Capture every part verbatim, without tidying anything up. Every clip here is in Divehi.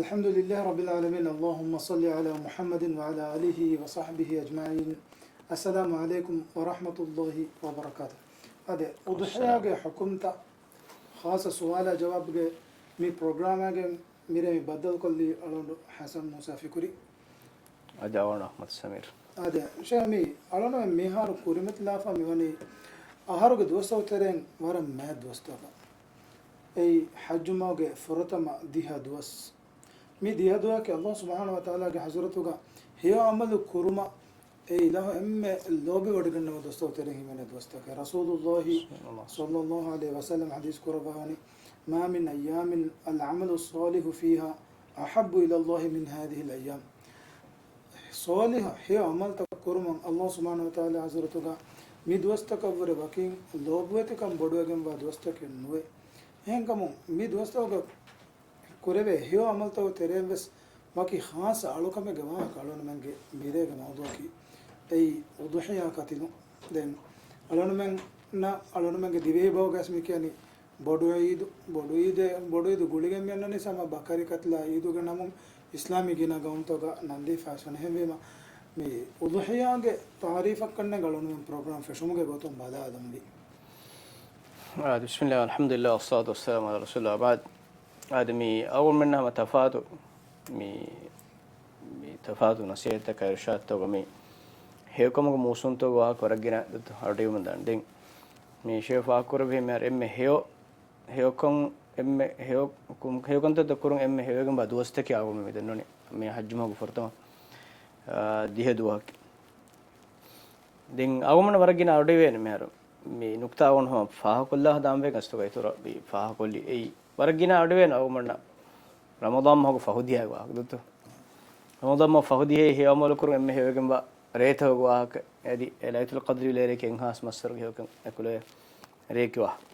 الحمد لله رب العالمين. اللهم صل على محمد وعلى آله وصحبه أجمعين. السلام عليكم ورحمة الله وبركاته. އާދެ، އުޟުޙިޔާގެ ޙުކުމްތައް ޚާއްޞަ ސުވާލާ ޖަވާބުގެ މި ޕްރޮގްރާމާގެ މިރޭ މި ބައްދަލުކޮށްލީ އަޅުގަނޑު ޙަސަން މޫސާ ފިކުރީ. އަދި އަޅުގަނޑު އަޙްމަދު ސަމީރު. އާދެ، ޝޭޚް މި އަޅުގަނޑުމެން މިހާރު ކުރިމަތިލާފަ މިވަނީ އަހަރުގެ ދުވަސްތަކުގެ ތެރެއިން ވަރަށް މާތް ދުވަސްތަކަށް. އެއީ ޙައްޖު މަހުގެ ފުރަތަމަ ދިހަ ދުވަސް. މި ދިހަ ދުވަހަކީ ﷲ ސުބްޙާނަހޫ ވަތަޢާލާގެ ޙަޟްރަތުގަ ހެޔޮ ޢަމަލު ކުރުމަށް އެ އިލާހު އެންމެ ލޯބިވޮޑިގަންނަވާ ދުވަސްތަކުގެ ތެރެއިން ހިމެނޭ ދުވަސްތަކެއް. ރަސޫލުﷲ ޞައްލަﷲ ޢަލައިހި ވަސައްލަމަ ޙަދީޘް ކުރައްވާވަނީ، ما من أيام العمل الصالح فيها أحب إلى الله من هذه الأيام. ޞާލިޙު ހެޔޮ ޢަމަލުތައް ކުރުމަށް ﷲ ސުބްޙާނަހޫ ވަތަޢާލާ ޙަޟްރަތުގަ މި ދުވަސްތަކަށްވުރެ ވަކިން ލޯބިވެތިކަން ބޮޑުވެގެންވާ ދުވަސްތަކެއް ނުވޭ. އެހެންކަމުން މި ދުވަސްތަކުގަ ކުރެވޭ ހެޔޮ ޢަމަލުތަކުގެ ތެރެއިން ވެސް ވަކި ޚާއްޞަ އަޅުކަމެއްގެ ވާހަކަ އަޅުގަނޑުމެންގެ މިރޭގެ މައުޟޫޢަކީ އެއީ އުޟުޙިޔާ ކަތިލުން. ދެން އަޅުގަނޑުމެންނަށް އަޅުގަނޑުމެންގެ ދިވެހި ބަހުގައި މި ކިޔަނީ ބޮޑު ޢީދު، ބޮޑު ޢީދޭ، ބޮޑު ޢީދު ގުޅިގެން މި އަންނަނީ ހަމަ ބަކަރި ކަތިލާ ޢީދުގެ ނަމުން އިސްލާމީ ގިނަ ގައުމުތަކުގަ ނަން ދީފަ އައިސް ވަނީ. އެހެންވީމަ މި އުޟުޙިޔާގެ ތަޢުރީފަށް ކަންނޭނގެ އަޅުގަނޑުމެން ޕްރޮގްރާމް ފެށުމުގެ ގޮތުން ބަލާލަންވީ. އާ، ބިސްމިއްލާހި، އަލްޙަމްދުލިއްލާހި، ވައްޞަލާތު ވައްސަލާމު ޢަލާ ރަސޫލިއްލާހި، ވަބަޢްދު. އާދެ، މި އަޅުގަނޑުމެންނަށް ހަމަ ތަފާތު، މި، މި ތަފާތު ނަޞޭޙަތްތަކާ އިރުޝާދުތަކުގަ މި ހެޔޮކަމުގެ މޫސުންތަކުގެ ވާހަކަ ވަރަށް ގިނަ އަޑުއިވުން ދާނެ. ދެން މި ޝޭޚް ފާހަގަ ކުރެއްވި މިހާރު އެންމެ ހެޔޮ، ހެޔޮކަން، އެންމެ ހެޔޮ، ހެޔޮކަންތައްތައް ކުރުން އެންމެ ހެޔޮވެގެންވާ ދުވަސްތަކެއް އަޅުގަނޑުމެން މި ދަންނަވަނީ މި ޙައްޖު މަހުގެ ފުރަތަމަ، އާ، ދިހަ ދުވަހަކީ. ދެން އަޅުގަނޑުމެންނަށް ވަރަށް ގިނަ އަޑުއިވޭނެ މިހާރު. މި ނުކުތާ އަޅުގަނޑު ހަމަ ފާހަގަކޮށްލާ ހަދާންވޭ ގަސްތުގަ އިތުރަށް މި ފާހަގަކޮށްލީ. އެއީ ވަރަށް ގިނަ އަޑުއިވޭނެ އަޅުގަނޑުމެންނަށް ރަމަޟާން މަހުގެ ފަހު ދިހަ ވާހަކަ ދޯ؟ ރަމަޟާން މަހު ފަހު ދިހައި ހެޔޮ ޢަމަލު ކުރުން އެންމެ ހެޔޮވެގެންވާ ރޭތަކުގެ ވާހަކަ. އަދި އެ ލައިލަތުލް ޤަދްރީ ލޭރަކީ އެއްހާސް މައްސަރުގެ ހެޔޮކަން އެކުލެވޭ ރެޔެއްގެ ވާހަކަ.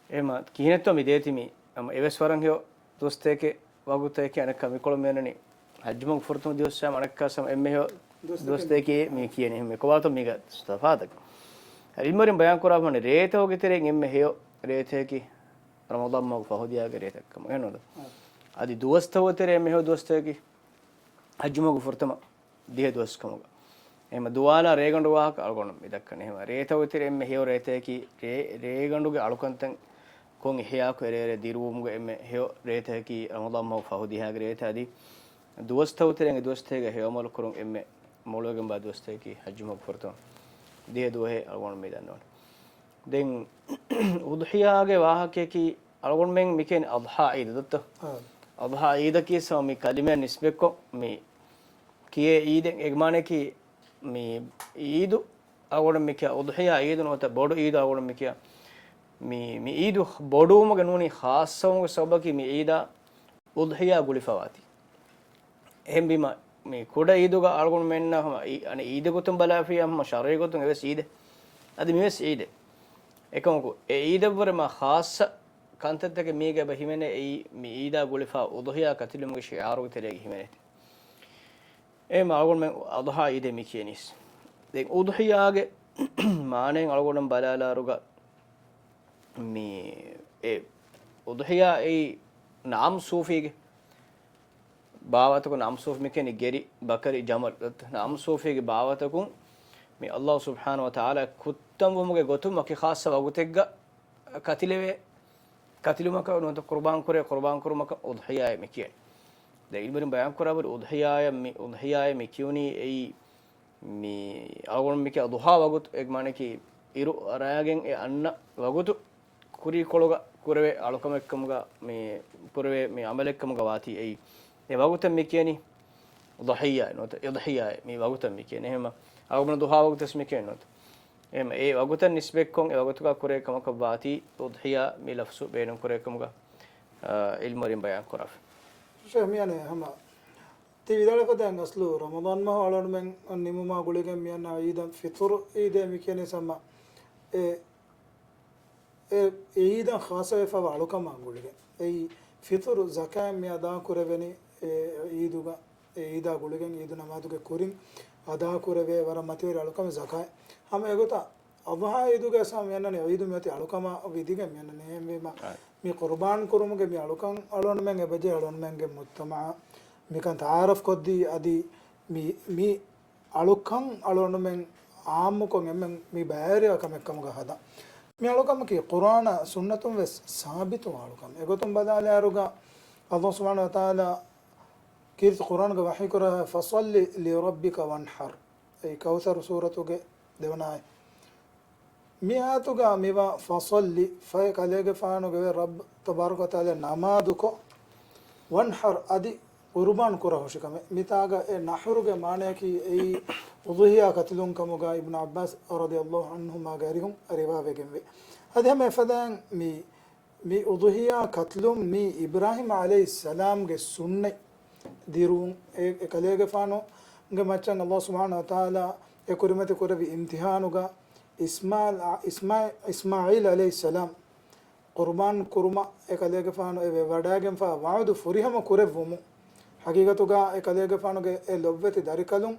އެހެންމަ ކިހިނެއްތޯ މި ދޭތީ މި ހަމަ އެވެސް ވަރަށް ހެޔޮ ދުވަސްތަކެއް ވަގުތެކޭ. އަނެއްކާ މިކޮޅު މިއަންނަނީ ޙައްޖު މަހުގެ ފުރަތަމަ ދުވަސް ހަމަ އަނެއްކާ ހަމަ އެންމެ ހެޔޮ ދުވަސްތަކެކޭ މި ކިޔަނީ. އެހެންމަ ކޮބާތޯ މީގަ ތަފާތަކީ؟ އަދި ޢިލްމުވެރިން ބަޔާން ކުރާ ހަމަ ރޭތަކުގެ ތެރެއިން އެންމެ ހެޔޮ ރޭތަކީ ރަމަޟާން މަހުގެ ފަހު ދިހަގެ ރޭތައް ކަމަށް. އެހެންނޫން؟ އަދި ދުވަސްތަކުގެ ތެރެއިން އެންމެ ހެޔޮ ދުވަސްތަކަކީ ޙައްޖު މަހުގެ ފުރަތަމަ ދިހަ ދުވަސް ކަމުގަ. އެހެންމަ ދުވާލާ ރޭގަނޑު ވާހަކަ އަޅުގަނޑު މި ދައްކަނީ. އެހެންމަ ރޭތަކުގެ ތެރެއިން އެންމެ ހެޔޮ ރޭތަކީ ރޭ، ރޭގަނޑުގެ އަޅުކަންތައް ކޮށް އިޙްޔާކޮށް އެރޭ އެރޭ ދިރުވުމުގެ އެންމެ ހެޔޮ ރޭތަކަކީ ރަމަޟާން މަހު ފަހު ދިހަގެ ރޭތައް. އަދި ދުވަސްތަކުގެ ތެރެއިން އެ ދުވަސްތަކުގަ ހެޔޮ ޢަމަލު ކުރުން އެންމެ މޮޅުވެގެންވާ ދުވަސްތަކަކީ ޙައްޖު މަހު ފުރަތަމަ ދިހަ ދުވަހޭ އަޅުގަނޑު މި ދަންނަވަނީ. ދެން އުޟުޙިޔާގެ ވާހަކައަކީ އަޅުގަނޑުމެން މިކިޔަނީ އަޟްޙާ ޢީދު ދޯ؟ އާ. އަޟްޙާ ޢީދަކީ ސަމަ މި ކަލިމަޔަށް ނިސްބަތްކޮށް މި ކިޔޭ ޢީދެއް. އޭގެ މާނައަކީ މި ޢީދު އަޅުގަނޑު މި ކިޔާ އުޟުޙިޔާ ޢީދު ނުވަތަ ބޮޑު ޢީދު އަޅުގަނޑު މި ކިޔާ މި، މި ޢީދު ބޮޑުވުމުގެ ނޫނީ ޚާއްޞަވުމުގެ ސަބަބަކީ މި ޢީދާ އުޟުޙިޔާ ގުޅިފަވާތީ. އެހެންވީމަ، މި ކުޑަ ޢީދުގަ އަޅުގަނޑުމެންނަށް ހަމަ އީ، އަނެއް ޢީދެއް ގޮތުން ބަލާފިޔާ ހަމަ ޝަރުޢީ ގޮތުން އެވެސް ޢީދެއް. އަދި މިވެސް ޢީދެއް. އެކަމަކު، އެ ޢީދަށްވުރެ މާ ޚާއްޞަ ކަންތައްތަކެއް މީގަ އެބަ ހިމެނޭ. އެއީ، މި ޢީދާ ގުޅިފަ އުޟުޙިޔާ ކަތިލުމުގެ ޝިޢާރުގެ ތެރޭގަ ހިމެނޭތީ. އެހެންމަ އަޅުގަނޑުމެން އަޟްޙާ ޢީދޭ މި ކިޔަނީސް. ދެން އުޟުޙިޔާގެ މާނައިން އަޅުގަނޑު ބަލާލާއިރުގަ، މި އެ އުޟުޙިޔާ އެއީ ނަޢަމް ޞޫފީގެ ބާވަތަކުން، ނަޢަމް ޞޫފީ މި ކިޔަނީ ގެރި، ބަކަރި، ޖަމަލް. ނަޢަމް ޞޫފީގެ ބާވަތަކުން މި ﷲ ސުބްޙާނަހޫ ވަތަޢާލާ ކުއްތަންވުމުގެ ގޮތުން ވަކި ޚާއްޞަ ވަގުތެއްގަ ކަތިލެވޭ، ކަތިލުމަކަށް ނުވަތަ ޤުރުބާން ކުރޭ، ޤުރުބާން ކުރުމަކަށް އުޟުޙިޔާއޭ މި ކިޔަނީ. ދެން ޢިލްމުވެރިން ބަޔާން ކުރާ ހުރި އުޟުޙިޔާއަށް މި، އުޟުޙިޔާއޭ މި ކިޔުނީ އެއީ މި އަޅުގަނޑު މި ކިޔާ ޟުޙާ ވަގުތު، އޭގެ މާނައަކީ އިރު ރާގެން އެ އަންނަ ވަގުތު ކުރީކޮޅުގަ ކުރެވޭ އަޅުކަމެއްކަމުގަ މި ކުރެވޭ މި ޢަމަލެއްކަމުގަ ވާތީ އެއީ. އެ ވަގުތަށް މި ކިޔަނީ ޟަޙިއްޔާ ނުވަތަ އިޟްޙިޔާ މި ވަގުތަށް މި ކިޔަނީ. އެހެންމަ އަޅުގަނޑު ޟުޙާ ވަގުތަށް މި ކިޔަނީ ނުވަތަ. އެހެންމަ އެ ވަގުތަށް ނިސްބަތްކޮށް އެ ވަގުތުގަ ކުރޭ ކަމަކަށް ވާތީ އުޟްޙިޔާ މި ލަފްޒު ބޭނުން ކުރޭ ކަމުގަ، އާ، ޢިލްމުވެރިން ބަޔާން ކުރާފަ. ޝޭޚް މިއަނެއް ހަމަ ތި ވިދާޅުވި ފަދައިން އަސްލު ރަމަޟާން މަހު އަޅުގަނޑުމެން ނިމުމާ ގުޅިގެން މިއަންނަ ޢީދަށް ފިޠުރު ޢީދޭ މި ކިޔަނީ ހަމަ އެ، އެ ޢީދަށް ޚާއްޞަވެފަވާ އަޅުކަމާ ގުޅިގެން. އެއީ ފިޠުރު ޒަކާތް މި އަދާ ކުރެވެނީ އެ ޢީދުގަ، އެ ޢީދާ ގުޅިގެން ޢީދު ނަމާދުގެ ކުރިން އަދާ ކުރެވޭ ވަރަށް މަތިވެރި އަޅުކަމެއް ޒަކާތް. ހަމަ އެގޮތަށް އަޟްޙާ ޢީދުގައި ސާ މިއަންނަނީ ޢީދު މިއޮތީ އަޅުކަމާ ވިދިގެން މިއަންނަނީ. އެހެންވީމަ، އައި. މި ޤުރުބާން ކުރުމުގެ މި އަޅުކަން އަޅުގަނޑުމެން އެބަޖެހޭ އަޅުގަނޑުމެންގެ މުޖްތަމަޢަށް މިކަން ތަޢާރަފް ކޮށްދީ، އަދި މި، މި އަޅުކަން އަޅުގަނޑުމެން ޢާއްމުކޮށް އެންމެން މި ބައިވެރިވާ ކަމެއް ކަމުގަ ހަދާ. މި އަޅުކަމަކީ ޤުރްއާނާ ސުންނަތުން ވެސް ސާބިތުވާ އަޅުކަމެއް. އެގޮތުން ބަލާލާއިރުގަ ﷲ ސުބްޙާނަހޫ ވަތަޢާލާ ކީރިތި ޤުރްއާނުގަ ވަޙީކުރާ، "فَصَلِّ لِرَبِّكَ وَانْحَرْ." އެ ކައުޘަރު ސޫރަތުގެ ދެވަނަ އާޔަތް. މި އާޔަތުގަ މިވާ "ފަޞައްލި" ފައި ކަލޭގެފާނުގެ ރައްބު ތަބާރަކަ ވަތަޢާލާ ނަމާދުކޮށް، "ވަންޙަރް" އަދި ޤުރުބާން ކުރަހުށި ކަމެއް. މިތާގަ އެ ނަޙްރުގެ މާނަޔަކީ އެއީ އުޟުޙިޔާ ކަތިލުން ކަމުގަ އިބްނު ޢައްބާސް ރަޟިޔަﷲ ޢަންހުމާގެ އަރިހުން ރިވާވެގެންވޭ. އަދި ހަމަ އެފަދައިން މި، މި އުޟުޙިޔާ ކަތިލުން މީ އިބްރާހީމް ޢަލައިހިއްސަލާމްގެ ސުންނަތް ދިރުވުން. އެ، އެ ކަލޭގެފާނުގެ މައްޗަށް ﷲ ސުބްޙާނަހޫ ވަތަޢާލާ އެ ކުރިމަތި ކުރެއްވި އިމްތިޙާނުގަ އިސްމާޢީލް، އިސްމާ، އިސްމާޢީލް ޢަލައިހިއްސަލާމް ޤުރުބާން ކުރުމަށް އެ ކަލޭގެފާނު އެ ވެވަޑައިގެންފާ ވަޢުދު ފުރިހަމަ ކުރެއްވުމުން، ޙަޤީޤަތުގަ އެ ކަލޭގެފާނުގެ އެ ލޮބުވެތި ދަރިކަލުން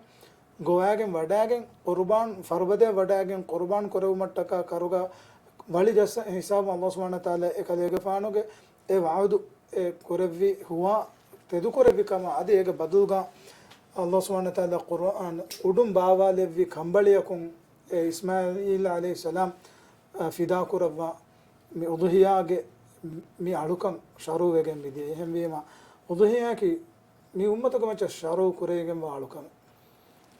ގޮވައިގެން ވަޑައިގެން ޤުރުބާން، ފަރުބަދަޔަށް ވަޑައިގެން ޤުރުބާން ކުރެއްވުމަށްޓަކާ ކަރުގަ ވަޅި ޖައްސަ ހިސާބުން ﷲ ސުބްޙާނަހޫ ވަތަޢާލާ އެ ކަލޭގެފާނުގެ އެ ވަޢުދު އެ ކުރެއްވި ހުވާ ތެދުކުރެއްވި ކަމަށް، އަދި އޭގެ ބަދަލުގަ ﷲ ސުބްޙާނަހޫ ވަތަޢާލާ ޤުރުއާން އުޑުން ބާވާލެއްވި ކަނބަޅިއަކުން އެ އިސްމާޢީލް ޢަލައިހިއްސަލާމް، އަ، ފިދާ ކުރައްވާ މި އުޟުޙިޔާގެ މި އަޅުކަން ޝަރުޢުވެގެން މިދިޔަ. އެހެންވީމަ، އުޟުޙިޔާއަކީ މި އުއްމަތުގެ މައްޗަށް ޝަރުޢު ކުރެވިގެންވާ އަޅުކަމެއް.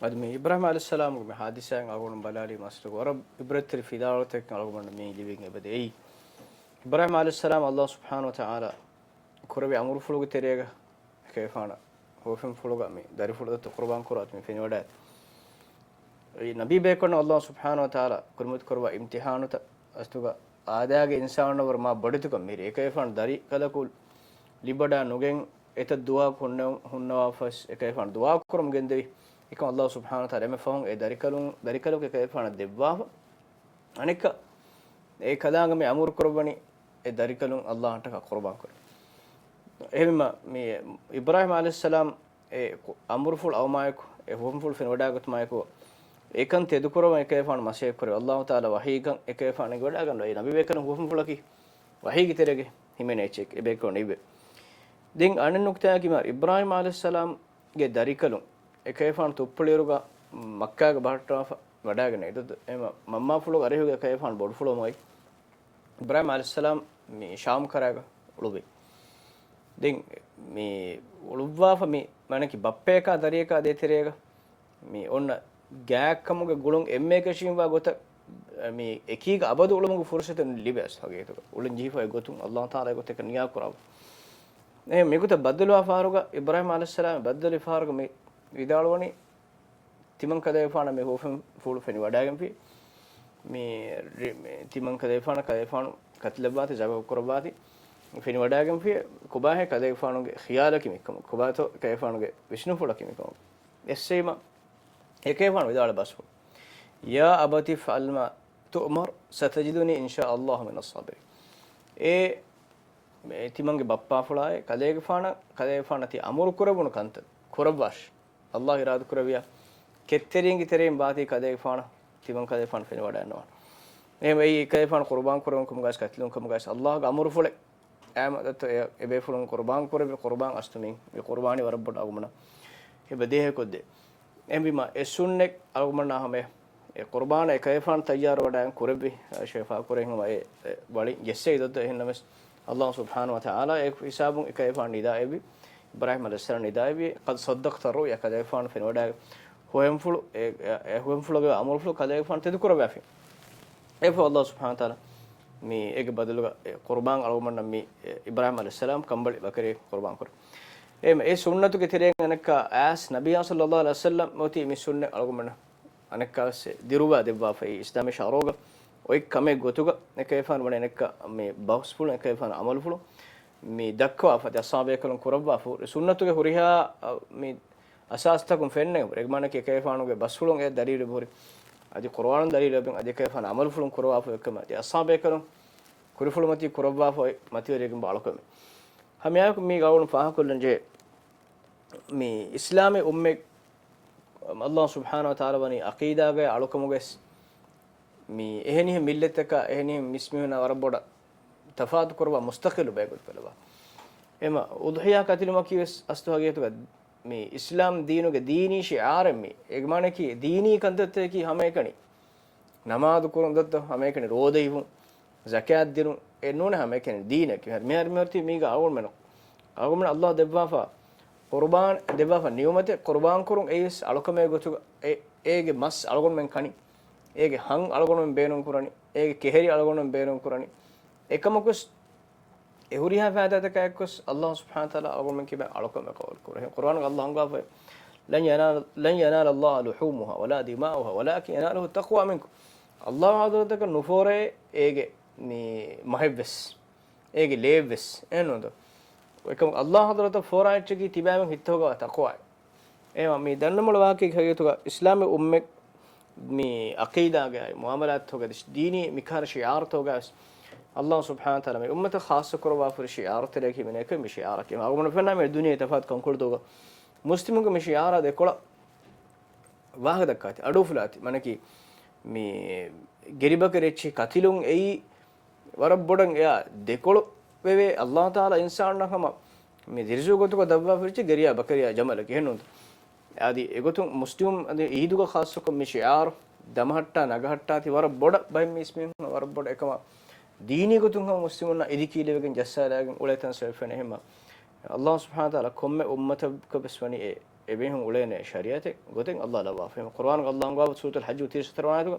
އަދި މި އިބްރާހީމް ޢަލައިހިއްސަލާމްގެ މި ޙާދިސާއިން އަޅުގަނޑު ބަލާލީ މައްސަލަ ވަރަށް ޢިބްރަތްތެރި ފިލާވަޅުތަކެއް އަޅުގަނޑު މި ލިބިގެން އެބަދޭ. އެއީ އިބްރާހީމް ޢަލައިހިއްސަލާމް ﷲ ސުބްޙާނަހޫ ވަތަޢާލާ ކުރެއްވި އަމުރުފުޅުގެ ތެރޭގަ އެކަލޭގެފާނަށް ހުވަފެންފުޅުގަ މި ދަރިފުޅު ދައްތަ ޤުރުބާން ކުރާތި މި ފެނިވަޑައި. އެއީ ނަބީ ބޭކަލުން ﷲ ސުބްޙާނަހޫ ވަތަޢާލާ ކުރިމަތި ކުރައްވާ އިމްތިޙާނުތައް އަސްތުގަ އާދައިގެ އިންސާނުންނަށް ވަރަށް މާ ބޮޑެތިކަން މިހިރީ. އެކަލޭގެފާނު ދަރިކަލަކު ލިބިވަޑައި ނުގެން އެތައް ދުޢާ ހުންނަ، ހުންނަވާފަސް އެކަލޭގެފާނު ދުޢާ ކުރަމުން ގެންދެވި. އެކަމަށް ﷲ ސުބްޙާނަހޫ ވަތަޢާލާ އެންމެ ފަހުން އެ ދަރިކަލުން، ދަރިކަލަކު އެކަލޭގެފާނަށް ދެއްވާފަ. އަނެއްކާ، އެ ކަލާނގެ މި އަމުރު ކުރައްވަނީ އެ ދަރިކަލުން ﷲއަށްޓަކާ ޤުރުބާން ކުރަން. އެހެންވީމަ، މި އިބްރާހީމް ޢަލައިހިއްސަލާމް އެ އަމުރުފުޅު އައުމާއެކު، އެ ހުވަފެންފުޅު ފެނިވަޑައިގަތުމާއެކު، އެކަން ތެދުކުރައްވަން އެކަލޭގެފާނު މަސައްކަތް ކުރެވި. ﷲ ތަޢާލާ ވަޙީގަން އެކަލޭގެފާނު އެނގިވަޑައިގަންނަވައި، ނަބީ ބޭކަލުން ހުވަފެންފުޅަކީ ވަޙީގެ ތެރޭގަ ހިމެނޭ އެއްޗެއް އެބޭކަލުން އިއްވެ. ދެން އަނެއް ނުކުތާއަކީ މާ އިބްރާހީމް ޢަލައިހިއްސަލާމްގެ ދަރިކަލުން އެކަލޭގެފާނު ތުއްޕުޅިއިރުގަ މައްކާގަ ބަހައްޓާފަ ވަޑައިގެން އެދޮތް އެމަ މަންމާފުޅުގެ އަރިހުގެ އެކަލޭގެފާނު ބޮޑުފުޅުވުމުގައި އިބްރާހީމް ޢަލައިހިއްސަލާމް މި ޝާމް ކަރާގަ އުޅުއްވި. ދެން މި އުޅުއްވާފަ މި މަނަކި ބައްޕަޔަކާ ދަރިޔަކާ ދޭތެރޭގަ މި އޮންނަ ގާތްކަމުގެ ގުޅުން އެންމެ އެކަށީންވާ ގޮތަށް މި އެކީގަ އަބަދު އުޅުމުގެ ފުރުޞަތެއް ލިބޭ އަސްލު ހަގީގަތުގަ. އުޅެން ޖެހިފަ އެ ގޮތުން ﷲ ތަޢާލާ އެ ގޮތަކަށް ނިޔާ ކުރާފަ. އެ މިގޮތަށް ބައްދަލުވާ ފަހަރުގަ އިބްރާހީމް ޢަލައިހިއްސަލާމް ބައްދަލުވި ފަހަރުގަ މި ވިދާޅުވަނީ ތިމަން ކަލޭގެފާނަށް މި ހުވަފެންފުޅު ފެނިވަޑައިގެންފި. މި ރި-، މި ތިމަން ކަލޭގެފާނަށް ކަލޭގެފާނު ކަތިލައްވާތި، ޒަބަޙު ކުރައްވާތި، ފެނިވަޑައިގެންފި. ކޮބާހޭ ކަލޭގެފާނުގެ ޚިޔާލަކީ މިކަމަށް؟ ކޮބާތޯ ކަލޭގެފާނުގެ ވިސްނުންފުޅަކީ މިކަމަށް؟ އެއްސެއްމަ އެކަލޭގެފާނު ވިދާޅުވި ބަސްފުޅު، "يَا أَبَتِ افْعَلْ مَا تُؤْمَرُ سَتَجِدُنِي إِنْ شَاءَ اللَّهُ مِنَ الصَّابِرِينَ." އޭ ތިމަންގެ ބައްޕާފުޅާއޭ، ކަލޭގެފާނަށް، ކަލޭގެފާނަށް ތި އަމުރު ކުރެވުނު ކަންތައް ކުރައްވާށި. ﷲ އިރާދަ ކުރެއްވިއްޔާ، ކެތްތެރިންގެ ތެރެއިން ބާތީ ކަލޭގެފާނަށް، ތިމަން ކަލޭގެފާނު ފެނިވަޑައިގަންނަވާނެ. އެހެން އެއީ އެކަލޭގެފާނު ޤުރުބާން ކުރެވުން ކަމުގައި، ކަތިލުން ކަމުގައި، ﷲގެ އަމުރުފުޅެއް. އާމަދަތު އެ، އެބޭފުޅުން ޤުރުބާން ކުރެއްވި ޤުރުބާން އަސްތު މި، މި ޤުރުބާނީ ވަރަށް ބޮޑަށް އަޅުގަނޑުމެންނަށް އެބަ ދޭހަކޮށްދޭ. އެހެންވީމަ، އެ ސުންނަތް އަޅުގަނޑުމެންނާ ހަމަ އެ ޤުރުބާނަށް އެކަލޭގެފާނު ތައްޔާރުވެވަޑައިގެން ކުރެއްވި، ޝެފާ ކުރެ ހިނގުމަށް އެ، އެ ވަޅިން ޖެއްސޭ އިދޮއްދަ އެހެންނަމަވެސް، ﷲ ސުބްޙާނަހޫ ވަތަޢާލާ އެ ހިސާބުން އެކަލޭގެފާނު ނިދާ އެއްވި، އިބްރާހީމް ޢަލައިހިއްސަލާމް ނިދާ އެއްވި، "قَدْ صَدَّقْتَ الرُّؤْيَا" ކަލޭގެފާނު ފެނިވަޑައި ހުވަފެންފުޅު، އެ، އެ، އެ ހުވަފެންފުޅުގެ އަމުރުފުޅު ކަލޭގެފާނު ތެދުކުރައްވާފި. އެފަ ﷲ ސުބްޙާނަހޫ ވަތަޢާލާ މި އޭގެ ބަދަލުގަ އެ ޤުރުބާން އަޅުގަނޑުމެންނަށް މި، އެ، އިބްރާހީމް ޢަލައިހިއްސަލާމް ކަނބަޅި ބަކަރި ޤުރުބާން ކުރި. އެ، އެ ސުންނަތުގެ ތެރެއިން އަނެއްކާ އައިސް ނަބިއްޔާ ޞައްލައްލާހު ޢަލައިހި ވަސައްލަމް އޮތީ މި ސުންނަތް އަޅުގަނޑުމެންނަށް އަނެއްކާވެސް ދިރުވާ ދެއްވާފައި އިސްލާމީ ޝަރުޢުގަ އޮތް ކަމެއް ގޮތުގަ އެކަލޭގެފާނު ވަނީ އަނެއްކާ މި ބަސްފުޅު އެކަލޭގެފާނު އަމަލުފުޅު މި ދައްކަވާފަ އަޞްޙާބު ބޭކަލުން ކުރައްވާފަ ސުންނަތުގެ ހުރިހާ، އަ، މި އަސާސްތަކުން ފެންނަ އެކަލޭގެފާނުގެ ބަސްފުޅުން އެ ދަލީލު ހުރި. އަދި ޤުރުއާނުން ދަލީލު އެބަ ހުރި. އަދި އެކަލޭގެފާނު އަމަލުފުޅުން ކުރައްވާފަ އެކަމަ އަދި އަޞްޙާބު ބޭކަލުން ކުރިފުޅުމަތީ ކުރައްވާފަ މަތިވެރިގެން ބާޅުކަމެއް. ހަމައެކަނި މީ ގައުނު ފާހަކޮށްލަން ޖެހޭ. މި އިސްލާމީ އުއްމަތް ﷲ ސުބްޙާނަހޫ ވަތަޢާލާ ވަނީ ޢަޤީދާގެ އަޅުކަމުގެ މި އެހެނިހެން މިއްލަތަކާ އެހެނިހެން މިސްމީހުންނާ ވަރަށް ބޮޑަށް ތަފާތު ކުރައްވާ މުސްތަޤިއްލު ބަޔަކު ކަލަވާ. އެމަ އުޟްޙިޔާ ކަތިލުމަކީ ވެސް އަސްލު ހަގީގަތުގަ މި އިސްލާމް ދީނުގެ ދީނީ ޝިޢާރެއް މި. އޭގެ މާނައަކީ ދީނީ ކަންތައްތަކަކީ ހަމައެކަނި ނަމާދު ކުރުން ދޮއްތޯ، ހަމައެކަނި ރޯދަ ހިފުން، ޒަކާތް ދިނުން، އެ ނޫނެ ހަމައެކަނި ދީނަކީ. މިހާރު، މިހާރު ތި މީގަ އަޅުގަނޑުމެން، އަޅުގަނޑުމެން ﷲ ދެއްވާފަ ޤުރުބާން، ދެއްވާފަ ނިޢުމަތެއް، ޤުރުބާން ކުރުން އެއީ ވެސް އަޅުކަމެއް ގޮތުގަ އެ، އޭގެ މަސް އަޅުގަނޑުމެން ކަނި، އޭގެ ހަން އަޅުގަނޑުމެން ބޭނުން ކުރަނީ، އޭގެ ކެހެރި އަޅުގަނޑުމެން ބޭނުން ކުރަނީ. އެކަމަކުވެސް އެ ހުރިހާ ފައިދާތަކާއެކުވެސް ﷲ ސުބްޙާނަހޫ ވަތަޢާލާ އަޅުގަނޑުމެން ކިބައިން އަޅުކަމެއް ޤަބޫލު ކުރޭ. ޤުރްއާނުގަ ﷲ އަންގާފައި، "لن ينال، لن ينال الله لحومها ولا دماؤها ولكن يناله التقوى منكم." ﷲ ޙަޟްރަތަކަށް ނުފޯރޭ އޭގެ މި މަހެއްވެސް، އޭގެ ލޭއްވެސް. އެހެންނޫންތޯ؟ އެކަމަކު ﷲ ޙަޟްރަތަށް ފޯރާ އެއްޗަކީ ތިބާމެން ހިތަށް ހޮގާ ތަޤްވާއެއް. އެހެންވީމަ މި ދަންނަމުޅު ވާހަކައެއް ހަގީގަތުގަ އިސްލާމީ އުއްމަތް މި ޢަޤީދާގައި، މުޢާމަލާތުތަކުގައި، ދީނީ މިކަހަލަ ޝިޢާރުތަކުގައި ވެސް ﷲ ސުބްޙާނަހޫ ވަތަޢާލާ މި އުއްމަތަށް ޚާއްޞަކުރައްވާފަ ހުރި ޝިޢާރުތަކެއް ހިމެނޭ މި ޝިޢާރަކީ. އަޅުގަނޑު ފެންނާ މި ދުނިޔެ ތަފާތު ކަންކޮޅުތަކުގަ މުސްލިމުންގެ މި ޝިޢާރާ ދެކޮޅަށް ވާހަކަ ދައްކާތި، އަޑުއުފުލާތި. މާނައަކީ މި ގެރިބަކަރި އެއްޗެހި ކަތިލުން އެއީ ވަރަށް ބޮޑަށް އެއާ ދެކޮޅު ވެވޭ. ﷲ ތަޢާލާ އިންސާނުންނަށް ހަމަ މި ދިރިއުޅުނުގެ ގޮތުގަ ދައްވާފަ ހުރި އެއްޗެއް ގެރިޔާ ބަކަރިޔާ ޖަމަލަކީ. އެހެންނޫންތަ؟ އަދި އެގޮތުން މުސްލިމުން އަދި އީދުގަ ޚާއްޞަކޮށް މި ޝިޢާރު ދަމަހައްޓާ ނަގަހައްޓާތި ވަރަށް ބޮޑަށް ބައެއް މީސްމީހުން ވަރަށް ބޮޑަށް އެކަމަށް ދީނީ ގޮތުން ހަމަ މުސްލިމުންނަށް އިދިކީލެވިގެން ޖައްސާލާގެން އުޅޭ ތަން ސަބަބެއް ފެނޭ. އެހެންމަ ﷲ ސުބްޙާނަހޫ ވަތަޢާލާ ކޮންމެ އުއްމަތަކަށް ވެސް ވަނީ އެ އެމީހުން އުޅޭނެ ޝަރީޢަތެއް ގޮތެއް ﷲ ލައްވާފަ. އެހެން ޤުރްއާނުގަ ﷲ އަންގާފަ ސޫރަތުލް ޙައްޖު ތިރީސް ހަތަރު ވަނަ އާޔަތުގަ،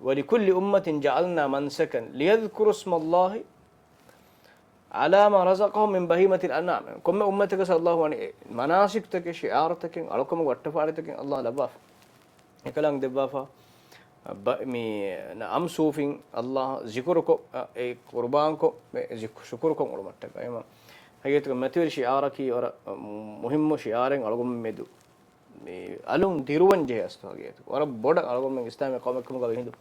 "ولكل أمة جعلنا منسكا ليذكروا اسم الله على ما رزقهم من بهيمة الأنعام." ކޮންމެ އުއްމަތަކަސް ﷲ ވަނީ އެ މަނާސިކުތަކެއް، ޝިޢާރުތަކެއް، އަޅުކަމުގެ ވައްޓަފާޅިތަކެއް ﷲ ލައްވާފަ. އެކަލާނގެ ދެއްވާފަ، ބަ-، މި ނަޢަމް ސޫފިން ﷲ ޒިކުރުކޮށް، އެ ޤުރުބާންކޮށް، އެ ޒިކު-، ޝުކުރުކޮށް އުޅުމަށްޓަކާ. އެހެންވީމަ ހަގީގަތުގަ މަތިވެރި ޝިޢާރަކީ ވަރަށް މުހިއްމު ޝިޢާރެއް އަޅުގަނޑުމެން މެދު. މި އަލުން ދިރުވަން ޖެހޭ އަސްލު ހަގީގަތު. ވަރަށް ބޮޑަށް އަޅުގަނޑުމެން އިސްލާމީ ޤައުމެއް ކަމުގަ ވިހިނދު.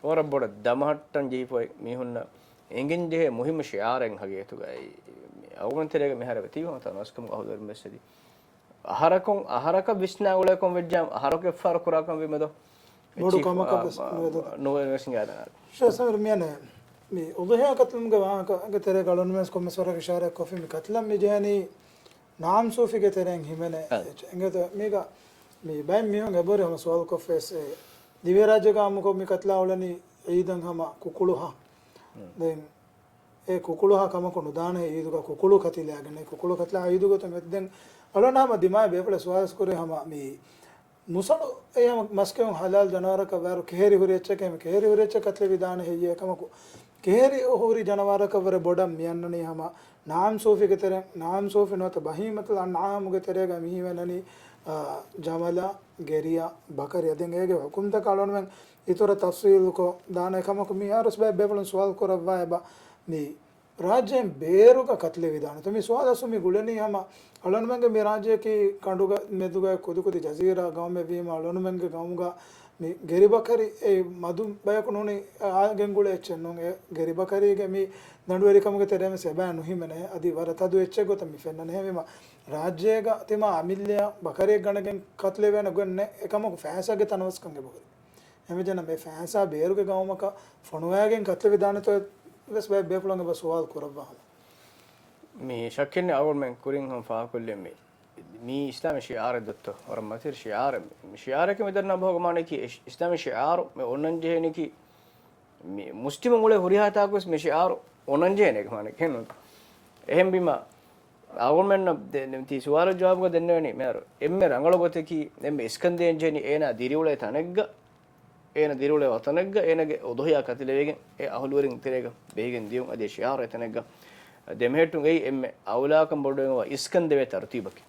ވަރަށް ބޮޑަށް ދަމަހައްޓަން ޖެހިފައި މީހުންނަށް އެނގެން ޖެހޭ މުހިއްމު ޝިޢާރެއް ހަގީގަތުގައި މި އަޅުގަނޑު ތެރޭގަ މިހާރު ތިބި ހަމަ ތަނަވަސްކަމުގަ އަހުލުވެރިން ވެސް އެދި. އަހަރަކުން، އަހަރަކަށް ވިސްނާ އުޅޭކަން ވެއްޖާމަ، އަހަރަކު އެއްފަހަރު ކުރާކަން ވީމެދޯ. ބޮޑު ކަމަކަށް ވެސް ނުވެދޯ. ނުވެ ވެސް އިނގާދާނަ. ޝޭޚް ސަމީރު މިޔަނެ، މި އުޟްޙިޔާ ކަތިލުމުގެ ވާހަކަގެ ތެރޭގަ އަޅުގަނޑުމެން ވެސް ކޮންމެސް ވަރަކަށް އިޝާރާތް ކޮށްފި މި ކަތިލަށް މި ޖެހެނީ ނަޢަމް ސޫފީގެ ތެރެއިން ހިމެނޭ. އަ. އެނގޭތޯ މީގަ މި ބައެއް މީހުން އެބަހުރި ހަމަ ސުވާލު ކޮށްފަ ވެސް އެ ދިވެހިރާއްޖޭގަ އާއްމުކޮށް މި ކަތިލާ އުޅެނީ އީދަށް ހަމަ ކުކުޅުހާ. މް. ދެން އެ ކުކުޅުހާ ކަމަކު ނުދާނެ އީދުގަ ކުކުޅު ކަތިލާގެން. އެ ކުކުޅު ކަތިލާ އީދު ގޮތުން އެއްދެން އަޅުގަނޑު ހަމަ ދިމާވި ބޭފުޅެއް ސުވާލު ކުރޭ ހަމަ މި މުސަޅު އެ ހަމަ މަސްކެއުން ހަލާލް ޖަނަވަރަކަށް ވަރު ކެހެރި ހުރި އެއްޗެކޭ. މި ކެހެރި ހުރި އެއްޗެއް ކަތިލެވިދާނެ ހެއްޔޭ؟ އެކަމަކު ކެހެރި ހުރި ޖަނަވަރަކަށް ވުރެ ބޮޑަށް މިއަންނަނީ ހަމަ ނަޢަމް ސޫފީގެ ތެރެ، ނަޢަމް ސޫފީ ނުވަތަ ބަހީމަތުލް އަންޢާމުގެ ތެރޭގަ މި ހިމެނެނީ، އާ، ޖަމަލާ، ގެރިޔާ، ބަކަރިޔާ. ދެން އޭގެ ޙުކުމްތަކަށް އަޅުގަނޑުމެން އިތުރަށް ތަފްޞީލުކޮށް ދާނެ. އެކަމަކު މިހާރު ވެސް ބައެއް ބޭފުޅުން ސުވާލު ކުރައްވާ އެބަ މި ރާއްޖޭން ބޭރުގަ ކަތިލެވިދާނެތަ؟ މި ސުވާލަށް މި ގުޅެނީ ހަމަ އަޅުގަނޑުމެންގެ މި ރާއްޖެއަކީ ކަނޑުގަ މެދުގައި ކުދިކުދި ޖަޒީރާ ގައުމެއް ވީމަ، އަޅުގަނޑުމެންގެ ގައުމުގަ މި ގެރިބަކަރި އެ މަދު ބަޔަކު ނޫނީ އާ ގެންގުޅޭ އެއްޗެއް ނޫން. އެ ގެރިބަކަރީގެ މި ދަނޑުވެރިކަމުގެ ތެރޭ ވެސް އެބަ ނުހިމެނޭ. އަދި ވަރަށް ތަދު އެއްޗެއް ގޮތަށް މި ފެންނަނީ. އެހެންވީމަ ރާއްޖޭގަ ތިމާ އަމިއްލައަށް ބަކަރިއެއް ގަނެގެން ކަތިލެވޭނެ ގޮތް ނެތް. އެކަމަކު ފައިސާގެ ތަނަވަސްކަން އެބަހުރި. އެހެންވެއްޖެނަމަ އެ ފައިސާ ބޭރުގެ ގައުމަކަށް ފޮނުވައިގެން ކަތިލެވިދާނެތޯ ވެސް ބައެއް ބޭފުޅުން އެބަ ސުވާލު ކުރައްވާ ހަމަ. މި ޝައްކެއް ނެތް އަޅުގަނޑުމެން ކުރިން ހަމަ ފާހަގަކޮށްލި މި، މީ އިސްލާމީ ޝިޢާރެއް ދޮއްތޯ؟ ވަރަށް މަތިވެރި ޝިޢާރެއް. މި ޝިޢާރެކޭ މި ދަންނަ ބަހުގެ މާނައަކީ އިސް-، އިސްލާމީ ޝިޢާރު މި އޮންނަން ޖެހޭނީކީ މި މުސްލިމުން އުޅޭ ހުރިހާ ތާކުވެސް މި ޝިޢާރު އޮންނަން ޖެހޭނެ މާނައެއް ނޫން. އެހެންވީމަ އަޅުގަނޑުމެންނަށް ދެ-، ދެ-، ތި ސުވާލު ޖަވާބުގަ ދެންނެވެނީ މިހާރު އެންމެ ރަނގަޅު ގޮތަކީ އެންމެ އިސްކަން ދޭން ޖެހެނީ އޭނާ ދިރިއުޅޭ ތަނެއްގަ، އޭނަ ދިރިއުޅޭ ވަތަނެއްގަ އޭނަގެ އުޟްޙިޔާ ކަތިލެވިގެން އެ އަހުލުވެރިން ތެރޭގަ ބެހިގެން ދިޔުން. އަދި ޝިޢާރު އެތަނެއްގަ ދެމެހެއްޓުން އެއީ އެންމެ އައުލާކަން ބޮޑުވެގެންވާ އިސްކަން ދެވޭ ތަރުތީބަކީ.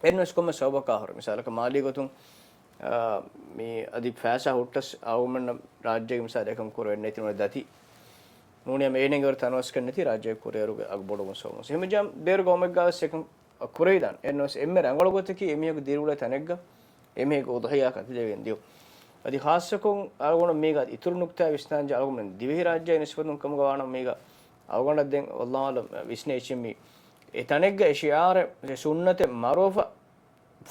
އެންވެސް ކޮންމެ ސަބަބަކާ ހުރެ، މިސާލަކަށް މާލީ ގޮތުން، އާ، މި އަދި ފައިސާ ހުއްޓަސް އަޅުގަނޑުމެންނަށް ރާއްޖޭގެ މިސާލަކަށް ކުރެވެން ނެތި ނުވަތަ ދަތި ނޫނީ އޭނަގެ ވަރަށް ތަނަވަސްކަން ނެތި ރާއްޖޭގެ ކުރިއަރުގެ އަގު ބޮޑުވުން ސަބަބުން. އެހެންވެއްޖާ ބޭރު ގައުމެއްގަ ވެސް އެކަން ކުރެވިދާނެ. އެންވެސް އެންމެ ރަނގަޅު ގޮތަކީ އެމީހަކު ދިރިއުޅޭ ތަނެއްގަ އެމީހަކު އުޟްޙިޔާ ކަތިލެވިގެން ދިޔުން. އަދި ޚާއްޞަކޮށް އަޅުގަނޑު މީގަ އިތުރު ނުކްތާ ވިސްނާންޖެހޭ އަޅުގަނޑު ދިވެހިރާއްޖެ ނިސްބަތުން ކަމުގަ ވާނަމަ މީގަ އަޅުގަނޑަށް ދެން ވައްލާހު އަޢްލަމް ވިސްނޭ އެއްޗެއް މީ އެ ތަނެއްގަ އެ ޝިޢާރެއް އެ ސުންނަތެއް މަރުވެފަ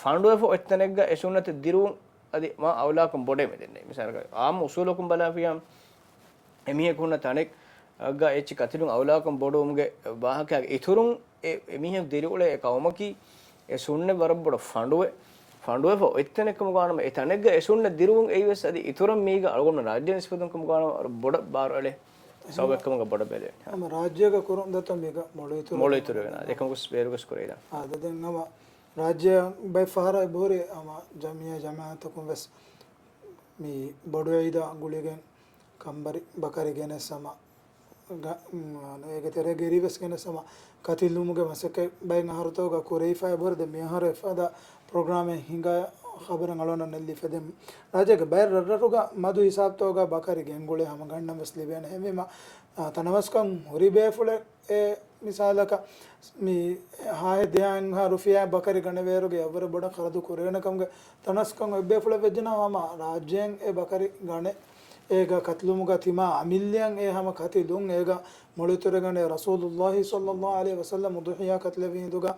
ފަނޑުވެފަ އޮތް ތަނެއްގަ އެ ސުންނަތެއް ދިރުވުން އަދި މާ އައުލާކަން ބޮޑޭ މި ދެންނެވި. މިސާލަކަށް އާއްމު އުސޫލަކުން ބަލާފިޔާ، އެމީހަކު ހުންނަ ތަނެއްގަ އެއްޗެއް ކަތިލުން އައުލާކަން ބޮޑުވުމުގެ ވާހަކައިގެ އިތުރުން އެ، އެމީހަކު ދިރިއުޅޭ އެ ޤައުމަކީ އެ ސުންނަތް ވަރަށް ބޮޑަށް ފަނޑުވެ، ފަނޑުވެފަ އޮތްތަނެއް ކަމުގާ ވަނަމަ، އެ ތަނެއްގަ އެ ސުންނަތް ދިރުވުން އެއީވެސް އަދި އިތުރަށް މީގަ އަޅުގަނޑު ރާއްޖެ ނިސްބަތުން ކަމުގާ ވަނަމަ ވަރަށް ބޮޑަށް ބާރު އެޅޭ ސަބަބެއް ކަމުގަ ބޮޑަށް ބެލެވެނީ. ހަމަ ރާއްޖޭގަ ކުރުން ދަތު މީގަ މޮޅު އިތުރު މޮޅު އިތުރު ވެގެން އާ، އެކަމަކުސް ބޭރުގަސް ކުރެވިދާނެ. އާދެ، ދެން ހަމަ ރާއްޖެ ބައެއް ފަހަރަށް އެބަހުރި ހަމަ ޖަމިއްޔާ ޖަމާޢަތަކުން ވެސް މި ބޮޑު އީދާ ގުޅިގެން ކަނބަރި ބަކަރި ގެނެސް ހަމަ ގަ-، މް، އޭގެ ތެރޭގައި ވެސް ގެނެސް ހަމަ ކަތިލުމުގެ މަސައްކަތް ބައެއް އަހަރުތަކުގަ ކުރެވިފަ އެބަހުރި. ދެން މިއަހަރު އެފަދަ ޕްރޮގްރާމެއް ހިނގާ ޚަބަރެއް އަޅުގަނޑަށް ނެއްލި ފެދެން. ރާއްޖޭގެ ބައެއް ރަށްރަށުގަ މަދު ހިސާބުތަކުގަ ބަކަރި ގެންގުޅޭ ހަމަ ގަންނަން ވެސް ލިބޭނެ. އެހެންވީމަ، އާ، ތަނަވަސްކަން ހުރި ބޭފުޅެއް އެ މިސާލަކަށް މި ހާހެއް ދިހަ ރުފިޔާ ބަކަރި ގަނެވޭއިރުގެ އެއްވަރަށް ބޮޑަށް ޚަރަދު ކުރެވޭނެ ކަމުގެ ތަނަވަސްކަން އެއްބޭފުޅެއް ވެއްޖެނަމަ ހަމަ ރާއްޖޭން އެ ބަކަރި ގަނެ އޭގަ ކަތިލުމުގަ ތިމާ އަމިއްލައަށް އެ ހަމަ ކަތިލުން އޭގަ މޮޅުއިތުރެއް ގަނެ ރަސޫލުﷲ ޞައްލަﷲ ޢަލައިހި ވަސައްލަމް އުޟުޙިޔާ ކަތިލެވި ހިނދުގަ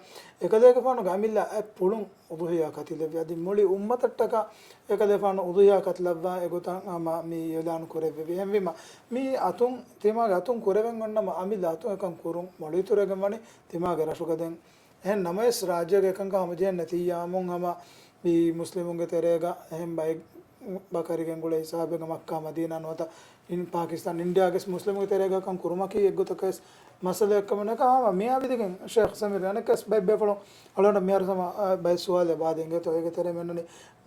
އެކަލޭގެފާނުގެ އަމިއްލަ އަތް ޕުޅުން އުޟުޙިޔާ ކަތިލެއްވި. އަދި މުޅި އުއްމަތަށްޓަކާ އެކަލޭފާނު އުޟުޙިޔާ ކަތިލައްވާ އެގޮތަށް ހަމަ މި އިޢުލާނު ކުރެއްވެވި. އެހެންވީމަ، މި އަތުން ތިމާގެ އަތުން ކުރެވެން އޮންނަމަ އަމިއްލަ އަތުން އެކަން ކުރުން މޮޅުއިތުރެއް ގެންވަނީ ތިމާގެ ރަށުގަ. ދެން އެހެން ނަމަވެސް، ރާއްޖޭގަ އެކަންކަން ހަމަޖެހެން ނެތިއްޔާމުން ހަމަ މި މުސްލިމުންގެ ތެރޭގަ އެހެން ބައެއް ބަކަރި ގެންގުޅޭ ހިސާބެއްގަ މައްކާ، މަދީނާ ނުވަތަ އިން-، ޕާކިސްތާން، އިންޑިއާގެ މުސްލިމުންގެ ތެރޭގަ ކަން ކުރުމަކީ އެއްގޮތަކަށް މައްސަލައެއް ކަމަށް ނުކާ، ހަމަ މިއާ ވިދިގެން ޝޭޚް ސަމީރު އަނެއްކާވެސް ބައެއް ބޭފުޅުން އަޅުގަނޑަށް މިހާރު ހަމަ، އާ، ބައެއް ސުވާލެއް އެބަ އިނގޭތޯ. އޭގެ ތެރޭ މެންނަނީ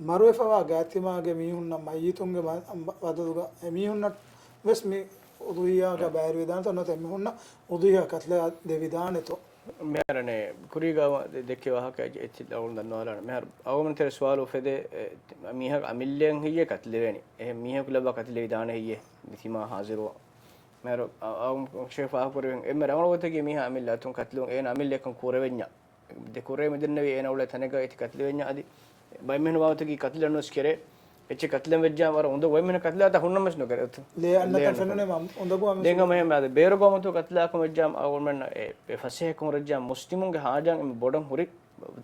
މަރުވެފަވާ ގާތްތިމާގެ މީހުންނަށް މައްޔިތުންގެ މަ-، ބަ-، ބަދަލުގަ އެމީހުންނަށް ވެސް މި އުޟުޙިޔާގަ ބައިވެރިވެދާނެތޯ ނުވަތަ އެމީހުންނަށް އުޟުޙިޔާ ކަތިލައްވާ ދެވިދާނެތޯ؟ މިހާރު އަނެއް ކުރީގަ ދެ-، ދެއްކި ވާހަކަ އެއްޗިއް އަޅުގަނޑު ދަންނަވާލާނަން. މިހާރު އަޅުގަނޑު ތެރޭ ސުވާލު އުފެދޭ، އެ، މީހަކު އަމިއްލައަށް ހެއްޔޭ ކަތިލެވޭނީ؟ އެހެން މީހަކު ލައްވާ ކަތިލެވިދާނެ ހެއްޔޭ؟ މި ތިމާ ހާޒިރުވާ. މިހާރު އަ-، އަ-، އަޅުގަނޑު ފާހަގަކުރެވެން އެންމެ ރަނގަޅު ގޮތަކީ މީހާ އަމިއްލަ އަތުން ކަތިލުން އޭނަ އަމިއްލައަކަށް ކުރެވެންޏާ. ދެ ކުރޭ މިދެންނެވި އޭނަ އުޅޭ ތަނެއްގަ އެތި ކަތިލެވެންޏާ އަދި ބައެއް މީހުން ވާގޮތަކީ ކަތިލެއް ނުވެސް ކެރޭ. އެއްޗެއް ކަތިލެއް ވެއްޖާ ވަރަށް އުނދަގޫ ވައްޔަމެން ކަތިލާތާ ހުންނަމަސް ނުކެރޭ. ލޭ އަންނަތަން ލޭ ފެނުނޭ މާ އުނދަގޫ އަމި ދެން ހަމަ އެހެން އަދި ބޭރު ގައުމުތު ކަތިލާކަމަށް ވެއްޖާ އަޅުގަނޑުމެންނަށް އެ، އެ ފަސޭހަކަމުން ވެއްޖާ މުސްލިމުންގެ ހާޖާން އެންމެ ބޮޑަށް ހުރި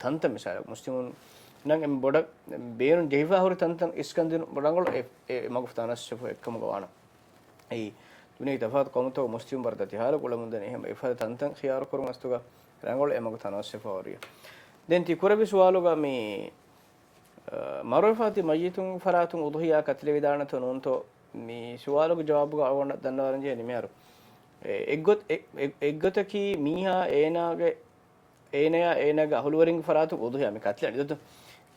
ތަންތަން މިސާލަކަށް މުސްލިމުންނަށް އެންމެ ބޮޑަށް ބޭނުން ޖެހިފަ ހުރި ތަންތަން އިސްކަންދިނު ރަނގަޅު އެ، އެ މަގު ތަނަވަސްވެފަ އެއްކަމުގަ ވާނަމަ. އެއީ، ދުނިޔޭގެ ތަފާތު ޤައުމުތަކުގަ މުސްލިމުން ވަރަށް ދަތި ހާލަކު އުޅެމުންދަނީ. އެހެން އެފަދަ ތަންތަން ޚިޔާރުކުރުން އަސްތުގަ ރަނގަޅު އެ މަގު ތަނަވަސްވެފަ ހުރި. ދެން ތި ކުރެއްވި ސުވާލުގަ މި، އަ، މަރުވެފާ ތި މައްޔިތުން ފަރާތުން އުޟުޙިޔާ ކަތިލެވިދާނެތޯ ނޫންތޯ؟ މި ސުވާލުގެ ޖަވާބުގަ އަޅުގަނޑަށް ދަންނަވާލަން ޖެހޭނީ މިހާރު. އެ، އެއްގޮތް-، އެ، އެ، އެއްގޮތަކީ މީހާ އޭނާގެ އޭނަޔާ އޭނާގެ އަހުލުވެރިންގެ ފަރާތުން އުޟުޙިޔާ މި ކަތިލަނީ ދޯ؟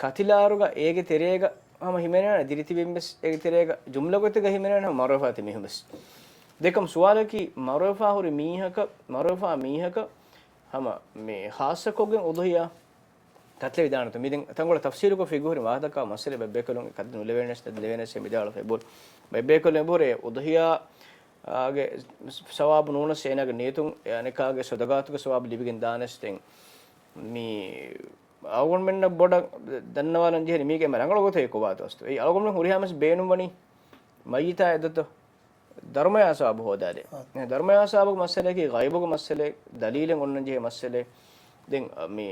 ކަތިލާއިރުގަ އޭގެ ތެރޭގަ ހަމަ ހިމެނޭނެ ދިރިތިބެން ވެސް އޭގެ ތެރޭގަ ޖުމްލަ ގޮތެއްގަ ހިމެނޭނެ ހަމަ މަރުވެފާ ތި މީހުން ވެސް. ދެކަމް ސުވާލަކީ މަރުވެފާ ހުރި މީހަކަށް، މަރުވެފާ މީހަކަށް ހަމަ މި ޚާއްޞަކޮށްގެން އުޟުޙިޔާ ކަތިލެވިދާނެތޯ؟ މި ދެން ތަންކޮޅެއް ތަފްސީލުކޮށް ފިގުހުރި ވާހަކަ މައްސަލަ ބައްބޭކަލުން ކަތިލެއް ނުލެވޭނެސް ނުލެވޭނެސް މިދާޅު ފެބުރ. ބައްބޭކަލުން އެބުރޭ އުޟުޙިޔާ އާގެ ސަވާބު ނޫނަސް އޭނާގެ ނިޔަތުން އެ އަނެކާގެ ޞަދަޤާތުގެ ސަވާބު ލިބިގެން ދާނެސް ދެން. މި އަޅުގަނޑުމެންނަށް ބޮޑަށް ދަންނަވާލަން ޖެހެނީ މީގެ އެންމެ ރަނގަޅު ގޮތެއް ކޮބާތޯ އަސްތު. އެއީ އަޅުގަނޑުމެން ހުރިހާ މަސް ބޭނުންވަނީ މައްޔިތާ އެދޮތޯ ދަރުމަޔާ ސަވާބު ހޯދާދޭ. އާ. ދަރުމަޔާ ސަވާބުގެ މައްސަލައަކީ ޣައިބުގެ މައްސަލައެއް، ދަލީލެއް އޮންނަން ޖެހޭ މައްސަލައެއް. ދެން، އަ، މި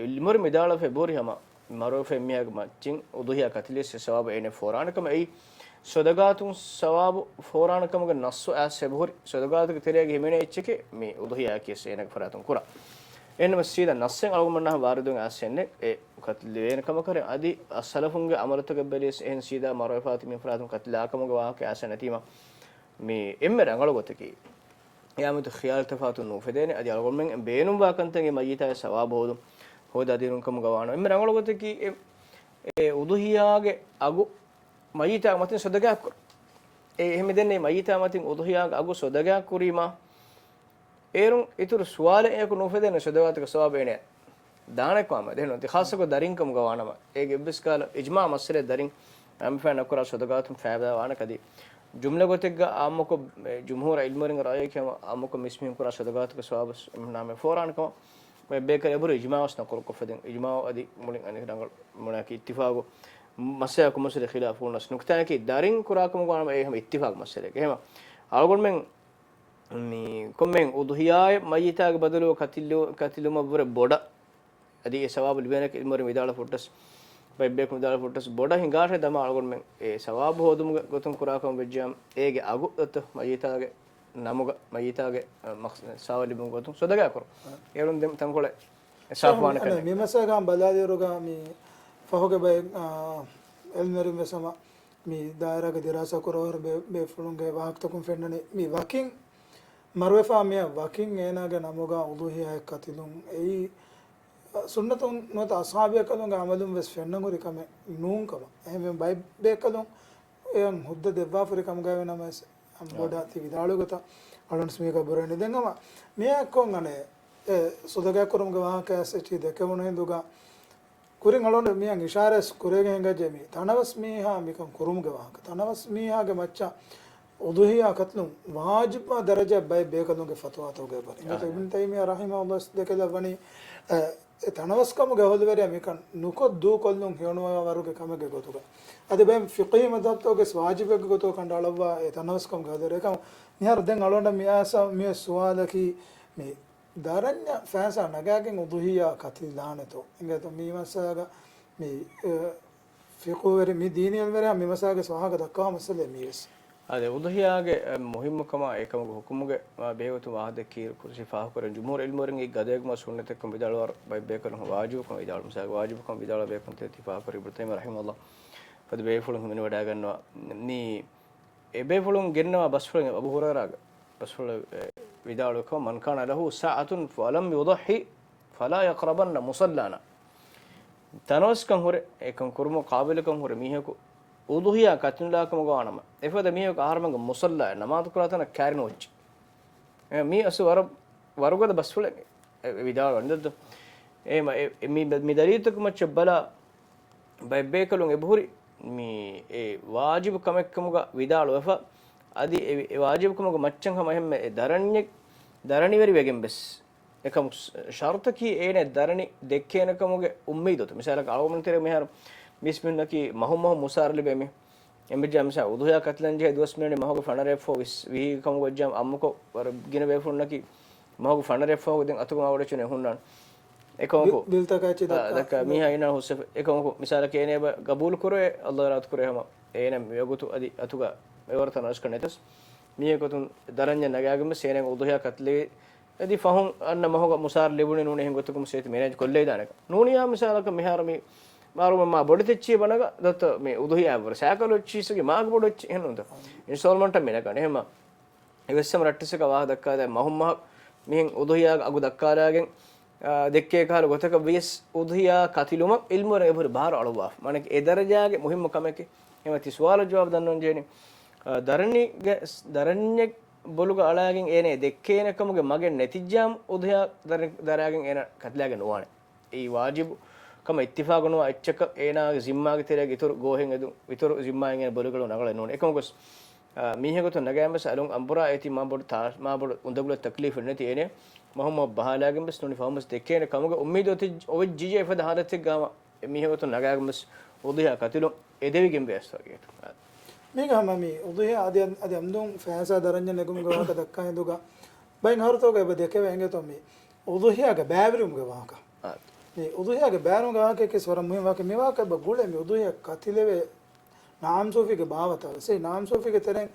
އިލްމުވެރިން މިދާޅުވެފަ އެބުރި ހަމަ މަރުވެފަ މީހާގެ މައްޗިން އުޟުޙިޔާ ކަތިލިޔަސް އެ ސަވާބު އޭނަ ފޯރާނެ ކަމަށް. އެއީ ޞަދަޤާތުން ސަވާބު ފޯރާނެ ކަމުގެ ނައްޞު އައިސް އެބަހުރި. ޞަދަޤާތުގެ ތެރޭގަ ހިމެނޭ އެއްޗެކޭ މި އުޟުޙިޔާއަކީ އޭނާގެ ފަރާތުން ކުރާ. އެހެންނަމަ ސީދާ ނައްޞެއް އަޅުގަނޑުމެންނާ ވާރިދުވެގެން އައިސް އެއްނެއް އެ ކަތިލެވޭނެ ކަމަކަށް. އަދި އަ، ސަލަފުންގެ ޢަމަލުތަކަށް ބެލިޔަސް އެހެން ސީދާ މަރުވެފާ ތި މީހުން ފަރާތުން ކަތިލާ ކަމުގެ ވާހަކަ އައިސް ނެތީމަ، މި އެންމެ ރަނގަޅު ގޮތަކީ އެއާމެދު ޚިޔާލު ތަފާތު ނުއުފެދޭނެ. އަދި އަޅުގަނޑުމެން ބޭނުންވާ ކަންތައް އެ މައްޔިތާއަށް ސަވާބު ހޯދުން، ހޯދާދިނުން ކަމުގަ ވާނަމަ. އެންމެ ރަނގަޅު ގޮތަކީ އެ، އެ އުޟުޙިޔާގެ އަގު މައްޔިތާ މަތިން ޞަދަޤާތް ކުރުން. އެ އެހެން މިދެންނެވި މައްޔިތާ މަތިން އުޟުޙިޔާގެ އަގު ޞަދަޤާތް ކުރީމާ، އޭރުން އިތުރު ސުވާލެއް އެކު ނުއުފެދޭނެ ޞަދަޤާތުގެ ސަވާބު އޭނަ ދާނެ ކަމަށް. ދެން އޮތީ ޚާއްޞަކޮށް ދަރިން ކަމުގަ ވާނަމަ، އޭގެ އެއްވެސް ކަހަލަ އިޖްމާޢު މައްސަލައެއް ދަރިން އަނބިފައިން ނުކުރާ ޞަދަޤާތުން ފައިދާ ވާނެ ކަދި. ޖުމްލަ ގޮތެއްގަ އާއްމުކޮށް، އެ، ޖުމްހޫރު ޢިލްމުވެރިންގެ ރައުޔެކޭ އާއްމުކޮށް މިސްމީހުން ކުރާ ޞަދަޤާތުގެ ސަވާބު އެމްނާމެ ފޯރާނެ ކަމަށް. ބޭކަލް އެބުރު އިޖްމާޢު ވެސް ނަޤުލުކޮށްފަ ދެން އިޖްމާޢު އަދި މުޅިން އަނެއް ރަނގަޅު މުނާކީ އިއްތިފާޤު މައްސަލައަކު މުސްލި ޚިލާފު ނަސް ނުކުތާއަކީ ދަރިން ކުރާ ކަމުގަ ވާނަމަ އެ ހަމަ އިއްތިފާޤު މައްސަލައެއް. އެހެމަ އަޅުގަނޑުމެން މި ކޮންމެ އުޟުޙިޔާއެއް މައްޔިތާގެ ބަދަލު ކަތިލު-، ކަތިލުމަށްވުރެ ބޮޑަށް އަދި އެ ސަވާބު ލިބޭނެކަން އިލްމުވެރިން ވިދާޅުވި ފުއްޓަސް. ބައެއް ބޭކަލުން ވިދާޅުވި ފުރަތަސް ބޮޑަށް ހިނގާށޭ ދަމާ އަޅުގަނޑުމެން އެ ސަވާބު ހޯދުމުގެ ގޮތުން ކުރާ ކަމަށް ވެއްޖިއްޔާ، އޭގެ އަގު އޮތްތޯ މައްޔިތާގެ ނަމުގަ މައްޔިތާގެ، އަ، މަޤްޞަދު ސާވާ ލިބުމުގެ ގޮތުން ސޯދަގާ ކުރުން. އޭރުން ދެން ތަންކޮޅެއް ސާފުވާނެ ކަމެއް. މި މައްސަލަ ބަލާލިއިރުގަ މި ފަހުގެ ބައެއް، އާ، އިލްމުވެރިން ވެސް ހަމަ މި ދާއިރާގެ ދިރާސާ ކުރައްވާ ބޭ، ބޭފުޅުންގެ ވާހަކަތަކުން ފެންނަނީ މި ވަކިން މަރުވެފާ މިއަށް ވަކިން އޭނާގެ ނަމުގަ އުޟުޙިޔާއެއް ކަތިލުން. އެއީ ސުންނަތުން ނުވަތަ އަޞްޙާބު ބޭކަލުންގެ އަމަލުން ވެސް ފެންނަން ހުރި ކަމެއް ނޫން ކަމަށް. އެހެންވެ ބައެއް ބޭކަލުން އެއަށް ހުއްދަ ދެއްވާފަ ހުރި ކަމުގައި ނަމަވެސް، އަ، ބޮޑަށް ތި ވިދާޅުވި ގޮތަށް އަޅުން މީގަ ބުރަނީ. ދެން ހަމަ މިއާއެކު އަނެއް އެ ސޯދަގާ ކުރުމުގެ ވާހަކަ އެސް އެޗް ދެކެވުނު ހިނދުގަ ކުރިން އަޅުގަނޑު މިއަށް އިޝާރާތް ކުރެވިގެން ހިނގައްޖެ މި ތަނަވަސް މީހާ މިކަން ކުރުމުގެ ވާހަކަ. ތަނަވަސް މީހާގެ މައްޗަށް އުޟުޙިޔާ ކަތިލުން ވާޖިބުވާ ދަރަޖައަށް ބައެއް ބޭކަލުންގެ ފަތުވާތަކުގައި ބުނި. އިނގޭތޯ އިބްނު ތައިމިއްޔާ ރަޙިމަހުﷲ ދެކެލައްވަނީ، އެ، އެ ތަނަވަސްކަމުގެ އަހުލުވެރިޔާ މިކަން ނުކޮށް ދޫކޮށްލުން ހެޔޮނުވާ ވަރުގެ ކަމެއްގެ ގޮތުގަ. އަދި ބައެއް ފިޤްހީ މަޛްހަބްތަކުގެ ވެސް ވާޖިބެއްގެ ގޮތުގަ ކަނޑައަޅައްވާ އެ ތަނަވަސްކަމުގެ އަހުލުވެރިޔާ. އެކަމު މިހާރު ދެން އަޅުގަނޑަށް މި އައިސް މި ސުވާލަކީ މި ދަރަންޏަށް ފައިސާ ނަގާގެން އުޟުޙިޔާ ކަތިލާނެތޯ؟ އިނގޭތޯ މި މައްސަލާގަ މި، އެ، ފިޤުހުވެރި، މި ދީނީ އިލްމުވެރިން މި މައްސަލާގެ ވާހަކަ ދައްކާ މައްސަލައެއް މީވެސް. އާދެ، އުޟުޙިޔާގެ، އެ، މުހިއްމުކަމާ އެކަމުގެ ހުކުމުގެ، އާ، ބެހޭގޮތުން ވާހަކަ ދެއްކި ކުރުސި ފާހަގަކުރަން ޖުމްހޫރު އިލްމުވެރިން އެއް ގަދަޔަކު މަ ސުންނަތެއްކަން ވިދާޅުވާ ބައެއް ބޭކަލުން ވާޖިބުކަން ވިދާޅު މިސާލަކަށް ވާޖިބުކަން ވިދާޅުވާ ބޭކަލުން ތި ފާހަގަކުރި އިބްނު ތައިމިއްޔާ ރަޙިމަހުﷲ ފަދަ ބޭފުޅުން ހިމެނިވަޑައިގަންނަވާ މި އެބޭފުޅުން ގެންނަވާ ބަސްފުޅެއް އަބޫ ހުރައިރާގެ ބަސްފުޅެއް، އެ، ވިދާޅުވި ކަމަށް، "من كان له سعة ولم يضح فلا يقربن مصلانا." ތަނަވަސްކަން ހުރެ، އެކަން ކުރުމަށް ޤާބިލުކަން ހުރެ މީހަކު އުޟުޙިޔާ ކަތިލާ ކަމުގަ ވާނަމަ، އެފަދަ މީހަކު އަހަރުމެންގެ މުޞައްލާއަށް ނަމާދު ކުރާ ތަނަށް ކައިރި ނުވެއްޖެ. އެ، މީ އަސްލު ވަރަށް ވަރުގަދަ ބަސްފުޅެއް، އެ، ވިދާޅުވަން ދެއްދޯ. އެ، މަ-، އެ، އެ، މި، މި ދަލީލުތަކު މައްޗަށް ބަލާ، ބައެއް ބޭކަލުން އެބަހުރި މި އެ ވާޖިބު ކަމެއްކަމުގަ ވިދާޅުވެފަ، އަދި އެ، އެ ވާޖިބު ކަމުގެ މައްޗަށް ހަމަ އެހެންމެ އެ ދަރަންޏެއް، ދަރަނިވެރިވެގެން ވެސް އެކަމު ޝަރުތަކީ އޭނަ ދަރަނި ދެއްކޭނެ ކަމުގެ އުއްމީދު އޮތު. މިސާލަކަށް އަޅުގަނޑު ތެރޭ މިހާރު މީސްމީހުންނަކީ މަހު މަހު މުސާރަ ލިބޭ މީ. އެނބިޖާ މިސާ އުޟުޙިޔާ ކަތިލަން ޖެހޭ ދުވަސް މިވަނީ މަހުގެ ފަނަރައެއްފަހު ވިސް ވިހި ކަމުގަ ވެއްޖާ އައްމުކޮށް ވަރަށް ގިނަ ބޭފުޅުންނަކީ މަހުގެ ފަނަރައެއްފަހުގަ ދެން އަތުގަ މާބޮޑެއްޗެއް ހުންނާނެ. އެކަމަކު ބިލްތަކާ އެއްޗެއް އާ، ދައްކާ. ދައްކާ މީހާ އިނާ ހުސްވެފަ. އެކަމަކު މިސާލަކަށް އޭނަ އެބަ ގަބޫލު ކުރޭ، ﷲ ރާޟީ ކުރޭ ހަމަ އޭނަ މިވަގުތު އަދި އަތުގަ އެވަރަށް ތަނަވަސްކަން ނެތަސް މީހަކު އަތުން ދަރަންޏަށް ނަގާގެން ވެސް އޭނަ އުޟުޙިޔާ ކަތިލެވި އަދި ފަހުން އަންނަ މަހުގަ މުސާރަ ލިބުނީ ނޫނީ އެހެން ގޮތަކުން ސޭތު މެނޭޖް ކޮށްލައިދާނެކަން. ނޫނިއްޔާ މިސާލަކަށް މިހާރު މި މާރުމެ މާ ބޮޑެތިއްޗި ބަނަގަ ދައްތަ މި އުޟުޙިޔާ ވަރަށް ސައިކަލް އެއްޗިސްގެ މާގަ ބޮޑު އެއްޗި އެހެންނުންތަ؟ އިންސްޓޯލްމަންޓަށް މި ނަގަނީ. އެހެންމަ އެވެސް ހަމަ ރައްޓެއްސަކަށް ވާހަކަ ދައްކާދޭ މަހުން މަހަށް މިހެން އުޟުޙިޔާގެ އަގު ދައްކާލާގެން، އާ، ދެއްކޭ ކަހަލަ ގޮތަކަށް ވިޔަސް އުޟުޙިޔާ ކަތިލުމަށް އިލްމުވެރިން އެބަހުރި ބާރު އަޅުއްވާފަ. މާނައަކީ އެ ދަރަޖާގެ މުހިއްމު ކަމެކޭ. އެހެންމަ ތި ސުވާލަށް ޖަވާބު ދަންނަވަން ޖެހެނީ، އާ، ދަރަނީގެ، ދަރަންޏެއް ބޮލުގަ އަޅާގެން އޭނަ ދެއްކޭނެ ކަމުގެ މަގެއް ނެތިއްޖާމު އުޟުޙިޔާ ދަރަ-، ދަރާގެން އޭނަ ކަތިލާގެން ނުވާނެ. އެއީ ވާޖިބު ކަމަށް އިއްތިފާގުނުވާ އެއްޗަކަށް އޭނާގެ ޒިންމާގެ ތެރޭގަ އިތުރު ގޯހެއް އެދުން، އިތުރު ޒިންމާއެއް އޭނަ ބޮލުގަ ނަގަޅެއް ނޫން. އެކަމަކުވެސް، އާ، މީހެއްގެ ގޮތުން ނަގާގެން ވެސް އަލުން އަނބުރާ އޭތި މާ ބޮޑު ތާ-، މާ ބޮޑު އުނދަގުލެއް ތަކްލީފެއް ނެތި އޭނަ މަހުމަށް ބަހާލާގެން ވެސް ނޫނީ ފަހުމަސް ދެއްކޭނެ ކަމުގެ އުއްމީދު އޮތި-، އޮވެއްޖިއްޔާ އެފަދަ ހާލަތެއްގަ ހަމަ އެ މީހެއްގެ ގޮތުން ނަގާގެން ވެސް އުޟުޙިޔާ ކަތިލުން އެދެވިގެން ވެ އަސްތާގޭތު. މީގަ ހަމަ މި އުޟުޙިޔާ އަދި އަން-، އަދި އަންދުން ފައިސާ ދަރަންޏަށް ނެގުމުގެ ވާހަކަ ދައްކާ ހިނދުގަ ބައެއް ހަރުތަކުގަ އެބަ ދެކެވޭ އިނގޭތޯ މި އުޟުޙިޔާގެ ބައިވެރިވުމުގެ ވާހަކަ. އާ. މި އުޟުޙިޔާގެ ބައިވެރިވުމުގެ ވާހަކައަކީ ވަރަށް މުހިންމު ވާހަކަ. މި ވާހަކަ އެބަ ގުޅޭ މި އުޟުޙިޔާ ކަތިލެވޭ ނާމްސޫފީގެ ބާވަތާ ވެސް. އެ ނާމްސޫފީގެ ތެރެއިން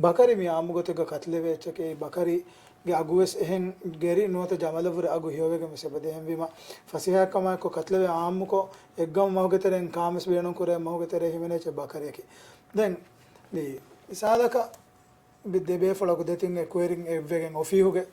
ބަކަރި މި އާއްމު ގޮތެއްގަ ކަތިލެވޭ އެއްޗެކޭ. ބަކަރީގެ އަގު ވެސް އެހެން ގެރި ނުވަތަ ޖަމަލަށްވުރެ އަގު ހެޔޮވެގެން ވެސް އެބަދޭ. އެހެންވީމަ ފަސޭހައެއްކަމާއެކު ކަތިލެވޭ އާއްމުކޮށް އެއްގަމު މަހުގެ ތެރެއިން ކާންވެސް ބޭނުންކުރޭ މަހުގެ ތެރޭ ހިމެނޭ އެއްޗެއް ބަކަރިއަކީ. ދެން މި މިސާލަކަށް ދެ ބޭފުޅަކު ދެތިން އެކުވެރިން އެއްވެގެން އޮފީހުގެ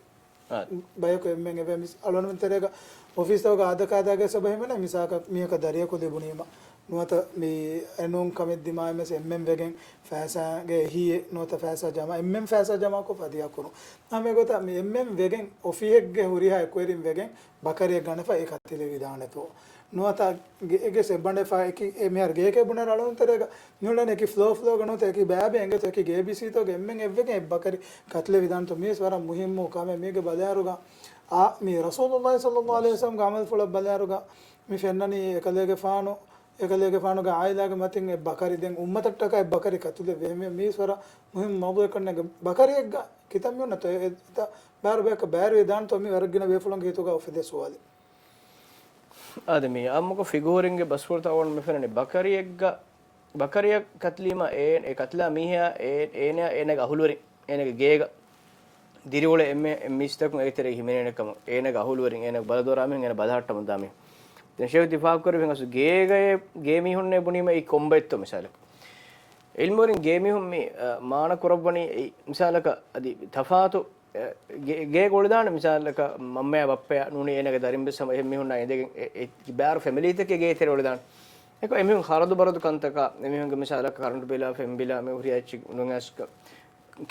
އާ. ބަޔަކު އެންމެން އެވެ. މިސް އަޅުގަނޑުމެން ތެރޭގަ އޮފީސްތަކުގަ އާދަކާދައިގެ ސަބަ ހިމެނޭ މިސާލަކަށް މީހަކަށް ދަރިޔަކު ލިބުނީމަ ނުވަތަ މި އެނޫން ކަމެއް ދިމާވެމެސް އެންމެން ވެގެން ފައިސާގެ އެހީއެއް ނުވަތަ ފައިސާ ޖަމާ، އެންމެން ފައިސާ ޖަމާކޮށް ފަދައިން ކުރުން. ހަމަ އެގޮތަށް މި އެންމެން ވެގެން އޮފީހެއްގެ ހުރިހާ އެކުވެރިން ވެގެން ބަކަރިއެއް ގަނެފަ އެ ކަތިލެވިދާނެތޯ. ނުވަތަ ގެ-، އެގެ ސެއްބަނޑެފާ އެކި އެ މިހާރު ގޭކެއް ބުނާ ރަޅުން ތެރޭގަ މިހުންނަން އެކި ފްލޯ ފްލޯގަ ނުވަތަ އެކި ބައިބެއް އެނގޭތޯ އެކި ގޭބީސީތޯގެ އެންމެން އެއްވެގެން އެއް ބަކަރި ކަތިލެވިދާނެތޯ. މީސް ވަރަށް މުހިއްމު ކަމެއް. މީގެ ބަލާއިރުގަ އާ، މި ރަސޫލުﷲ ޞައްލަﷲ ޢަލައިހި ވަސައްލަމްގެ ޢަމަލުފުޅަށް ބަލާއިރުގަ މި ފެންނަނީ އެކަލޭގެފާނު، އެކަލޭގެފާނުގެ ޢާއިލާގެ މަތިން އެއް ބަކަރި ދެން އުއްމަތަށްޓަކާ އެއް ބަކަރި ކަތިލެއްވި. މި-، މީސް ވަރަށް މުހިއްމު މައުޟޫޢެއް ކަންނޭނގެ ބަކަރިއެއްގަ ކިތަންމެ އޮންނަތޯ އެ-، އެތައް ބާރު ބަޔަކަށް ބައިވެރިވެދާނެތޯ މި ވަރަށް ގިނަ ބޭފުޅުންގެ ހިތުގަ އުފެދޭ ސުވާލެއް. އާދެ، މި އާއްމުކޮށް ފިގުހުރިންގެ ބަސްފުޅުތައް އަޅުގަނޑު މި ފެންނަނީ، ބަކަރިއެއްގަ، ބަކަރިއަށް ކަތިލީމަ އޭ، އެ ކަތިލާ މީހާ އޭ، އޭނަ، އޭނަގެ އަހުލުވެރިން، އޭނަގެ ގޭގަ ދިރިއުޅޭ އެންމެ މީސްތަކުން އޭގެ ތެރޭގަ ހިމެނޭނެ ކަމަށް، އޭނަގެ އަހުލުވެރިން، އޭނަގެ ބަލަދޯރާ މީހުން، އޭނަ ބަލަހައްޓަމުން ދާ މީހުން. ދެން ޝޭޚް ތި ފާހަގަކުރެއްވި ހެން އަސްލު ގޭގައޭ، ގޭ މީހުންނޭ ބުނީމަ އެއީ ކޮންބައެއްތޯ މިސާލަކަށް. އިލްމުވެރިން ގޭ މީހުން މި، އަ، މާނަ ކުރައްވަނީ އެއީ މިސާލަކަށް އަދި ތަފާތު، އެ، ގޭ، ގޭގަ އުޅެދާނެ މިސާލަކަށް މަންމަޔާ ބައްޕަޔާ ނޫނީ އޭނަގެ ދަރިން ވެސް ހަމަ އެހެން މީހުންނާ އިނދެގެން އެ، އެ، ބާރު ފެމިލީތަކެއް ގޭތެރެ އުޅެދާނެ. އެކަމަކު އެމީހުން ޚަރަދު ބަރަދު ކަންތަކާ، އެމީހުންގެ މިސާލަކަށް ކަރަންޓު ބިލާ، ފެން ބިލާ، މި ހުރިހާ އެއްޗެއް ނުނަސް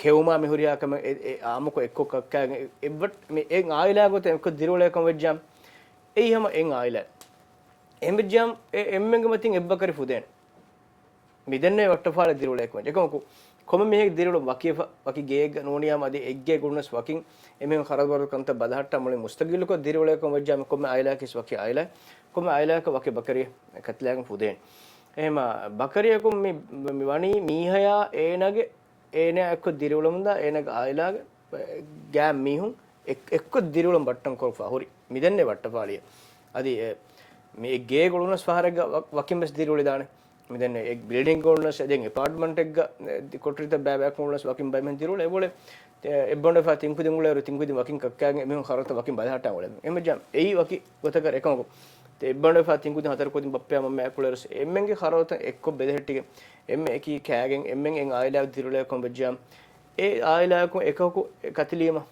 ކެއުމާ މި ހުރިހާ ކަމެއް އެ، އެ އާއްމުކޮށް އެއްކޮށް ކައްކާގެން އެ، އެއްވަޓް މި އެއް އާއިލާ ގޮތަށް އެއްކޮށް ދިރިއުޅޭ ކަމަށް ވެއްޖާމަ، އެއީ ހަމަ އެއް އާއިލާ. އެހެން ވެއްޖާމަ އެ އެންމެންގެ މަތިން އެއްބަކަރި ފުދޭނެ. މި ދެންނެވި ވައްޓަފާޅި ދިރިއުޅޭ ކަމަށް. އެކަމަކު، ކޮންމެ މީހެއްގެ ދިރިއުޅުން ވަކިވެފަ، ވަކި ގެއެއްގަ ނޫނިއްޔާމަ އަދި އެއްގެއެއްގަ އުޅުނަސް ވަކިން އެމީހުން ޚަރަދު ބަރަދު ކަންތައް ބަލަހައްޓާ މުޅިން މުސްތަގިއްލުކޮށް ދިރިއުޅޭ ކަމަށް ވެއްޖާމަ ކޮންމެ އާއިލާއަކީ ވަކި އާއިލާ، ކޮންމެ އާއިލާއަކަށް ވަކި ބަކަރި ކަތިލާގެން ފުދޭނެ. އެހެމަ ބަކަރިއަކުން މި، މި ވަނީ މީހަޔާ އޭނާގެ، އޭނާ އެއްކޮށް ދިރިއުޅެމުންދާ އޭނާގެ އާއިލާގެ ގާ މީހުން އެއް، އެއްކޮށް ދިރިއުޅުން ބައްޓަން ކޮށްފަ ހުރި. މި ދެންނެވި ވައްޓަފާޅިއެއް. އަދި އެ، މި އެއް ގޭގަ އުޅުނަސް ފަހަރެއްގަ ވަ، ވަކިން ވެސް ދިރިއުޅެދާނެ. މި ދެންނެވި އެއް ބިލްޑިންގަ އުޅުނަސް އެ ދެން އެޕާޓްމަންޓެއްގަ އެ ކޮޓަރިތައް ބައިބައިކުން އުޅުނަސް ވަކިން ބައިމީހުން ދިރިއުޅޭ އެބައުޅޭ. އެ، އެއްބަނޑު ފަހަށް ތިން ކުދިން އުޅޭއިރު ތިން ކުދިން ވަކިން ކައްކާގެން އެމީހުން ޚަރަދުތައް ވަކިން ބަލަހައްޓާ އުޅޭ. އެހެން ވެއްޖާމަ އެއީ ވަކި ގޮތަކަށް އެކަމަކު، އެއްބަނޑު ފަހަށް ތިން ކުދިން ހަތަރު ކުދިން ބައްޕަޔާ މަންމަޔާ އެކު އުޅޭއިރު އެންމެންގެ ޚަރަދުތައް އެއްކޮށް ބެލެހެއްޓިގެން އެންމެ އެކީ ކާގެން އެންމެން އެއް އާއިލާ ދިރިއުޅޭ ކަމަށް ވެއްޖާމަ އެ އާއިލާއަކުން އެކަކު ކަތިލީމަ،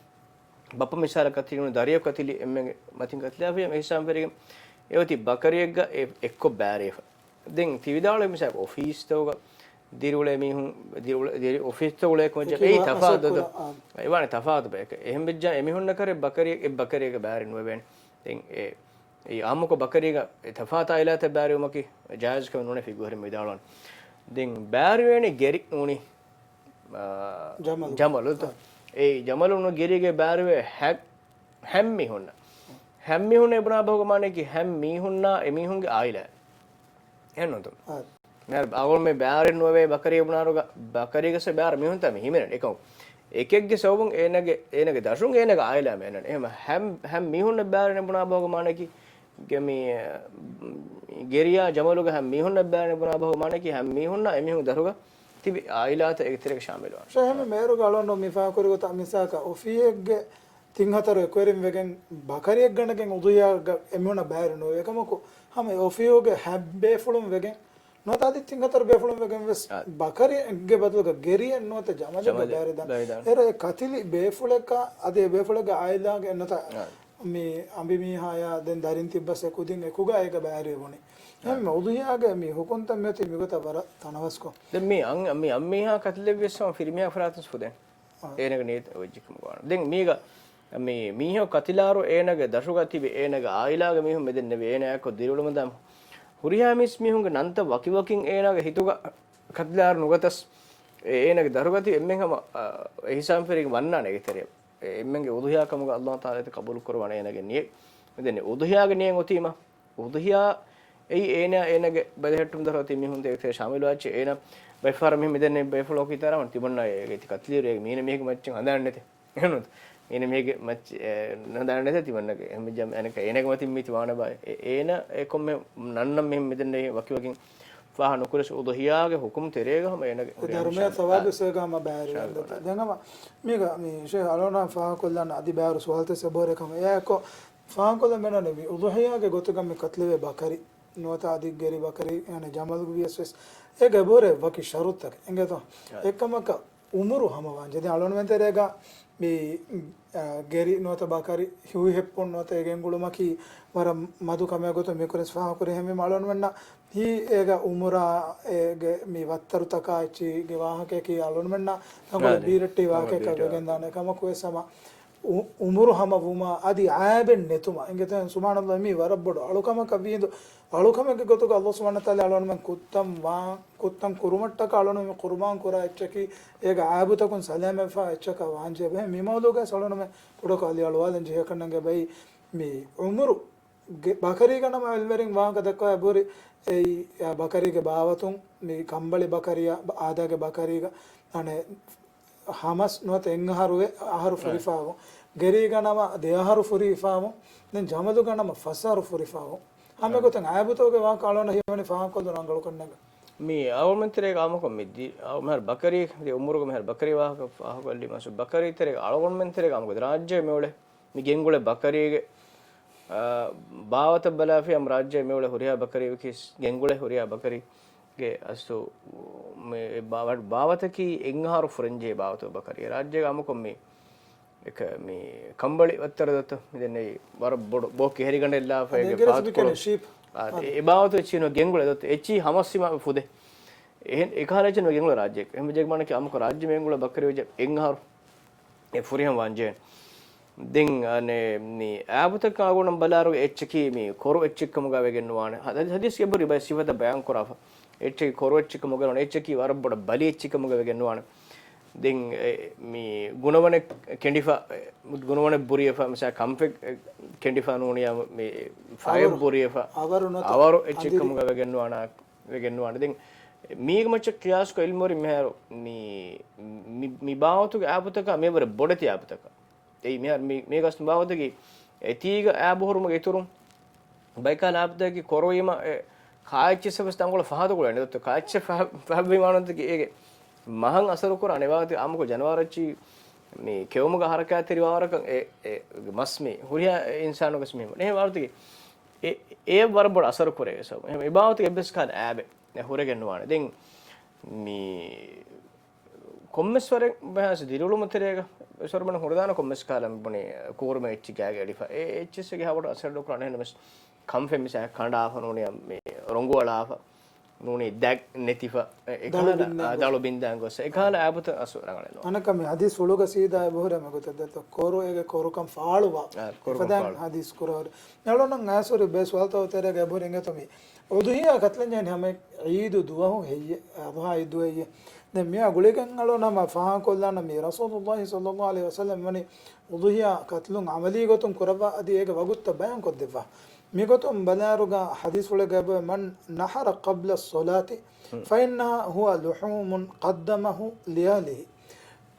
ބައްޕަ މިސާލަށް ކަތިލީމަ، ދަރިޔަކު ކަތިލީ އެންމެންގެ މަތިން ކަތިލާފިޔަމަ އެހިސާބުން ވެރިގެން އެއޮތީ ބަކަރިއެއްގަ އެ، އެއްކޮށް ބާރޭފަ. ދެން ތި ވިދާޅުވި މިސާލަކަށް އޮފީސްތަކުގަ ދިރިއުޅޭ މީހުން، ދިރިއުޅޭ، ދިރި އޮފީސްތަކު އުޅޭ ކަމަށް އެކި އެއީ ތަފާތު މަސައްކަތް ކުރާ، އާ. އެވާނެ ތަފާތު ބަޔަކަށް. އެހެން ވެއްޖާ އެމީހުންނަކަށް ބަކަރިއެއް، އެއް ބަކަރިއެއްގަ ބާރެއް ނުވެވޭނެ. ދެން އެ، އެ އާއްމުކޮށް ބަކަރީގަ އެ ތަފާތު އާއިލާތައް ބާރުވުމަކީ ޖާއިޒްކަމެއް ނޫނޭ ފިގުހުރިން ވިދާޅުވަނީ. ދެން ބާރުވޭނެ ގެރި ނޫނީ، އާ، ޖަމަލު. ޖަމަލުތަ؟ އާ. އެ ޖަމަލު ނޫނީ ގެރީގަ ބާރުވޭ ހަ، ހަމް މީހުންނަށް. ހަމް މީހުން އެ ބުނާ ބަހުގަ މާނައަކީ ހަމް މީހުންނާ އެ މީހުންގެ އާއިލާ. އެހެންނުތަ؟ އާ. މިހާރު އަޅުގަނޑުމެން ބާރެއް ނުވެވޭ ބަކަރީ ބުނާރުގަ، ބަކަރީގަ ސެ ބާރު މީހުންތައް މި ހިމެނެން އެކަމު. އެކެއްގެ ސަބަބުން އޭނަގެ، އޭނަގެ ދަށުން އޭނަގެ އާއިލާ މި އެންނަން. އެހެން ހަމް، ހަމް މީހުންނަށް ބާރެއް ބުނާ ބަހުގަ މާނައަކީ، ގެ މި، ގެރިޔާ ޖަމަލުގަ ހަމް މީހުންނަށް ބާރެއް ބުނާ ބަހުގަ މާނައަކީ ހަމް މީހުންނާ އެމީހުން ދަށުގަ ތިބި އާއިލާތައް އޭގެ ތެރޭގަ ޝާމިލުވާނެ. ޝޭހެމެ މޭރުގަ އަޅުގަނޑު މި ފާހަގަކުރި ގޮތަށް މިސާލަކަށް އޮފީހެއްގެ ތިން ހަތަރު އެކުވެރިން ވެގެން ބަކަރިއެއްގަނެގެން އުޟުޙިޔާގަ އެމީހުންނަށް ބާރު ނުވޭ. އެކަމަކު ހަމަ އެ އޮފީހުގެ ހައް ބޭފުޅުން ވެގެން ނުވަތަ އަދި ތިން ހަތަރު ބޭފުޅުން ވެގެން ވެސް އާ. ބަކަރިއެއްގެ ބަދަލުގަ ގެރިއެއް ނުވަތަ ޖަމަލެއް ޖަމަލެއް ބައި ދާން. ބައި ދާން. އޭރު އެ ކަތިލި ބޭފުޅަކާ އަދި އެ ބޭފުޅެއްގެ އާއިލާގެ ނުވަތަ އާ. މި އަނބިމީހާޔާ ދެން ދަރިން ތިއްބަސް އެ ކުދިން އެކުގަ އޭގަ ބާރުވެވުނީ. އާ. އެހެން އުޟުޙިޔާގެ މި ހުކުމްތައް މިއޮތީ މިގޮތަށް ވަރަށް ތަނަވަސްކޮށް. ދެން މި އަން، މި އަންމީހާ ކަތިލެއްވިޔަސް ހަމަ ފިރިމީހާ ފަރާތުން ފުދޭނެ. އާ. އޭނަގެ ނިޔަތް އޮތް ޖެހިގެން ގޮވާނެ. ދެން މީގަ މި މީހަކު ކަތިލާއިރު އޭނަގެ ދަށުގަ ތިބި އޭނަގެ އާއިލާގެ މީހުން މި ދެންނެވި އޭނާއެކު ދިރިއުޅެމުންދާ ހުރިހާ މީސް މީހުންގެ ނަންތައް ވަކިވަކިން އޭނާގެ ހިތުގަ ކަތިލާއިރު ނުގަތަސް، އޭ، އޭނާގެ ދަށުގަ ތިބި އެންމެން ހަމަ، އަ، އެހިސާބުން ފެށިގެން ވަންނާނެ އޭގެ ތެރެއަށް. އެ އެންމެންގެ އުޟުޙިޔާ ކަމުގަ ﷲ ތަޢާލާ އޭތަ ޤަބޫލު ކުރައްވާނެ އޭނާގެ ނިޔަތް. މި ދެންނެވި އުޟުޙިޔާގެ ނިޔަތް އޮތީމަ، އުޟުޙިޔާ އެއީ އޭނާ އޭނާގެ ބެލެހެއްޓުމުން ދަށުގަ ތިބި މީހުން ތޭކަށް ޝާމިލުވާ އެއްޗެއް. އޭނާ ބައެއް ފަހަރަށް މި ދެންނެވި ބޭފުޅަކު ހިތަށް އަރާ ތިމަންނާ އޭގެ ތި ކަތިލިއިރު އޭގެ މީނަ މީހެއްގެ މައްޗަށް ހަނދާން ނެތޭ. އެހެންނު އޭނަ މީހެއްގެ މައްޗަށް، އެ، ނަން ދާނެތަ ތިމަންނަގެ. އެހެންވެއްޖާ އޭނަ އޭނަގެ މަތިން މީ ތި ވާނެ ބާ. އެ، އޭނަ އެ ކޮންމެ ނަންނަން މި މިދެންނެވި ވަކިވަކިން ފާހަ ނުކުރެސް އުޟުޙިޔާގެ ހުކުމް ތެރޭގަ ހަމަ އޭނަގެ އެ ހުރިހާ ދަރުމަޔަށް ނިޝާން. ސަވާބު އާ. ސޭގާ ހަމަ ބާރި ޝާ ވަންދަތަ. ގޮނޑާ. ދެން ހަމަ މީގަ މި ޝޭޚް އަޅުގަނޑަށް ފާހަ ކޮށްލާން އަދި ބާރު ސުވާލުތައް ސެބޯރެކަމަ. އެއާއެކު ފާހަ ކޮށްލަން މިނަނެވި އުޟުޙިޔާގެ ގޮތުގަ މި ކަތިލެވޭ ބަކަރި ނުވަތަ އަދި ގެރި ބަކަރި އަނެ ޖަމަލުގެ ވިޔަސް ވެސް އޭގެ ބޯރެ ވަކި ޝަރުތަކެއް އެނގޭތޯ. އާ. އެކަމަކަށް އުމުރު ހަމަ ވާންޖެ. ދެން އަޅުގަނޑުމެން ތެރޭގަ މި، އަ، ގެރި ނުވަތަ ބަކަރި ހިތްހެއްޕުން ނުވަތަ އޭގެ އެނގުޅުމަކީ ވަރަށް މަދު ކަމެއް ގޮތުން މިކުރިން ފާހަ ކުރި ހެންވީމަ އަޅުގަނޑުމެންނަށް ހީ އޭގަ އުމުރާ އޭގެ މި ވައްތަރުތަކާ އެއްޗިގެ ވާހަކަޔަކީ އަޅުގަނޑުމެންނަށް ތަންކޮޅެއް ބީރައްޓެހި ވާހަކައެއްކަން ވެގެންދާނެ. ކަމަކު ވެސް ހަމަ އު، އުމުރު ހަމަ ވުމާ އަދި އައިބެއް ނެތުމާ އިނގޭތޯ. ސުބްޙާނަﷲ މީ ވަރަށް ބޮޑު އަޅުކަމަކަށް ވީނދު. އަޅުކަމެއްގެ ގޮތުގަ ﷲ ސުބްޙާނަހޫ ވަތަޢާލާ އަޅުގަނޑުމެން ކުއްތަން ވާ، ކުއްތަން ކުރުމަށްޓަކާ އަޅުގަނޑުމެން ޤުރުބާން ކުރާ އެއްޗަކީ އޭގަ އައިބުތަކުން ސަލާމަތްވާ އެއްޗަކަށް ވާންޖެހޭ. މި މައުޟޫޢުގައި އަޅުގަނޑުމެން ކުޑަކޮށް އަލިއަޅުވާލަން ޖެހޭ ކަންނޭނގެ ބައި މި އުމުރު ގެ، ބަކަރީގަ ނަމަ ޢިލްމުވެރިން ވާހަކަ ދައްކަވާ އެބަހުރި އެއީ، އަ، ބަކަރީގެ ބާވަތުން މި ކަނބަޅި ބަކަރިއަށް އާދައިގެ ބަކަރީގަ އަނެއް ހަމަސް ނުވަތަ އެއް އަހަރު އަހަރު ފުރިފާވުން، ގެރީގަ ނަމަ ދެ އަހަރު ފުރިފާވުން، ދެން ޖަމަލުގަ ނަމަ ފަސް އަހަރު ފުރިފާވުން. ހަމަ ގޮތަށް އައިބުތަކުގެ ވާހަކަ އަޅުގަނޑަށް ހީވަނީ ފާހަގަކޮށްލުން ރަނގަޅުކަން ނަގަ. މި އަޅުގަނޑުމެން ތެރޭގަ އާއްމުކޮށް މި ދި-، އަޅު-، މިހާރު ބަކަރީ، ދި އުމުރުގަ މިހާރު ބަކަރީ ވާހަކަ ފާހަގަކޮށްލީމަސް، ބަކަރީ ތެރޭގަ އަޅުގަނޑުމެން ތެރޭގަ އާއްމުކޮށް މި ރާއްޖޭ މިއުޅޭ މި ގެންގުޅޭ ބަކަރީގެ، އާ، ބާވަތަށް ބަލާފި އަމް ރާއްޖޭ މިއުޅޭ ހުރިހާ ބަކަރީ ވެކިސް ގެންގުޅޭ ހުރިހާ ބަކަރީގެ އަސްލު މި ބާ-، ބާވަތަކީ އެއްއަހަރު ފުރެންޖެހޭ ބާވަތު ބަކަރީ. ރާއްޖޭގަ އާއްމުކޮށް މި އެކ-، މި ކަނބަޅި ވައްތަރު ދޮތޯ؟ މި ދެންނެވި ވަރަށް ބޮޑު ބޯ ކިހަރިގަނޑެއް ލާފަ އޭގެ އިނގިރޭސި ފާތުކޮޅު. މިކަނި ޝީޕް. އާ، އާ. އެ ބާވަތު އެއްޗިހި ނުވަ ގެންގުޅޭ ދޮތޯ؟ އެއްޗިހި ހަމަސްވީމާ ފުދޭ. އެހެން އެކަހަލަ އެއްޗެއް ނުވަ ގެންގުޅޭ ރާއްޖެއެއް. އެހެން ވެއްޖެ މާނައަކީ އާއްމުކޮށް ރާއްޖެ މި ގެންގުޅޭ ބަކަރީ ވެއްޖެ އެއްއަހަރު އެ ފުރިހަމަ ވާންޖެހޭނެ. ދެން އަނެ މި އާބުތަކަށް އަޅުގަނޑު ބަލާއިރު އެއްޗަކީ މި ކޮރު އެއްޗެއްކަމުގަ ވެގެން ނުވާނެ. ހަ-، ހަދީސްގެ ބުރި ބައެއް ސިފަތައް ބަޔާން ކުރާފަ. އެއްޗަކީ ކޮރު އެއްޗެއްކަމުގަ ނުވާނެ. އެއްޗަކީ ވަރަށް ބޮޑަށް ބަލި އެއްޗެއްކަމުގަ ވެގެން ނުވާނެ. ދެން އެ، މި ގުނަވަނެއް ކެނޑިފަ، އެ، ގުނަވަނެއް ބުރިއެފަ، މިސާ ކަންފަތް، އެ، ކެނޑިފަ ނޫނިޔާ މި ފަޔަށް އަވަރު. ބުރިއެފަ، އަވަރު ނުވަތަ އަވަރު އެއްޗެއް އަނދިރި. ކަމުގަ ވެގެން ނުވާނެ، ވެގެން ނުވާނެ. ދެން މީގެ މައްޗަށް ޤިޔާސްކޮށް ޢިލްމުވެރިން މިހާރު މި، މި، މި ބާވަތުގެ އާބުތަކާ މިވަރަށް ބޮޑެތި އާބުތަކާ. އެއީ މިހާރު މި، މީގެ އަސްލު ބާވަތަކީ އެތީގަ އާބު ހުރުމުގެ އިތުރުން ބައިކާލަ އާބުތަކަކީ ކޮރުވީމަ އެ ކާއެއްޗެއްސަށް ވެސް ތަންކޮޅެއް ފަހަތުކޮޅެއް ނެތް. ކާއެއްޗެއް ފަހަ-، ފަހަތުވީ މާނައަކީ އޭގެ މަހަށް އަސަރު ކުރާނެ ވާތި އާއްމުކޮށް ޖަނަވާރު އެއްޗިހި މި ކެއުމުގަ ހަރަކާތްތެރިވާވަރަކަށް އެ، އެ މަސް މި ހުރިހާ އިންސާނުގެ މީހުން. އެހެން ވާރުތަކީ އެ، އެ ވަރަށް ބޮޑަށް އަސަރު ކުރޭ ވެސް. އެހެން އެ ބާވަތުގެ އެއްވެސް ކަހަލަ އާބެއް އެ ހުރެގެން ނުވާނެ. ދެން މި ކޮންމެސް ވަރެއް ބަހަސް ދިރިއުޅުމު ތެރޭގަ ވެސް ވަރަށް ބޮޑަށް ހުރެދާނެ ކޮންމެސް ކަހަލަ ބުނި ކޫރުމެއް އެއްޗެއް ގާގަ އެޅިފަ. އެ އެއްޗެއްސެއްގެ ހަވަޑު އަސަރު ކުރާނެ. އެހެންނަމަވެސް ކަންފަތް މިސާ ކަނޑާފަ ނޫނިޔާ މި ރޮނގު އަޅާފަ ނޫނީ ދަތް ނެތިފަ، އެ، އެ ދަޅު ކަހަލަ، ބިންދާން އާ، ގޮސް. ދަޅު ބިންދާން ގޮސް. އެ ކަހަލަ އާބުތައް އަސްލު ރަނގަޅެއް ނޫން. އަނެއްކާ މި ޙަދީޘްފުޅުގަ ސީދާ އެބަހުރޭ މިގޮތަށް ދެއްތޯ ކޯރު އޭގެ ކޯރުކަން ފާޅުވާ. އާ، ކޯރުކަން އެފަދައިން ފާޅު. ޙަދީޘް ކުރައްވާ. އަޅުގަނޑަށް އައިސް ހުރި ބޭސް ވާލުތައް ތެރޭގަ އެބަހުރި އިނގޭތޯ މި އުޟުޙިޔާ ކަތިލަން ޖެހެނީ ހަމަ ޢީދު ދުވަހު ހެއްޔޭ، އަޟްޙާ ޢީދު ހެއްޔޭ؟ ދެން މިއާ ގުޅިގެން އަޅުގަނޑު ހަމަ ފާހަގަކޮށްލާނަން މި ރަސޫލުﷲ ޞައްލަﷲ ޢަލައިހި ވަސައްލަމް ވަނީ އުޟުޙިޔާ ކަތިލުން ޢަމަލީ ގޮތުން ކުރައްވާ އަދި އޭގެ ވަގުތުތައް ބަޔާން ކޮށްދެއްވާ. މިގޮތުން ބަލާއިރުގަ ޙަދީޘްފުޅެއްގަ އެބައޮތް، "من نحر قبل الصلاة فإنما هو لحوم قدمه لأهله."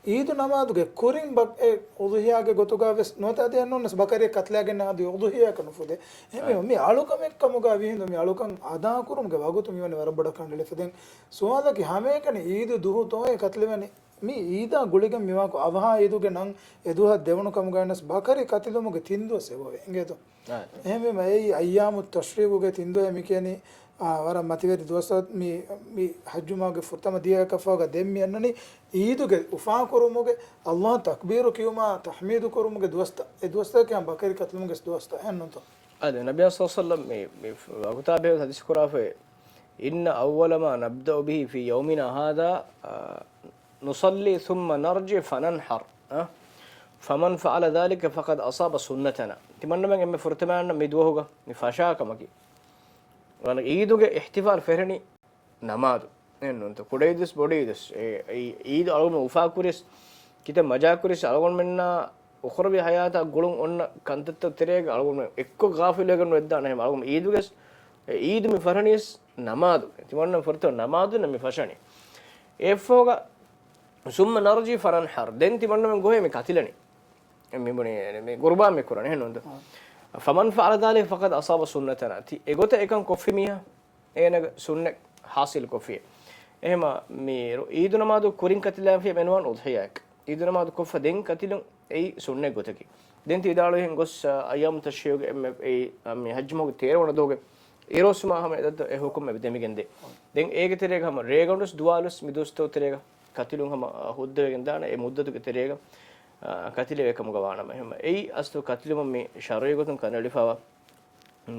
ޢީދު ނަމާދުގެ ކުރިން ބަ-، އެ އުޟުޙިޔާގެ ގޮތުގަ ވެސް ނުވަތަ އަދި އެއްނޫންވެސް ބަކަރިއެއް ކަތިލާގެން އަދި އުޟުޙިޔާއަކަށް ނުފުދޭ. އެހެންވީމަ މި އަޅުކަމެއް ކަމުގަ ވިހިނދު މި އަޅުކަން އަދާކުރުމުގެ ވަގުތު މިވަނީ ވަރަށް ބޮޑަށް ކަނޑައެޅިފަ. ދެން ސުވާލަކީ ހަމައެކަނި ޢީދު ދުހު ތޯއޭ ކަތިލެވެނީ؟ މި ޢީދާ ގުޅިގެން މިވާކު އަޟްޙާ ޢީދުގެ ނަން އެދުވަހަށް ދެވުނު ކަމުގައި ވެސް ބަކަރި ކަތިލުމުގެ ތިން ދުވަސް އެބައޮވޭ. އިނގޭތޯ؟ އާ. އެހެންވީމަ އެއީ އައްޔާމު ތަޝްރީޤުގެ ތިން ދުވަހެއް މި ކިޔަނީ، އާ، ވަރަށް މަތިވެރި ދުވަސްތައް މި، މި ޙައްޖު މަހުގެ ފުރަތަމަ ދިހައަކަށް ފަހުގަ ދެން މި އަންނަނީ ޢީދުގެ އުފާކުރުމުގެ، ﷲ އަށް ތަކްބީރު ކިޔުމާ ތަޙްމީދު ކުރުމުގެ ދުވަސްތައް. އެ ދުވަސްތަކަކީ ބަކަރި ކަތިލުމުގެ ދުވަސްތައް. އެހެންނޫންތޯ؟ އާދެ، ނަބިއްޔާ ޞައްލަﷲ ޢަލައިހި ވަސައްލަމް މި، މި ވަގުތާ ބެހޭ ޙަދީޘް ކުރާފައި، "إن أول ما نبدأ به في يومنا هذا، އާ، نصلي ثم نرجع فننحر، އާ، فمن فعل ذلك فقد أصاب سنتنا." ތިމަންނަމެން އެންމެ ފުރަތަމަ އަންނަ މި ދުވަހުގަ މި ފަށާ ކަމަކީ. ވަނަ ޢީދުގެ އިޙްތިފާލް ފެށެނީ ނަމާދު. އެހެންނޫންތޯ؟ ކުޑައީދުވެސް ބޮޑައީދުވެސް. އެ، އެ ޢީދު އަޅުގަނޑު އުފާކުރިޔަސް، ކިތައް މަޖާކުރިޔަސް އަޅުގަނޑުމެންނާ އުޚްރަވީ ޙަޔާތާ ގުޅުން އޮންނަ ކަންތައްތައް ތެރޭގަ އަޅުގަނޑުމެން އެއްކޮށް ޣާފިލުވެގެން ނުވެއްދާނެ. އެހެން އަޅުގަނޑު ޢީދުގެސް، އެ ޢީދު މި ފަށަނިޔަސް ނަމާދު. ތިމަންނަ ފުރަތަމަ ނަމާދު މި ފަށަނީ. އެއަށްފަހުގަ ثم نرجع فننحر. ދެން ތިމަންނަމެން ގޮހޭ މި ކަތިލަނީ. މި ބުނީ، މި ޤުރުބާން މި ކުރަނީ. އެހެންނޫންތޯ؟ އާ. فمن فعل ذلك فقد أصاب سنتنا. ތި އެގޮތަށް އެކަން ކޮށްފި މީހާ އޭނަގެ ސުންނަތް ޙާޞިލް ކޮށްފި. އެހެމަ މި ރު-، ޢީދު ނަމާދު ކުރިން ކަތިލާފި މެނުވާން އުޟްޙިޔާއެއް. ޢީދު ނަމާދު ކޮށްފަ ދެން ކަތިލުން އެއީ ސުންނަތް ގޮތަކީ. ދެން ތި ވިދާޅުވިހެން ގޮސް، އައްޔާމު ތަޝްރީޢުގެ އެންމެ އެއީ، މި ޙައްޖު މަހުގެ ތޭރަވަނަ ދުވަހުގެ އިރުއޮއްސުމާ ހަމަ އެދައްތަ އެ ޙުކުމް އެބަ ދެމިގެންދޭ. ދެން އޭގެ ތެރޭގަ ހަމަ ރޭގަނޑުވެސް ދުވާލުވެސް މި ދުވަސްތައް ތެރޭގަ ކަތިލުން ހަމަ، އަ، ހުއްދަވެގެން ދާނެ އެ މުއްދަތުގެ ތެރޭގަ، އަ، ކަތިލެވޭ ކަމުގަ ވާނަމަ. އެހެމަ އެއީ އަސްލު ކަތިލުމަށް މި ޝަރުޢީ ގޮތުން ކަނޑައެޅިފައިވާ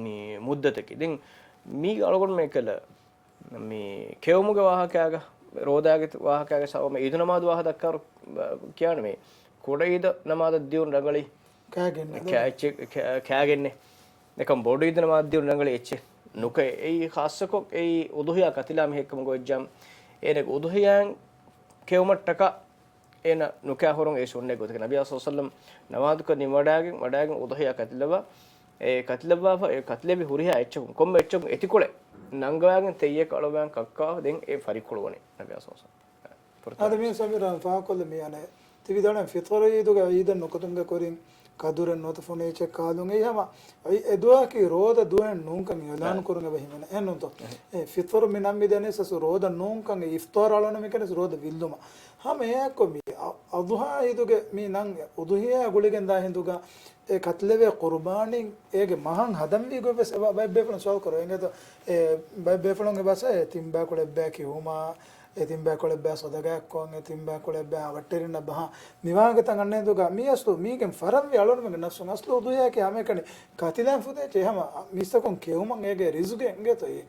މި މުއްދަތަކީ. ދެން މީ އަޅުގަނޑުމެން ކަލަ މި ކެއުމުގެ ވާހަކައިގަ، ރޯދާގެ ވާހަކައިގަ ސަބަބު މި ޢީދު ނަމާދު ވާހަ ދައްކާރު، އަ، ކިޔާނެ މި ކުޑަ ޢީދަށް ނަމާދަށް ދިޔުން ރަނގަޅީ ކާގެން ކާ-، އެއްޗެއް ކާ-، ކާގެންނެ. އެކަމް ބޮޑު ޢީދު ނަމާދަށް ދިޔުން ރަނގަޅީ އެއްޗެއް ނުކައެ. އެއީ ޚާއްޞަކޮށް އެއީ އުޟުޙިޔާ ކަތިލާ މީހެއްކަމުގަ ވެއްޖާމަ، އޭނަގެ އުޟުޙިޔާއިން ކެއުމަށްޓަކާ އޭނަ ނުކާ ހުރުން އެ ސުންނަތް ގޮތަކީ. ނަބިއްޔާ ޞައްލަﷲ ޢަލައިހި ވަސައްލަމް ނަމާދުކޮށް ނިމިވަޑައިގެން، ވަޑައިގެން އުޟުޙިޔާ ކަތިލައްވާ، އެ ކަތިލައްވާފަ، އެ ކަތިލެއްވި ހުރިހާ އެއްޗަކުން، ކޮންމެ އެއްޗަކުން އެތިކޮޅެއް ނަންގަވައިގެން ތެއްޔެއް އަޅުވާން ކައްކާފަ، ދެން އެ ފަރިކޮޅުވަނީ ނަބިއްޔާ ޞައްލަﷲ ޢަލައިހި ވަސައްލަމް. އަދި މި ސަމީރާ ފާހަގަކޮށްލި މި އަނެއް ތި ވިދާޅުވި ފިޠުރު ޢީދުގެ ޢީދަށް ނުކުތުމުގެ ކުރިން ކަދުރެއް ނުވަތަ ފޮނުވި އެއްޗެއް ކާލުން. އެއީ ހަމަ އެ ދުވަހަކީ ރޯދަ ދުވަހެއް ނޫންކަން އިޢުލާނު ކުރުން އެބަ ހިމެނޭ. އެހެންނޫންތޯ؟ އެ ފިޠުރު މި ނަން މިދަނީސް ރޯދަ ނޫންކަން، އެ އިފްޠާރު އަޅުން މިކަނީސް ރޯދަ ވިއްލުމަށް. ހަމަ އެއާއެކު މި އަ-، އަޟުޙާ ޢީދުގެ މި ނަން އުޟުޙިޔާ ގުޅިގެން ދާ ހިނދުގަ އެ ކަތިލެވޭ ޤުރުބާނީން އޭގެ މަހަށް ހަދަންވީ ގޮތްވެސް އެބަ ބައެއް ބޭފުޅުން ސުވާލު ކުރޭ. އިނގޭތޯ؟ އެ ބައެއް ބޭފުޅުން އެބަ އަސް އެ ތިން ބައިކުޅަ އެއްބައި ކިހުމާ، އެ ތިން ބައިކުޅަ އެއްބައި ސަދަގައަށް ކޮށް، އެ ތިން ބައިކުޅަ އެއްބައި އަވަށްޓެރިންނަށް ބަހާ މިވާގޮތަށް އަންނަ ހިނދުގަ މީ އަސްލު މީގެން ފަރަންވީ އަޅުގަނޑުމެންގެ ނަފްސުން. އަސްލު އުޟުޙިޔާއަކީ ހަމައެކަނި ކަތިލަން ފުދޭ އެއްޗެއް. ހަމަ މީސްތަކުން ކެއުމަށް އޭގެ ރިޒުގެ އިނގޭތޯ އެ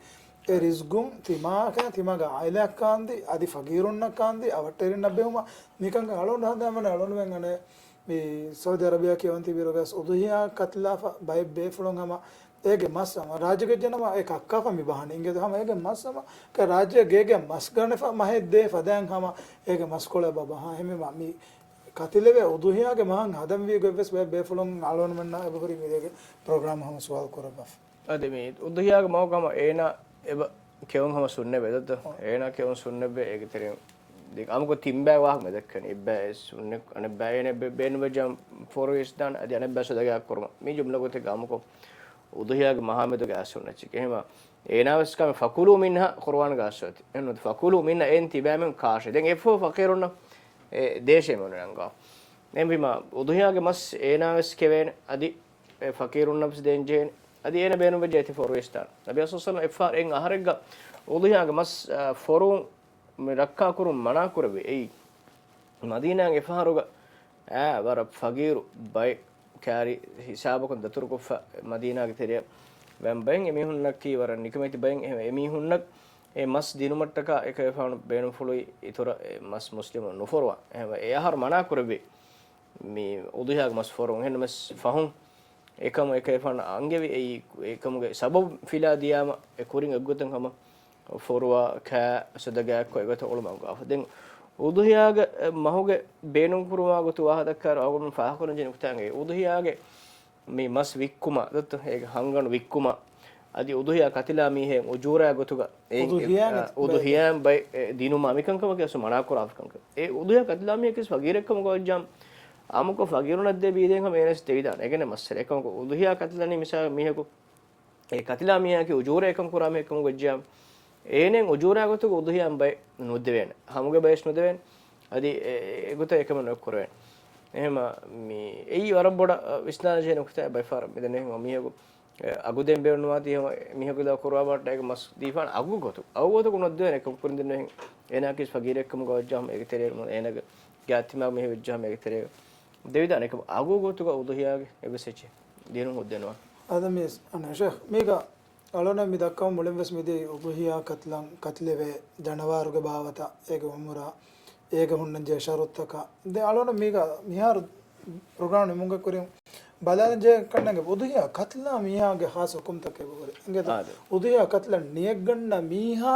އެ ރިޒްގުން ތިމާކަން ތިމާގެ އާއިލާއަށް ކާންދި، އަދި ފަގީރުންނަށް ކާންދި، އަވަށްޓެރިންނަށް ބެހުމަށް މިކަންކަން އަޅުގަނޑު ހަނދާންވަނީ އަޅުގަނޑުމެން އަނެއް މި ސައުދީ އަރަބިއާ ކިޔަވަން ތިބިއިރުގަސް އުޟުޙިޔާ ކަތިލާފަ ބައެއް ބޭފުޅުން ހަމަ އޭގެ މަސް ހަމަ ރާއްޖޭގެ ޖަނަމާ އެ ކައްކާފަ މި ބަހަނީ. އިނގޭތޯ ހަމަ އޭގެ މަސް ހަމަ ކަ ރާއްޖޭ ގޭގެ މަސް ގަނެފަ މަހެއް ދޭ ފަދައިން ހަމަ އޭގެ މަސްކޮޅެއް ބަ ބަހާ. ހެމެ މަ މި ކަތިލެވޭ އުޟުޙިޔާގެ މަހަށް ހަދަންވީ ގޮތްވެސް ބައެއް ބޭފުޅުން އަޅުގަނޑުމެންނަށް އެބަހުރި މި ދޭގެ ޕްރޮގްރާމް ހަމަ ސުވާލު ކުރައްވާފަ. އަދި މި އުޟުޙިޔާގެ މަހުގަ ހަމަ އޭނާ އެބަ ކެއުން ހަމަ ސުންނަތް ވޭ ދޯ؟ އޮ. އޭނާ ކެއުން ސުންނަތް ވޭ އޭގެ ތެރެއިން. ދެން އަމުކޮށް ތިން ބައި ވާހަކަ މެދަކަނި އެއްބައި ސުންނަތް، އަނެއްބައި އޭނަ ބޭ-، ބޭނުންވެއްޖާ ފޮރުވި އިސްދާން އަދި އަނެއްބައި ސަދަގައަށް ކުރުމަށް. މި ޖުމްލަ ގޮތެއްގަ އަމުކޮށް އުޟުޙިޔާގެ މަހާ މެދުގަ އައިސް ހުންނަ އެއްޗެކޭ. އެހެމަ އޭނާ ވެސް ކަމެއް ފަކުލޫ މިންހާ ޤުރުއާންގަ އައިސް އޮތީ. އެހެން ނޫންތަ ފަކުލޫ މިންހާ އޭން ތިބޭމެން ކާށޭ. ދެން އެއަށްފަހު ފަޤީރުންނަށް އެ ދޭށޭ މި އޮންނަންގާ. އެހެންވީމަ އުޟުޙިޔާގެ މަސް އޭނާ ވެސް ކެވޭނެ. އަދި އެ ފަޤީރުންނަށް ވެސް ދޭން ޖެހޭނެ. އަދި އޭނަ ބޭނުންވެއްޖެ އެތި ފޮރުވި އިސްދާން. ނަބީ ޞައްލަﷲު ޢަލައިހި ވަސައްލަމަ އެއްފަހަރު އެއް އަހަރެއްގަ އުޟުޙިޔާގެ މަސް، އާ، ފޮރުވުން މި ރައްކާކުރުން މަނާ ކުރެއްވި. އެއީ މަދީނާގެ އެއްފަހަރުގަ އާ ވަރަށް ފަޤީރު ބައެއް ކާރި ހިސާބަކުން ދަތުރުކޮށްފަ މަދީނާގެ ތެރެއަށް ވަން ބައެއް އެމީހުންނަކީ ވަރަށް ނިކަމެތި ބައެއް. އެހެން އެމީހުންނަށް އެ މަސް ދިނުމަށްޓަކާ އެކަލޭގެފާނު ބޭނުންފުޅުވި އިތުރަށް އެ މަސް މުސްލިމުން ނުފޮރުވާ. އެހެން އެ އަހަރު މަނާ ކުރެއްވި. މި އުޟުޙިޔާގެ މަސް ފޮރުވުން. އެހެންނަމަވެސް ފަހުން އެކަމު އެކަލޭގެފާނު އަންގެވި އެއީ، އެކަމުގެ ސަބަބު ފިލާ ދިޔާމަ އެ ކުރިން އެއްގޮތަށް ހަމަ ފޮރުވާ ކާ ސަދަގާއެއްކޮށް އެގޮތަށް އުޅުމަށް އަންގާފަ. ދެން އުޟުޙިޔާގެ މަހުގެ ބޭނުންކުރުމާ ގޮތު ވާހަކަ ދައްކާއިރު އަޅުގަނޑު ފާހަގަކުރަންޖެހޭ ނުކުތާ އެނގޭ އުޟުޙިޔާގެ މި މަސް ވިއްކުމަށް ދޮތްތޯ އޭގެ ހަންގަނޑު ވިއްކުމަށް އަދި އުޟުޙިޔާ ކަތިލާ މީހެއް އުޖޫރާ ގޮތުގަ އެ، އުޟުޙިޔާ އެ، އުޟުޙިޔާ ބައެއް، އެ، ދިނުމާ މިކަންކަމަކީ އަސްލު މަނާކުރާފަ ކަންކަން. އެ އުޟުޙިޔާ ކަތިލާ މީހަކީ ފަގީރެއްކަމުގަ ވެއްޖާމަ އަމުކޮށް ފަގީރުންނަށް ދޭ ބީދޭން ހަމަ އޭނަސް ދެވިދާނެ. އެގެނެ މައްސަލަ އެކަމަކު އުޟުޙިޔާ ކަތިލަނީ މިސާލަށް މީހަކު އެ ކަތިލާ މީހާއަކީ އުޖޫރަ އެކަން ކުރާ މީހެއްކަމުގަ ވެއްޖާމަ އޭނައަށް އުޖޫރާ ގޮތުގަ އުޟުޙިޔާ ބައެއް ނުދެވޭނެ. ހަމުގެ ބައެއް ނުދެވޭނެ. އަދި އެ، އެ، އެގޮތަށް އެކަމެއް ނުކުރެވޭނެ. އެހެމަ މި އެއީ ވަރަށް ބޮޑަށް، އަ، ވިސްނާލަންޖެހޭ ނުކުތާއެއް ބައެއްފަހަރަށް މިދެންނެވި މީހަކު އެ، އަގުދެން ބޭނުންވާތީ ހަމަ މީހަކު ދާ ކުރުވާ ބަހައްޓާ އޭގެ މަސް ދީފާނެ އަގު ގޮތު. އަގު ގޮތުގަ ނުދެވޭނެ އެކަމަކު ކުރިން ދެންނެވި އޭނާއަކީ ފަގީރެއްކަމުގަ ވެއްޖާމަ އޭގެ ތެރޭގަ އޭނާގެ ގާތްތިމާގެ މީހެއް ވެއްޖާމަ އޭގެ ތެރޭގަ ދެވިދާނެ. އެކަމަކު އަގު ގޮތުގަ އުޟުޙިޔާގެ އެއްވެސް އެއްޗެއް ދިނުން ހުއްދައެއް ނުވާނެ. އާދެ މީސް، އަނެއް ޝޭޚް، މީގަ އަޅުގަނޑަށް މި ދައްކަމުން މުޅިން ވެސް މިދިޔައީ އުޟުޙިޔާ ކަތިލަން ކަތިލެވޭ ޖަނަވާރުގެ ބާވަތަށް އޭގެ އުމުރާ އޭގެ ހުންނަންޖެހޭ ޝަރުޠުތަކާ. ދެން އަޅުގަނޑު މީގަ މިހާރު ޕްރޮގްރާމް ނިމުމުގެ ކުރިން ބަލާލަންޖެހޭ ކަންނޭނގެ އުޟުޙިޔާ ކަތިލާ މީހާގެ ޚާއްޞަ ޙުކުމްތަކެއް އެބަހުރި. އިނގޭތޯ؟ އާދެ. އުޟުޙިޔާ ކަތިލަން ނިޔަތްގަންނަ މީހާ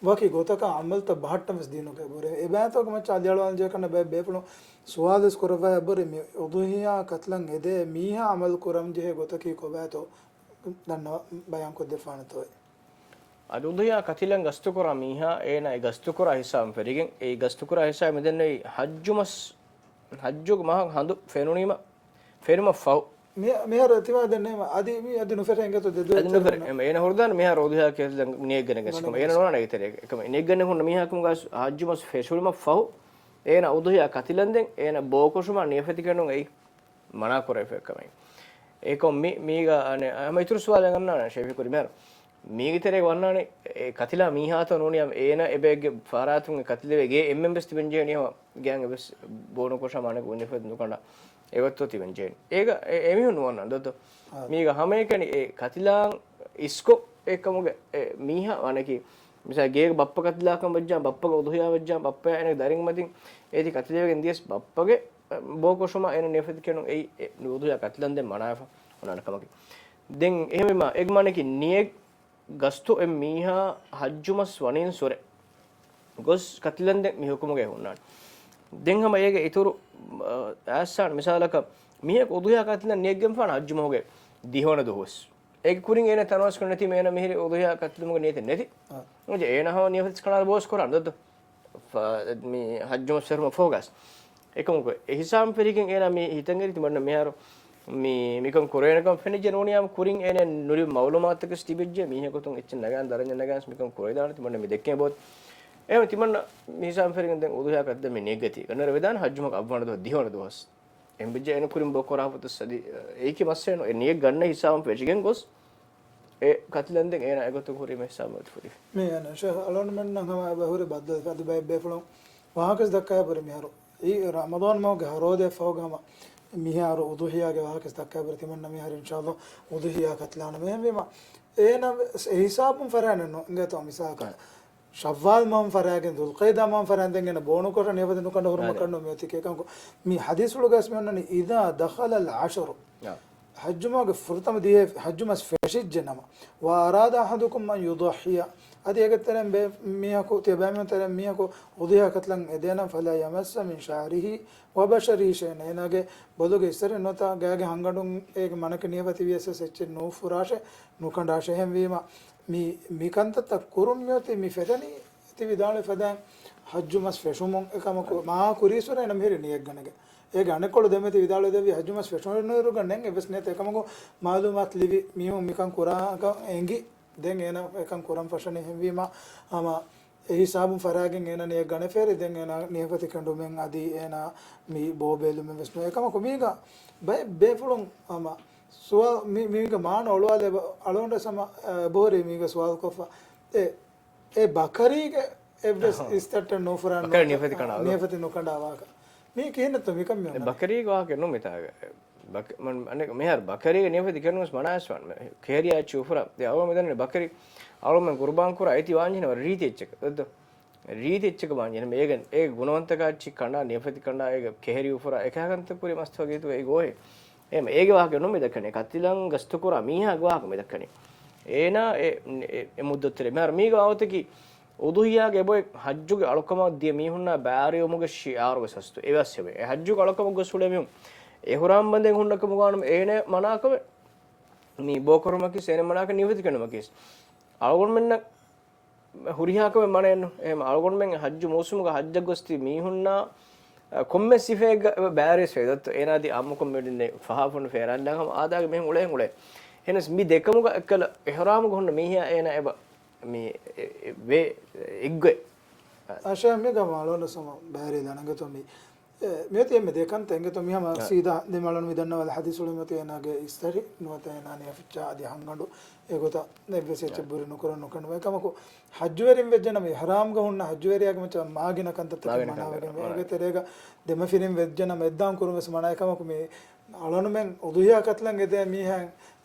ވަކި ގޮތަކަށް ޢަމަލުތައް ބަހައްޓަން ވެސް ދީނުގައި އެބަހުރި. އެބައިތޯގެ މައްޗަށް އަލިއަޅުވާލަންޖެހޭ ކަންނޭނގެ ބައެއް ބޭފުޅުން ސުވާލުވެސް ކުރައްވާ އެބަހުރި މި އުޟުޙިޔާ ކަތިލަން އެދޭ މީހާ ޢަމަލު ކުރަންޖެހޭ ގޮތަކީ ކޮބާތޯ؟ ދަންނަވާ ބަޔާންކޮށްދެއްވާނެތޯއޭ. އަދި އުޟުޙިޔާ ކަތިލަން ގަސްތުކުރާ މީހާ އޭނާ އެ ގަސްތުކުރާ ހިސާބުން ފެށިގެން، އެ ގަސްތުކުރާ ހިސާބު މިދެންނެވީ ޙައްޖު މަސް، ޙައްޖުގެ މަހަށް ހަނދު ފެނުނީމަ، ފެނުމަށް ފަހު. މި-، މިހާރު ތިމާ ދެންނެވީމަ އަދި މި އަދި ނުފެށޭ އިނގޭތޯ ދެ ދުވަހެއް އަދި ނުފެށޭ. ތެރެއިން. އެ، އޭނަ ހުރިދާނެ މިހާރު އުޟުޙިޔާ ކަތިލަން ނިޔަތްގަނެގެން ކަމަށް. އޭނަ ނުވާނެ އޭގެ ތެރޭގަ. އެކަމަ ނިޔަތްގަނެ ހުންނަ މީހާ ކަމުގަ ޙައްޖު މަސް ފެށުނީމަ ފަހު، އޭނަ އުޟުޙިޔާ ކަތިލަންދެން އޭނަ ބޯކޮށުމާ ނިޔަތްފަތިގެން އެއީ މަނާ ކުރެވިފައި ކަމެއް. އެކަމަ މި-، މީގަ އަނެއް ހަމަ އިތުރު ސުވާލެއް އަންނާނެ ޝެފީ ކުރި މިހާރު. މީގެ ތެރޭގަ ވަންނާނެ އެ ކަތިލާ މީހާތޯ ނޫނީ އޭނަ އެބައެއްގެ ފަރާތުން އެ ކަތިލެވޭ ގޭ އެންމެން ވެސް ތިބެން ޖެހެނީ ހަމަ ގޭން އެއްވެސް ބޯނުކޮށާ މާނަ ގުންޏެއް ނުކަނޑާ އެގޮތަށް ތިބެން ޖެހެނީ. އޭގަ އެ-، އެމީހުން ނުވަންނާނެ ދޯ. އާ. މީގަ ހަމައެކަނި އެ ކަތިލާން އިސްކޮށް އެކަމުގެ އެ މީހާ ވާނެކީ، މިސާލް ގޭގެ ބައްޕަ ކަތިލާކަން ވެއްޖާ، ބައްޕަގެ އުޟުޙިޔާ ވެއްޖާ، ބައްޕަޔާ އޭނަގެ ދަރިން މަތިން އޭތި ކަތިލެވިގެން ދިޔަސް ބައްޕަގެ ބޯކޮށުމަށް އޭނަ ނިޔަތްފަތި ކެނޑުން އެއީ އެ އުޟުޙިޔާ ކަތިލަންދެން މަނާވެފަ އޮންނާނެ ކަމަކީ. ދެން އެހެންވީމަ އޭގެ މާނައަކީ ނިޔަތް ގަސްތު އެ މީހާ ޙައްޖު މަސް ވަނީން ސުރެ ގޮސް ކަތިލަންދެން މި ޙުކުމުގައި ހުންނާނެ. ދެން ހަމަ އޭގެ އިތުރު، އަ، އައްސާން މިސާލަކަށް މީހަކު އުޟުޙިޔާ ކަތިލަން ނިޔަތްގެންފާނެ ޙައްޖު މަހުގެ ދިހަވަނަ ދުވަހުވެސް. އޭގެ ކުރިން އޭނަ ތަނަވަސްކޮށް ނެތީމަ އޭނަ މިހިރީ އުޟުޙިޔާ ކަތިލުމުގެ ނިޔަތެއް ނެތި. އާ. އެހެންވެ އޭނަ ހަމަ ނިޔަތް ކަނޑާލާ ބޯސް ކުރާނެ ދޯ. ފަ-، މި ޙައްޖު މަސް ފެށުމަށް ފަހުގަސް. އެކަމަކު އެ ހިސާބުން ފެށިގެން އޭނާ މި ހިތަށް އެރި ތިމަންނަ މިހާރު މި، މިކަން ކުރޭނެކަން ފެނިއްޖެ ނޫނިއްޔާމް ކުރިން އޭނަ ނުރި މައުލޫމާތަކެސް ތިބިއްޖެ، މީހަކު އޮތުން އެއްޗެއް ނަގާން ދަރަންޏަށް ނަގާން މިކަން ކުރެވިދާނެ ތިމަންނަ މި ދެއްކޭ ބޯ. އެހެން ތިމަންނަ މި ހިސާބުން ފެނިގެން ދެން އުޟުޙިޔާ ކަތިލަށް މި ނިޔަތް ގަތީ. ގަންނަވަރު ވެދާނެ ޙައްޖު މަހުގެ އަށްވަނަ ދުވަސް، ދިހަވަނަ ދުވަސް. އެހެން ވެއްޖެ އޭނަ ކުރިން ބޯ ކުރާ ފަދަ ސަދި، އެއީކީ މައްސަލައެއް ނު. އެ ނިޔަތް ގަންނަ ހިސާބުން ފެށިގެން ގޮސް، އެ ކަތިލަން ދެން އޭނަ އެގޮތަށް ކުރީމަ ހިސާބުން އޮތް ފުދި. މި އޭނަ ޝޭޚް އަޅުގަނޑުމެންނަށް ހަމަ އެބަ ހުރި ބައްދަލު ފަދަ ބައެއް ބޭފުޅުން ވާހަކަސް ދައްކާ ބުރި މިހާރު. އީ ރަމަޟާން މަހުގެ ހަރޯދައަށް ފަހުގަ ހަމަ މިހާރު އުޟުޙިޔާގެ ވާހަކަސް ދައްކާ ބުރި ތިމަންނަ މިހާރު އިންޝާﷲ އުޟުޙިޔާ ކަތިލާނަމޭ. އެހެންވީމަ އޭނަ ވެސް އެ ހިސާބުން ފަރާނެއް ނު އިނގޭތޯ މިސާލަކަށް. ޝައްވާލް މަހުން ފަރާގެން، ޛުލްޤައިދާ މަހުން ފަރާން ދެން އޭނަ ބޯނުކޮށް ނިޔަފަތި ނުކަނޑަ ހުރުމަށް ކަންނު މިއޮތީ ކޭކަންކޮ. މި ޙަދީޘްފުޅުގަސް މި އޮންނަނީ، إذا دخل العشر. އާ. ޙައްޖު މަހުގެ ފުރަތަމަ ދިހަ ޙައްޖު މަސް ފެށިއްޖެ ނަމަ، وأراد أحدكم أن يضحي. އަދި އޭގެ ތެރެއިން ބޭ މީހަކު، ތިޔަބައިމީހުން ތެރެއިން މީހަކު އުޟުޙިޔާ ކަތިލަން އެދޭނަން، فلا يمس من شعره وبشره شيئا. އޭނާގެ ބޮލުގެ އިސްތަށިން ނުވަތަ ގާގެ ހަންގަނޑުން އޭގެ މަނަކަށް ނިޔަފަތި ވިޔަސް އެއްޗެއް ނުފުރާށޭ، ނުކަނޑާށޭ. އެހެންވީމަ، މި، މި ކަންތައްތައް ކުރުން މިއޮތީ މި ފެށެނީ ތި ވިދާޅުވި ފަދައިން ޙައްޖު މަސް ފެށުމުން. އެކަމަކު މާ ކުރީސްވުރެ އޭނަ މިހިރީ ނިޔަތްގަނެގެން. އޭގެ އަނެއްކޮޅު ދެމެތި ވިދާޅުވެދެއްވި ޙައްޖު މަސް ފެށުނުއިރުގަ ނެން އެއްވެސް ނެތް. އެކަމަކު މައުލޫމާތު ލިބި މީހުން މިކަން ކުރާކަށް އެނގި. ދެން އޭނަ އެކަން ކުރަން ފަށަނީ. އެހެންވީމަ ހަމަ އެ ހިސާބުން ފަރާގެން އޭނަ ނިޔަތް ގަނެފޭރި. ދެން އޭނަ ނިޔަފަތި ކެނޑުމެއް އަދި އޭނަ މި ބޯ ބޭލުމެއް ވެސް ނުވޭ. އެކަމަކު މީގަ ބައެއް ބޭފުޅުން ހަމަ ސުވާލު މި، މީގަ މާނަ އޮޅުވާލެ އަޅުގަނޑަށް ހަމަ އެބަހުރި މީގަ ސުވާލުކޮށްފަ. އެ އެ ބަކަރީގެ އެއްވެސް އަހަ. އިސްތައްޓެއް ނުފުރާ ބަކަރީ ނިޔަފަތި ކަނޑާ ނިޔަފަތި ނުކަނޑާ ވާކަ. މީ ކިހިނެއްތޯ މިކަން މި އެ އޮންނަނީ؟ ބަކަރީގެ ވާހަކަ ނޫން މިތާގަ. ބަކ-، މަން-، އަނެއް މިހާރު ބަކަރީގެ ނިޔަފަތި ކެނޑުން ވެސް މަނާވެސް ވާނެ. ކެހެރި އައްޗި އުފުރާ. ދެ އަޅުގަނޑު މިދަނީ ބަކަރީ. އަޅުގަނޑު ގުރުބާން ކުރާ އޭތި ވާންޖެހޭ ވަރަށް ރީތި އެއްޗަކަށް. ދެއްތޯ؟ ރީތި އެއްޗަކަށް ވާންޖެހޭ. އޭގެ، އޭގެ ގުނަވަންތަކާ އެއްޗި ކަނޑާ ނިޔަފަތި ކަނޑާ އޭގެ ކެހެރި އުފުރާ އެކަހަކަންތައް ކުރި މަސްތު ވަގީތު އެ ގޯހެއް. އެހެން އޭގެ ވާހަކަ ނޫން މި ދައްކަނީ. ކަތިލަން ގަސްތުކުރާ މީހާގެ ވާހަކަ މި ދައްކަނީ. އޭނާ އެ، އެ، އެ މުއްދަތު ތެރޭ. މިހާރު މީގެ ވާހަކަތަކީ އުޟުޙިޔާގެ އެބޮތް ޙައްޖުގެ އަޅުކަމަށް ދިޔަ މީހުންނާ ބާރުވުމުގެ ޝިޢާރު ވެސް ހަސްތު. އެވެސް އެބަ. އެ ޙައްޖުގެ އަޅުކަމަށް ގޮސް އުޅޭ މީހުން އިޙްރާމް ބަނދެން ހުންނަ ކަމުގަ ވާނަމަ އޭނަ މަނާކަމެއް މި ބޯކުރުމަކީސް، އޭނަ މަނާކަން ނިޔަފަތި ކެނޑުމަކީސް. އަޅުގަނޑުމެންނަށް ހުރިހާ ކަމެއް މަނައެއްނު. އެހެން އަޅުގަނޑުމެން ޙައްޖު މޫސުމުގަ ޙައްޖަށް ގޮސް ތިބި މީހުންނާ، އަ، ކޮންމެ ސިފައެއްގަ އެބަ ބާރިވެސް ވޭ. ދައްތޯ އޭނާ އަދި އާއްމުކޮށް މިއޮތީ ފަހާފުން ފޭރާން ހަމަ އާދާގެ މީހުން އުޅޭ އުޅޭ. އެހެނަސް މި ދެކަމުގަ އެއްކަލަ އިޙްރާމުގަ ހުންނަ މީހާ އޭނާ އެބަ މި އެ، އެ، ވޭ އެއްގޮތް. އަށާ މި ގަމާ އަޅުގަނޑު ސަމަ ބާރި ލަނަގަތޯ މި އެ، މިއޮތީ އެންމެ ދެ ކަންތައް އިނގޭތޯ މިހަމަ އާ. ސީދާ ދެމަޅުން މި ދަންނަވާލި ޙަދީޘްފުޅު މިއޮތީ އޭނާގެ އިސްތަށި ނުވަތަ އޭނާ ނިޔަފިއްޗާ އަދި ހަންގަނޑު އެގޮތަށް އެއްވެސް އެއްޗެއް އާ. ބުރި ނުކުރަން ނުކަނޑު. އެކަމަކު ޙައްޖުވެރިން ވެއްޖެނަމަ އިޙްރާމްގަ ހުންނަ ޙައްޖުވެރިޔާގެ މައްޗަށް މާގިނަ ކަންތައްތަކެއް މާގިނަ ކަންތައް މަނާވެގެން ވޭ. މަނާވޭ. އޭގެ ތެރޭގަ ދެމަފިރިން ވެއްޖެނަމަ އެއްދާން ކުރުން ވެސް މަނާ. އެކަމަކު މި އަޅުގަނޑުމެން އުޟުޙިޔާ ކަތިލަން އެދޭ މީހާ،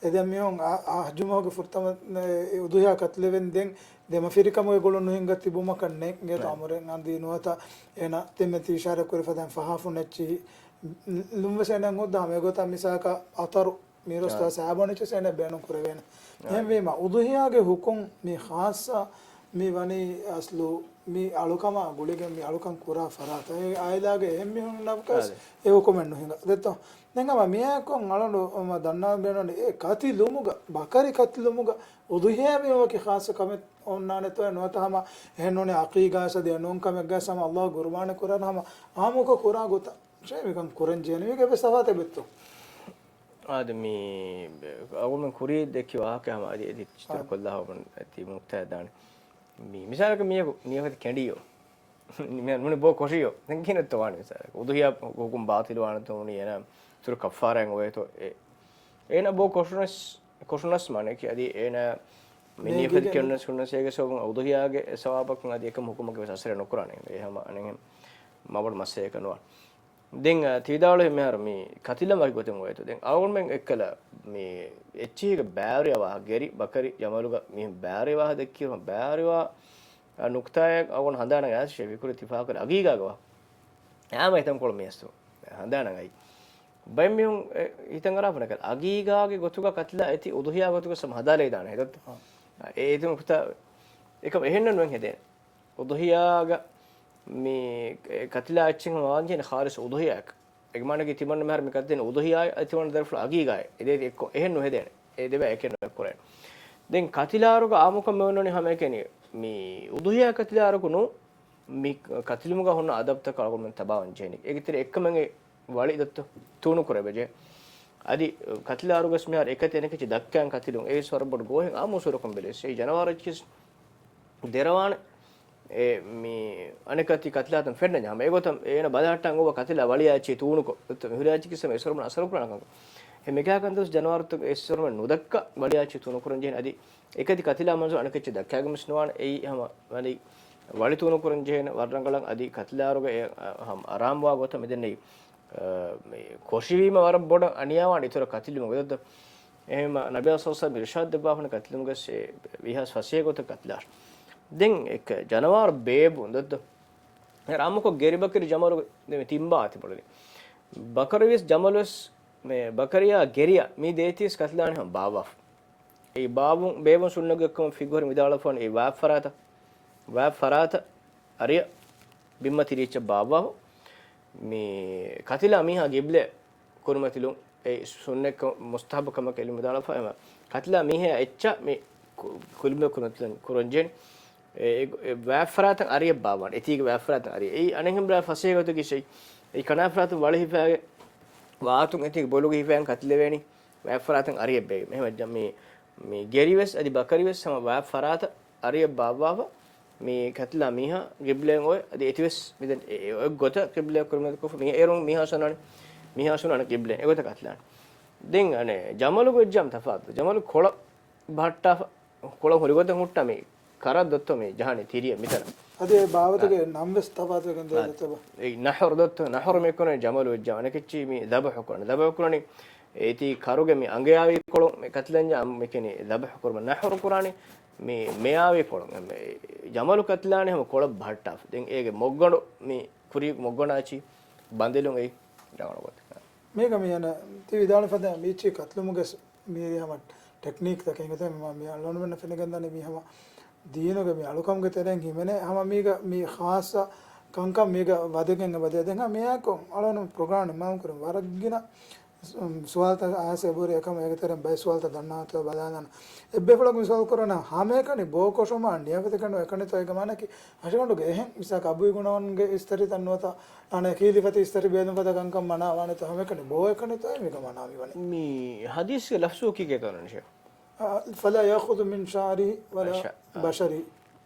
އެދޭ މީހުން އަ-، އަ-، ޙައްޖު މަހުގެ ފުރަތަމަ އެ، އުޟުޙިޔާ ކަތިލެވެން ދެން ދެމަފިރިކަމުގެ ގުޅުން ނުހިނގަ ތިބުމަކަށް ނެތް އިނގޭތޯ އަމުރެއް އަނދި ނުވަތަ އޭނަ ދެމެތި އިޝާރާތް ކުރި ފަދައިން ފަހާފުން އެއްޗިހި ލުންވެސް އޭނަ ހުއްދަ ހަމަ އެގޮތަށް މިސާލަކަށް އަތަރު މީރޮސްތާ ސާބަން އެއްޗެސް އޭނަ ބޭނުން ކުރެވޭނެ. އެހެންވީމަ އުޟުޙިޔާގެ ހުކުމް މި ޚާއްޞަ މި ވަނީ އަސްލު މި އަޅުކަމާ ގުޅިގެން މި އަޅުކަން ކުރާ ފަރާތަށް އެ އާއިލާގެ އެހެން މީހުންނަށް ވެސް އެ ހުކުމެއް ނުހިނގާ. ދެއްތޯ؟ ދެން ހަމަ މިއާއެކު އަޅުގަނޑު ދަންނަވަން ބޭނުންވަނީ އެ ކަތިލުމުގަ، ބަކަރި ކަތިލުމުގަ އުޟުޙިޔާ ވީމަ ވަކި ޚާއްޞަ ކަމެއް އޮންނާނެތޯ ނުވަތަ ހަމަ އެހެން ނޫނީ ޢަޤީޤާ އަދި އެ ނޫން ކަމެއްގަ ހަމަ ﷲ ގުރުބާނެއް ކުރާނެ ހަމަ އާއްމުކޮށް ކުރާ ގޮތަށް މިކަން ކުރަން ޖެހޭނެ. މީގެ އެއްވެސް ތަފާތެއް ވެއްތޯ؟ އާދެ، މި އަޅުގަނޑުމެން ކުރީ ދެއްކި ވާހަކަ ހަމަ އަދި އެދި އާ. ކޮށްލާ ހަމަ ތި ނުކްތާއެއް ދާނެ. މި މިސާލަކަށް މީހަކު ނިޔަފަތި ކެނޑިޔޯ. މި ނޫނީ ބޯ ކޮށިޔޯ. ދެން ކިހިނެއްތޯ ވާނެ މިސާލަކަށް؟ އުޟުޙިޔާ ހުކުމް ބާޠިލު ވާނެތޯ ނޫނީ އޭނާ އިތުރު ކައްފާރާއެއް އޮވޭތޯ އެ. އޭނާ ބޯ ކޮށުނަސް، ކޮށުނަސް މާނައަކީ އަދި އޭނާ މި ނިޔަފަތި ނޭނގިގެން. ކެނޑުނަސް ކުންނަސް އޭގެ ސަބަބުން އުޟުޙިޔާގެ އެ ސަވާބަކުން އަދި އެކަމަށް ހުކުމަކަށް ވެސް އަސަރެއް ނުކުރާނެ. އެ ހަމަ އަނެއްހެން މާބޮޑު މައްސަލައަކަށް ނުވާނެ. ދެން، އަ، ތި ވިދާޅުވި މިހާރު މި ކަތިލަން ވަކި ގޮތެއް އޮވޭތޯ. ދެން އަޅުގަނޑުމެން އެއްކަލަ މި އެއްޗިހިގެ ބާރުވާ ގެރި ބަކަރި ޖަމަލުގަ މި ބާރުވާ ދެއްކި ބާރުވާ، އަ، ނުކްތާއެއް އަޅުގަނޑު ހަނދާނަށް އައިސް ފިކުރު ތިފާކުރ އަގީގާގަ ވާ. އާމަ ހިތަންކޮޅު މިއަސްތު ހަނދާނަށް އައި. ބައެއް މީހުން އެ ހިތަށް އަރާ ފަނަކަލް އަގީގާގެ ގޮތުގަ ކަތިލާ އެތި އުޟުޙިޔާ ގޮތުގަ ސަމް ހަދާލައިދާނެ ހެދައްތަ؟ އާ. އެ އެތި ނުކްތާ އެކަމް އެހެންނެއް ނުވެން ހެދޭނެ. އުޟުޙިޔާގަ މި ކަތިލާ އެއްޗެއް ހަމަ ވާންޖެހޭނެ ޚާލިޞް އުޟުޙިޔާއެއް. އެގެ މާނައަކީ ތިމަންނަ މިހާރު މި ކަތިލެން އުޟުޙިޔާ އެތިމަން ދަރިފުޅު އަގީގާއެއް. އެ ދެ އެއްކޮށް އެހެން ނުހެދޭނެ. އެ ދެބަ އެކެއް ނުކުރޭނެ. ދެން ކަތިލާރުގަ އާއްމުކޮށް މި އޮންނަނީ ހަމައެކަނި މި އުޟުޙިޔާ ކަތިލާރަކު ނޫ މި ކަތިލުމުގަ ހުންނަ އަދަބުތަކަށް އަޅުގަނޑުމެން ތަބާވަން ޖެހެނީ. އޭގެ ތެރޭ އެއްކަމެއް ވަޅި ދައްތަ ތޫނު ކުރެވިޖެ. އަދި ކަތިލާރުގަސް މިހާރު އެކަތި އަނެކަތި ދައްކައިން ކަތިލުން އެއީ ވަރަށް ބޮޑު ގޯހެއް އާއްމު އުސޫލަކުން ބެލިޔަސް. އެއީ ޖަނަވާރަކީސް ދެރަވާނެ. އެ މި އަނެކަތި ކަތިލާތަން ފެންނަ ހަމަ އެގޮތަށް އޭނަ ބަލަހައްޓާން އޮވާ ކަތިލާ ވަޅިއާއެއްޗެއް ތޫނުކޮށް މި ހުރިހާ އެއްޗަކީސް ހަމަ އެއްސަރުމަން އަސަރު ކުރާނެ ކަންކަން. އެ މިކާ ކަންތައް ވެސް ޖަނަވާރުތަކު އެއްސަރުމަން ނުދައްކާ ވަޅިއާއެއްޗެއް ތޫނުކުރަން ޖެހޭނެ. އަދި އެކަތި ކަތިލާ މަންޒަރު އަނެކެއްޗެއް ދައްކާގެން ވެސް ނުވާނެ. އެއީ ހަމަ ވަނީ ވަޅި ތޫނުކުރަން ޖެހޭނެ ވަރަށް ރަނގަޅަށް އަދި ކަތިލާރުގަ އެ ހަމަ އަރާމުވާ ގޮތަށް މިދެންނެވި. އަ، މި ކޮށިވީމަ ވަރަށް ބޮޑަށް އަނިޔާވާނެ އިތުރަށް ކަތިލުމުގެ ދޮއްތޯ. އެހެންމަ ނަބީ ސައްލަﷲ ޢަލައިހި ވަސައްލަމަ އިރުޝާދު ދެއްވާފަން ކަތިލުމުގެ ވީހާވެސް ފަސޭހަ ގޮތަށް ކަތިލާށް. ދެން އެކަ ޖަނަވާރު ބޭބުން ދޮއްތޯ. އެ ރާމުކޮށް ގެރި ބަކަރި ޖަމަލު ދެ މި ތިންބާ އަތި ބޮޑުނި. ބަކަރިވެސް ޖަމަލުވެސް މެ ބަކަރިޔާ ގެރިޔާ މި ދޭތީސް ކަތިލާނެ ހަމަ ބާއްވާފަ. އެ ބާވުން ބޭބުން ސުންނަތްގެ ކަމަށް ފިގުހުރި ވިދާޅުވާފަން އެ ވާތް ފަރާތަށް، ވާތް ފަރާތަށް އަރިޔަށް ބިންމަތި ރީއްޗަށް ބާއްވާފަ. މި ކަތިލާ މީހާ ގިބްލަ ކުރިމަތިލުން އެ ސުންނަތް ކަ-، މުސްތަހައްބު ކަމަކަށް އިލްމު ވިދާޅުވާފަ. އެމަ ކަތިލާ މީހާ އެއްޗާ މި ކު-، ކުރިމަތިލުން ކުރަންޖެހޭނެ. އެ، އެ، އެ ވާތް ފަރާތަށް އަރިޔަށް ބާއްވާނެ. އެތީގެ ވާތް ފަރާތަށް އަރި. އެއީ އަނެއްހެން ބަލާ ފަސޭހަ ގޮތަކީ އެއީ. އެ ކަނާ ފަރާތުން ވަޅި ހިފާގެ ވާތުން އެތީގެ ބޮލުގަ ހިފައިގެން ކަތިލެވޭނީ. ވާތް ފަރާތަށް އަރިޔަށް ބޭގެ. އެހެން ވެއްޖެ މި، މި ގެރިވެސް އަދި ބަކަރިވެސް ހަމަ ވާތް ފަރާތަށް އަރިޔަށް ބާއްވާފަ. މި ކަތިލާ މީހާ ގިބްލައިން އޮތް އަދި އެތިވެސް މިދެން އެ، އެ އޮތް ގޮތަށް ގިބްލައަށް ކުރިމަތިލުކޮށްފަ. މި އޭރުން މީހާ ސުންނަނީ، މީހާ ސުންނަނީ ގިބްލައިން އެގޮތަށް ކަތިލާނެ. ދެން އަނެއް ޖަމަލުގެ ވެއްޖާމަ ތަފާތު. ޖަމަލު ކޮޅަށް ބަހައްޓާފަ، ކޮޅަށް ހުރި ގޮތަށް ހުއްޓާ މި ކަރަށް ދޮއްތޯ މި ޖަހާނީ ތިރިއަށް މިތަނަށް. އަދި އެ ބާވަތުގެ އާ. ނަން ވެސް ތަފާތުވެގެން ދޭ އާ. ދޮއްތޯ ބާ. އެ ނަހަރު ދޮއްތޯ، ނަހަރު މި ކުރަނީ ޖަމަލު ވެއްޖާ އަނެކެއްޗި މި ޛަބަޙު ކުރަނީ. ޛަބަޙު ކުރަނީ އޭތި ކަރުގެ މި އަނގަޔާވީ ކޮޅު މި ކަތިލަންޏާ މި ކިނީ ޛަބަޙު ކުރުމަށް. ނަހަރު ކުރާނީ މި މެޔާވީ ކޮޅު. މި ޖަމަލު ކަތިލާނީ ހަމަ ކޮޅަށް ބަހައްޓާފަ. ދެން އޭގެ މޮށްގަނޑު މި ކުރީ މޮށްގަނޑާ އެއްޗި ބަނދެލުން އެއީ ރަނގަޅު ގޮތަކަށް. މީގަ މި އަނެއް ތި ވިދާޅުވި ފަދަ މީޗި ކަތިލުމުގެ މީރި ހަމަ ޓެކްނީކްތަކެއް އިނގޭތޯ މި އަޅުގަނޑުމެންނަށް ފެނިގެންދާނީ މީ ހަމަ ދީނުގެ މި އަޅުކަމުގެ ތެރެއިން ހިމެނޭ ހަމަ މީގަ މި ޚާއްޞަ ކަންކަން މީގަ ވަދެގެން އެބަދޭ. ދެން ހަމަ މިއާއެކު އަޅުގަނޑު ޕްރޮގްރާމް ނިންމާލުން ކުރިން ވަރަށް ގިނަ ސުވާލުތައް އައިސް އެބަހުރި އެކަމަށް އޭގެ ތެރެއިން ބައެއް ސުވާލުތައް ދަންނަވާތޯ ބަލާލަން. އެއްބޭފުޅަކު މި ސުވާލު ކުރަނީ ހަމައެކަނި ބޯކޮށުމާ ނިޔަފަތިކަނޑު އެކަނިތޯ އޭގެ މާނައަކީ އަށިގަނޑުގެ އެހެން މިސާލަކަށް އަބޫ ގުނަވަންގެ އިސްތަށިތައް ނުވަތަ އަނެއް ކީލިފަތި އިސްތަށި ބޭލުން ފަދަ ކަންކަން މަނާ ވާނެތޯ ހަމައެކަނި ބޯ އެކަނިތޯ މީގަ މަނާ މިވަނީ. މި ޙަދީޘްގެ ލަފްޒު ކީކޭތޯ ނަން ޝޭޚް؟ އަ، فلا يأخذ من شعره ولا އަށަ، އަ. بشره.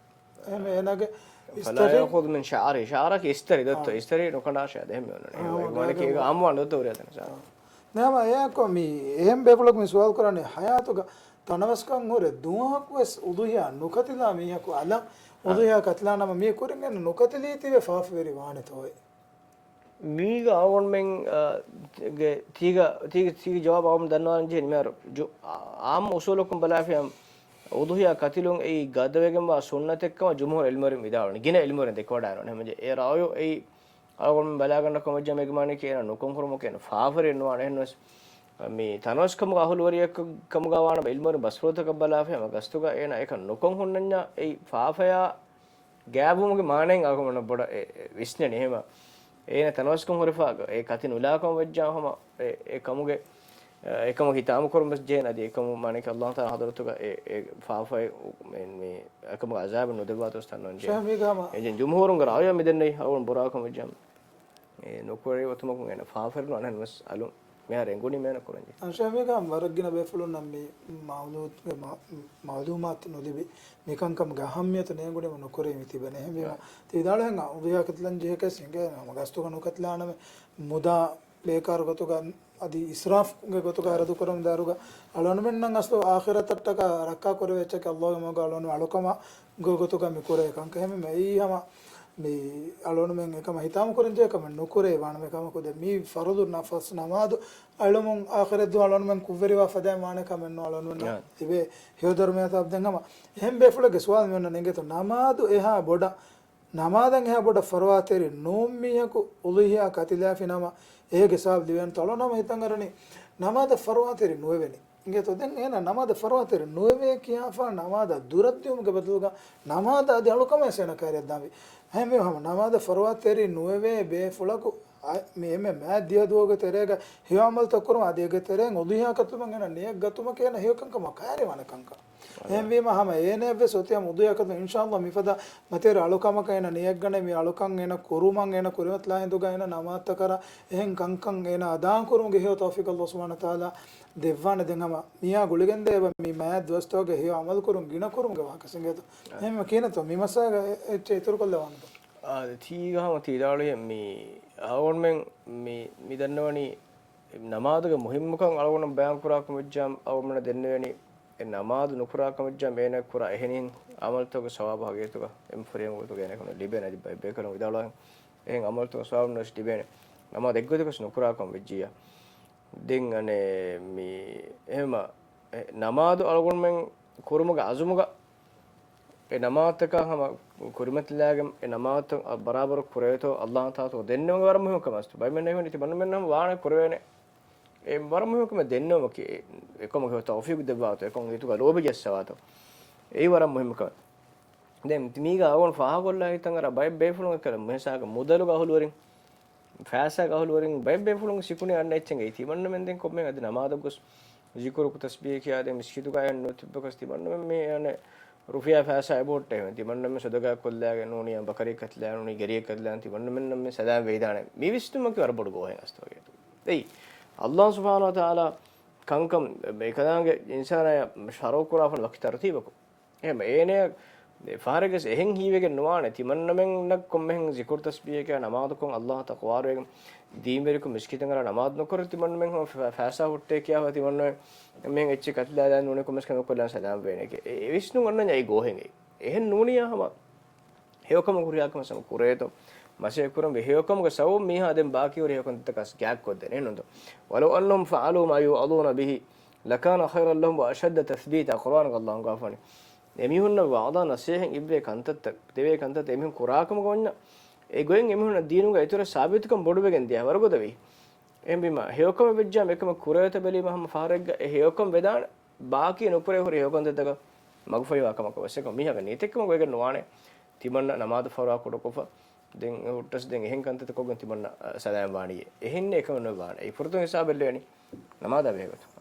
އެހެން އޭނާގެ ފަލާ އިސްތަށި ޔައުޚުޛު މިން ޝަޢަރި. ޝަޢަރަކީ އިސްތަށި ދޮއްތޯ، އާ. އިސްތަށި ނުކަނޑާށޭ އަދި އެހެން މިވަނީ. އާ، އެހެން ވަނީ އާ. ކީގަ އާއްމުވާން ދޮއްތޯ ހުރިހާ ތަނެއް ސާ. ނަމަ އެއާއެކު މި އެހެން ބޭފުޅަކު މި ސުވާލު ކުރާނީ ޙަޔާތުގަ ތަނަވަސްކަން ހުރެ ދުވަހަކުވެސް އުޟުޙިޔާ ނުކަތިލާ މީހަކު އަލަށް އާ. އުޟުޙިޔާ ކަތިލާ ނަމަ މީ ކުރިން އެން ނުކަތިލީތީވެ ފާފަވެރި ވާނެތޯއޭ؟ މީގަ އަޅުގަނޑުމެން، އާ، ގެ ތީގަ، ތީގަ، ތީގަ ޖަވާބު އަޅުގަނޑު ދަންނަވާން ޖެހެނީ މިހާރު ޖު-، އާ، އާއްމު އުޞޫލަކުން ބަލާފިޔާ އުޟުޙިޔާ ކަތިލުން އެއީ ގަދަވެގެންވާ ސުންނަތެއްކަމަށް ޖުމްހޫރު ޢިލްމުވެރިން ވިދާޅުވަނީ. ގިނަ ޢިލްމުވެރިން ދެކެވަޑައިގަންނަވަނީ. ހަމަޖެ އެ ރައުޔު އެއީ އަޅުގަނޑުމެން ބަލާގަންނަ ކަމަށް ޖަމައިގެ މާނައަކީ އޭނާ ނުކޮން ހުރުމަކީ އޭނާ ފާފަވެރި ނުވާނެ. އެހެންވެސް މި ތަނަވަސްކަމުގެ އަހުލުވެރިއެއް ކަމުގަ ވާނަމަ ޢިލްމުވެރިން ބަސްފުޅުތަކަށް ބަލާފިޔާ ހަމަ ގަސްތުގަ އޭނާ އެކަން ނުކޮން ހުންނަންޏާ އެއީ ފާފަޔާ ގާތްވުމުގެ މާނައިން އަޅުގަނޑު ބޮޑަށް އެ، އެ ވިސްނެނީ. އެހެންވީމަ އޭނަ ތަނަވަސްކަން ހުރެފަ އެ ކަތި ނުލާކަމަށް ވެއްޖާ ހަމަ އެ، އެ ކަމުގެ، އެ ކަމު ހިތާމަ ކުރަން ވެސް ޖެހޭނެ. އަދި އެ ކަމު މާނައަކީ ﷲ ތަޢާލާ ޙަޟްރަތުގަ އެ، އެ ފާފައެއް މި، މި އެ ކަމުގެ ޢަޒާބެއް ނުދެއްވާތޯ ވެސް ދަންނަވަން ޖެހޭ. ޝޭޚް މީގަ ހަމަ އެ ޖެހެނީ ޖުމްހޫރުންގެ ރައުޔަށް މިދެންނެވި އަޅުގަނޑު ބުރާކަމަށް ވެއްޖާ އެ ނުކުރެވޭ ގޮތުމަކުން އޭނަ ފާފަވެރި ނުވާނެ. އެހެންވެސް އަލުން މިހާރު އެނގުނީ މޭނަ ކުރަންޖެ. އަން ޝޭޚް މީގަ ވަރަށް ގިނަ ބޭފުޅުންނަށް މި މައުލޫދުގެ މަ-، މައުލޫމާތު ނުލިބި، މިކަންކަމުގެ އަހައްމިޔަތު ނޭނގުނީމަ ނުކުރެވި ތިބެނެ. އެހެންވީމަ، ތި ވިދާޅުވިހެން އުޟުޙިޔާ ކަތިލަން ޖެހޭކަސް އިނގޭ ހަމަ ގަސްތުގަ ނުކަތިލާނަމޭ، މުދާ ބޭކާރު ގޮތުގަ އަދި އިސްރާފުގެ ގޮތުގަ އަރަދު ކުރަމުން ދާއިރުގަ އަޅުގަނޑުމެންނަށް އަސްލު އާޚިރަތަށްޓަކާ ރައްކާ ކުރެވޭ އެއްޗަކީ ﷲގެ މަގުގަ އަޅުގަނޑު އަޅުކަމާ ގޮތުގަ މި ކުރޭ ކަންކަން. އެހެންވީމަ އެއީ ހަމަ މި އަޅުގަނޑުމެން އެކަމަށް ހިތާމަ ކުރަން ޖެހޭ ކަމެއް ނުކުރޭ ވާނަމޭ. ކަމަކު ދެ މީ ފަރުޟު ނަފަސް ނަމާދު އަޅުމުން އާޚިރަތް ދުވަހު އަޅުގަނޑުމެން ކުށްވެރިވާ ފަދައިން ވާނެ ކަމެއް ނޫން. އަޅުގަނޑުމެންނަށް ތިބޭ ހެޔޮ ދަރުމަޔާ ސަބަބު. ދެން ހަމަ އެހެން ބޭފުޅެއްގެ ސުވާލު މި އޮންނަ ނެނގޭތޯ ނަމާދު އެހާ ބޮޑަށް ނަމާދަށް އެހާ ބޮޑަށް ފަރުވާތެރި ނޫން މީހަކު އުޟުޙިޔާ ކަތިލާފި ނަމަ، އޭގެ ސަބަބު ލިބޭނެތޯ؟ އަޅުގަނޑު ހަމަ ހިތަށް އަރަނީ، ނަމާދަށް ފަރުވާތެރި ނުވެވޭނީ. އިނގޭތޯ؟ ދެން އޭނާ ނަމާދަށް ފަރުވާތެރި ނުވެވޭ ކިޔާފަ، ނަމާދަށް ދުރަށްދިއުމުގެ ބަދަލުގަ ނަމާދަށް އަދި އަޅުކަމަށް ވެސް އޭނާ ކައިރިއަށް ދާންވީ. އެހެންވީމަ ހަމަ ނަމާދަށް ފަރުވާތެރި ނުވެވޭ ބޭފުޅަކު އަ-، މި އެންމެ މާތް ދިހަ ދުވަހުގެ ތެރޭގަ ހެޔޮ ޢަމަލުތައް ކުރުމަށް އަދި އޭގެ ތެރެއިން އުޟުޙިޔާ ކަތުމަށް އޭނަ ނިޔަތް ގަތުމަކީ އޭނަ ހެޔޮ ކަންކަމަށް ކައިރިވާނެ ކަންކަން. އެހެންވީމަ ހަމަ އޭނައަށްވެސް އޮތީ ހަމަ އުޟުޙިޔާ ކަތުމަށް އިންޝާﷲ މިފަދަ މަތިވެރި އަޅުކަމަކަށް އޭނަ ނިޔަތްގަނެ މި އަޅުކަން އޭނަ ކުރުމަށް އޭނަ ކުރިމަތިލާ ހިނދުގަ އޭނަ ނަމާދުތަކަށް އެހެން ކަންކަން އޭނަ އަދާކުރުމުގެ ހެޔޮ ތައުފީޤު ﷲ ސުބްޙާނަހޫ ވަތަޢާލާ ދެއްވާނެ. ދެން ހަމަ މިއާ ގުޅިގެންދޭ އެބަ މި މާތް ދުވަސްތަކުގެ ހެޔޮ ޢަމަލު ކުރުން ގިނަ ކުރުމުގެ ވާހަކަ ސިނގޭތޯ. އެހެންވީމަ ކިހިނެއްތޯ މި މައްސަލައިގަ އެ-، އެއްޗެއް އިތުރުކޮށްލަވާނެތޯ؟ އާ، ތީގަ ހަމަ ތީ ދާޅުވި މި އަޅުގަނޑުމެން މި، މި ދަންނަވަނީ ނަމާދުގެ މުހިއްމުކަން އަޅުގަނޑު ބަޔާން ކުރާ ކަމަށް ވެއްޖާ އަޅުގަނޑުމެން ދެންނެވެނީ އެ ނަމާދު ނުކުރާ ކަމަށް ވެއްޖާ އޭނަ ކުރާ އެހެނިހެން ޢަމަލުތަކުގެ ސަވާބު ހަގީގަތުގަ އެންމެ ފުރިހަމަ ގޮތުގަ އޭނަ ކަމަށް ލިބޭނެ. އަދި ބައެއް ބޭކަލުން ވިދާޅުވާ އެހެން ޢަމަލުތަކުގެ ސަވާބު ނުވެސް ލިބޭނެ. ނަމާދު އެއްގޮތަކަސް ނުކުރާ ކަމަށް ވެއްޖިއްޔާ. ދެން އަނެއް މި އެހެމަ އެ ނަމާދު އަޅުގަނޑުމެން ކުރުމުގެ އަޒުމުގަ އެ ނަމާދުތަކާ ހަމަ ކުރިމަތިލާގެން އެ ނަމާދުތައް ބަރާބަރު ކުރޭތޯ ﷲ ތާލާ ދެންނެވުމުގެ ވަރަށް މުހިއްމު ކަމެއް އަސްތު. ބައެއް މީހުން ތި ބަނޑުމެންނަށް ވާނެ ކުރެވޭނެ. އެ ވަރަށް މުހިއްމު ކަމެއް ދެންނެވުމަކީ އެކަމަކު ތައުފީޤު ދެއްވާތޯ އެކަމަކު ހިތުގަ ލޯބި ޖައްސަވާތޯ. އެއީ ވަރަށް މުހިއްމު ކަމެއް. ދެން މީގަ އަޅުގަނޑު ފާހަގަކޮށްލާ ހިތަށް އަރާ ބައެއް ބޭފުޅުން އެކަލަ މިސާލަކަށް މުދަލުގެ އަހުލުވެރިން ފައިސާގެ އަހުލުވެރިން ބައެއް ބޭފުޅުން ސިކުނޑި އަންނަ އެއްޗެއް ތިމަންނަމެން ދެން ކޮންމެ އަދި ނަމާދަށް ގޮސް ޒިކުރު ތަސްބީހު ކިޔާދޭ މިސްކިތުގައި ނުތިއްބަކަސް ތިމަންނަމެން މި އަނެއް ރުފިޔާ ފައިސާ އެބަހުއްޓޭ ތިމަންނަމެން ސަދަގާ ކޮށްލާގެން ނޫނިއްޔާ ބަކަރި ކަތިލާ ނޫނި ގެރިއެއް ކަތިލާ ތިމަންނަމެން ނަމެ ސަލާމް ވެއިދާނެ. މި ވިސްނުމަކީ ވަރަށް ބޮޑު ގޯހެއް އަސްތުވަގޭތު. އެއީ ﷲ ސުބްޙާނަހޫ ވަތަޢާލާ ކަންކަން އެކަލާނގެ އިންސާނާޔަށް ޝަރުޢު ކުރާފަން ވަކި ތަރުތީބަކު. އެހެން އޭނަ ފަހަރެއްގަސް އެހެން ހީވެގެން ނުވާނެ. ތިމަންނަމެންނަށް ކޮންމެހެން ޒިކުރު ތަސްބީހެކޭ ނަމާދުކޮށް ﷲ ތަޤްވާވެގެން ދީންވެރިކޮށް މިސްކިތަށް އަރާ ނަމާދު ނުކުރެ ތިމަންނަމެން ހަމަ ފަ-، ފައިސާ ހުއްޓޭ ކިޔާފަ ތިމަންނަމެން މިހެން އެއްޗެއް ކަތިލާލާ ނޫނީ ކޮންމެސް ކަމެއް ކޮށްލާން ސަލާމް ވޭނެކޭ. އެ، އެ ވިސްނުން އޮންނަންޏާ އެ ގޯހެއް އެއީ. އެހެން ނޫނިއްޔާ ހަމަ ހެޔޮކަމަށް ހުރިހާ ކަމެއް ސަމަ ކުރޭތޯ. މަސައްކަތް ކުރަންވީ ހެޔޮކަމުގެ ސަބަބުން މީހާ ދެން ބާކީ ހުރި ހެޔޮކަންތައްތަކަސް ގާތްކޮށްދޭނެ ނޫންތޯ. ولو أنهم فعلوا ما يوعظون به لكان خيرا لهم وأشد تثبيتا. ޤުރުއާނުގަ ﷲ ގާފަނި. އެމީހުންނަށް ވަޢުޡާ ނަޞޭޙަތް އިއްވޭ ކަންތައްތައް، ދެވޭ ކަންތައްތައް އެމީހުން ކުރާކަމުގަ އޮންނަ އެ ގޮތް އެމީހުންނަށް ދީނުގަ އިތުރަށް ސާބިތުކަން ބޮޑުވެގެން ދިޔަ ވަރުގަދަވީ. އެހެންވީމަ ހެޔޮކަމެއް ވެއްޖާމަ އެކަމަށް ކުރޭތަ ބެލީމަ ހަމަ ފަހަރެއްގަ އެ ހެޔޮކަން ވެދާނެ. ބާކީ ނުކުރޭ ހުރި ހެޔޮކަންތައްތަކަށް މަގުފަހިވާ ކަމަކަށް ވެސް އެކަމަ މީހާގެ ނިޔަތެއްކަމަށް ވެގެން ނުވާނެ. ތިމަންނަ ނަމާދު ފަރުވާ ކުޑަކޮށްފަ ދެން ހުއްޓަސް ދެން އެހެން ކަންތައްތައް ކޮށްގެން ތިމަންނަ ސަލާމް ވާނީ. އެހެން އެކަމެއް ނުވާނެ. އެ ފުރަތަމަ ހިސާބެއް ލެވެނީ ނަމާދާ ބެހޭގޮތުން.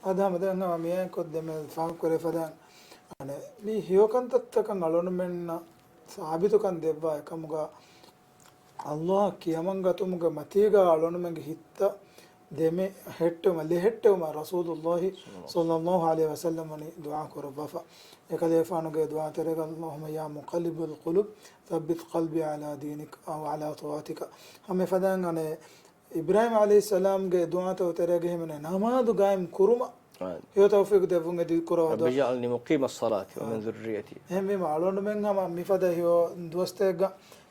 އަދި ހަމަ ދެން ހަމަ މިއާއެއްކޮށް ދެމެ ފާހަގަކުރެ ފަދަ އަނެއް މި ހެޔޮކަންތައްތަކަށް އަޅުނުމެންނަށް ސާބިތުކަން ދެއްވާ އެކަމުގަ ﷲ އަށް ކިޔަމަންގަތުމުގެ މަތީގަ އަޅުނުމެންގެ ހިތްތައް ދެމެ ހެއްޓެވުމަށް، ލެހެއްޓެވުމަށް ރަސޫލުﷲ ޞައްލަﷲ ޢަލައިހި ވަސައްލަމަ ވަނީ ދުޢާ ކުރައްވާފަ. އެކަލޭގެފާނުގެ ދުޢާ ތެރޭގަ، اللهم يا مقلب القلوب ثبت قلبي على دينك أو على طاعتك. ހަމަ އެފަދައިން އަނެއް އިބްރާހީމް ޢަލައިހިއްސަލާމްގެ ދުޢާތައް ތެރޭގަ ހިމެނޭ ނަމާދު ގާއިމް ކުރުމަށް އާނ. ހެޔޮ ތައުފީޤު ދެއްވުން އެދި ކުރައްވާ ރައްބި ދުޢާ. اجْعَلْنِي مُقِيمَ الصَّلَاةِ وَمِنْ އާނ. ذُرِّيَّتِي. އެހެންވީމަ އަޅުގަނޑުމެން ހަމަ މިފަދަ ހެޔޮ ދުވަސްތަކެއްގަ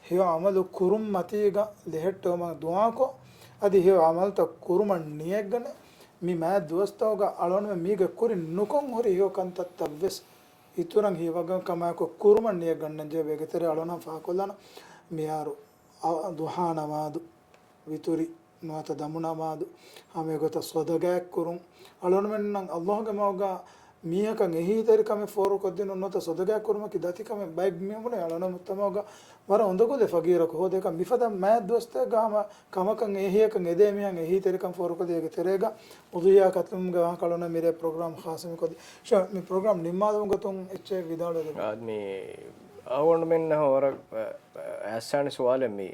ހެޔޮ ޢަމަލު ކުރުން މަތީގަ ލެހެއްޓެވުމަށް ދުޢާކޮށް، އަދި ހެޔޮ ޢަމަލުތައް ކުރުމަށް ނިޔަތްގަނެ، މި މާތް ދުވަސްތަކުގަ އަޅުގަނޑުމެން މީގެ ކުރިން ނުކޮށް ހުރި ހެޔޮ ކަންތައްތައް ވެސް އިތުރަށް ހީވަގަން ކަމާއެކު ކުރުމަށް ނިޔަތްގަންނަން ޖެހޭ. އޭގެ ތެރޭ އަޅުގަނޑު ފާހަގަކޮށްލާނަން މިހާރު އަ، ޟުޙާ ނަމާދު، ވިތުރި ނުވަތަ ދަމު ނަމާދު، ހަމައެގޮތަށް ޞަދަޤާތްކުރުން. އަޅުގަނޑުމެންނަށް ﷲގެ މަގުގަ މީހަކަށް އެހީތެރިކަމެއް ފޯރުކޮށްދިނުން ނުވަތަ ޞަދަޤާތްކުރުމަކީ ދަތިކަމެއް. ބައެއް މީހުން ބުނޭ އަޅުގަނޑު މުޖްތަމަޢުގަ ވަރަށް އުނދަގުލެއް ފަގީރަކު ހޯދޭކަން. މިފަދަ މާތް ދުވަސްތަކެއްގަ ހަމަ ކަމަކަށް އެހީއަކަށް އެދޭ މީހަކަށް އެހީތެރިކަން ފޯރުކޮށްލި އޭގެ ތެރޭގަ އުޟުޙިޔާ ކަތުމުގެ ވާހަކަ އަޅުގަނޑު މިރޭ ޕްރޮގްރާމް ޚާއްޞަ މި ކޮށްލި. ޝޯ، މި ޕްރޮގްރާމް ނިންމާލުމުގެ ގޮތުން އެއްޗެއް ވިދާޅުވެލި. އާ، މި އަޅުގަނޑުމެންނަށް ވަރަށް، އަ، އަ، އައްސާނި ސުވާލެއް މި.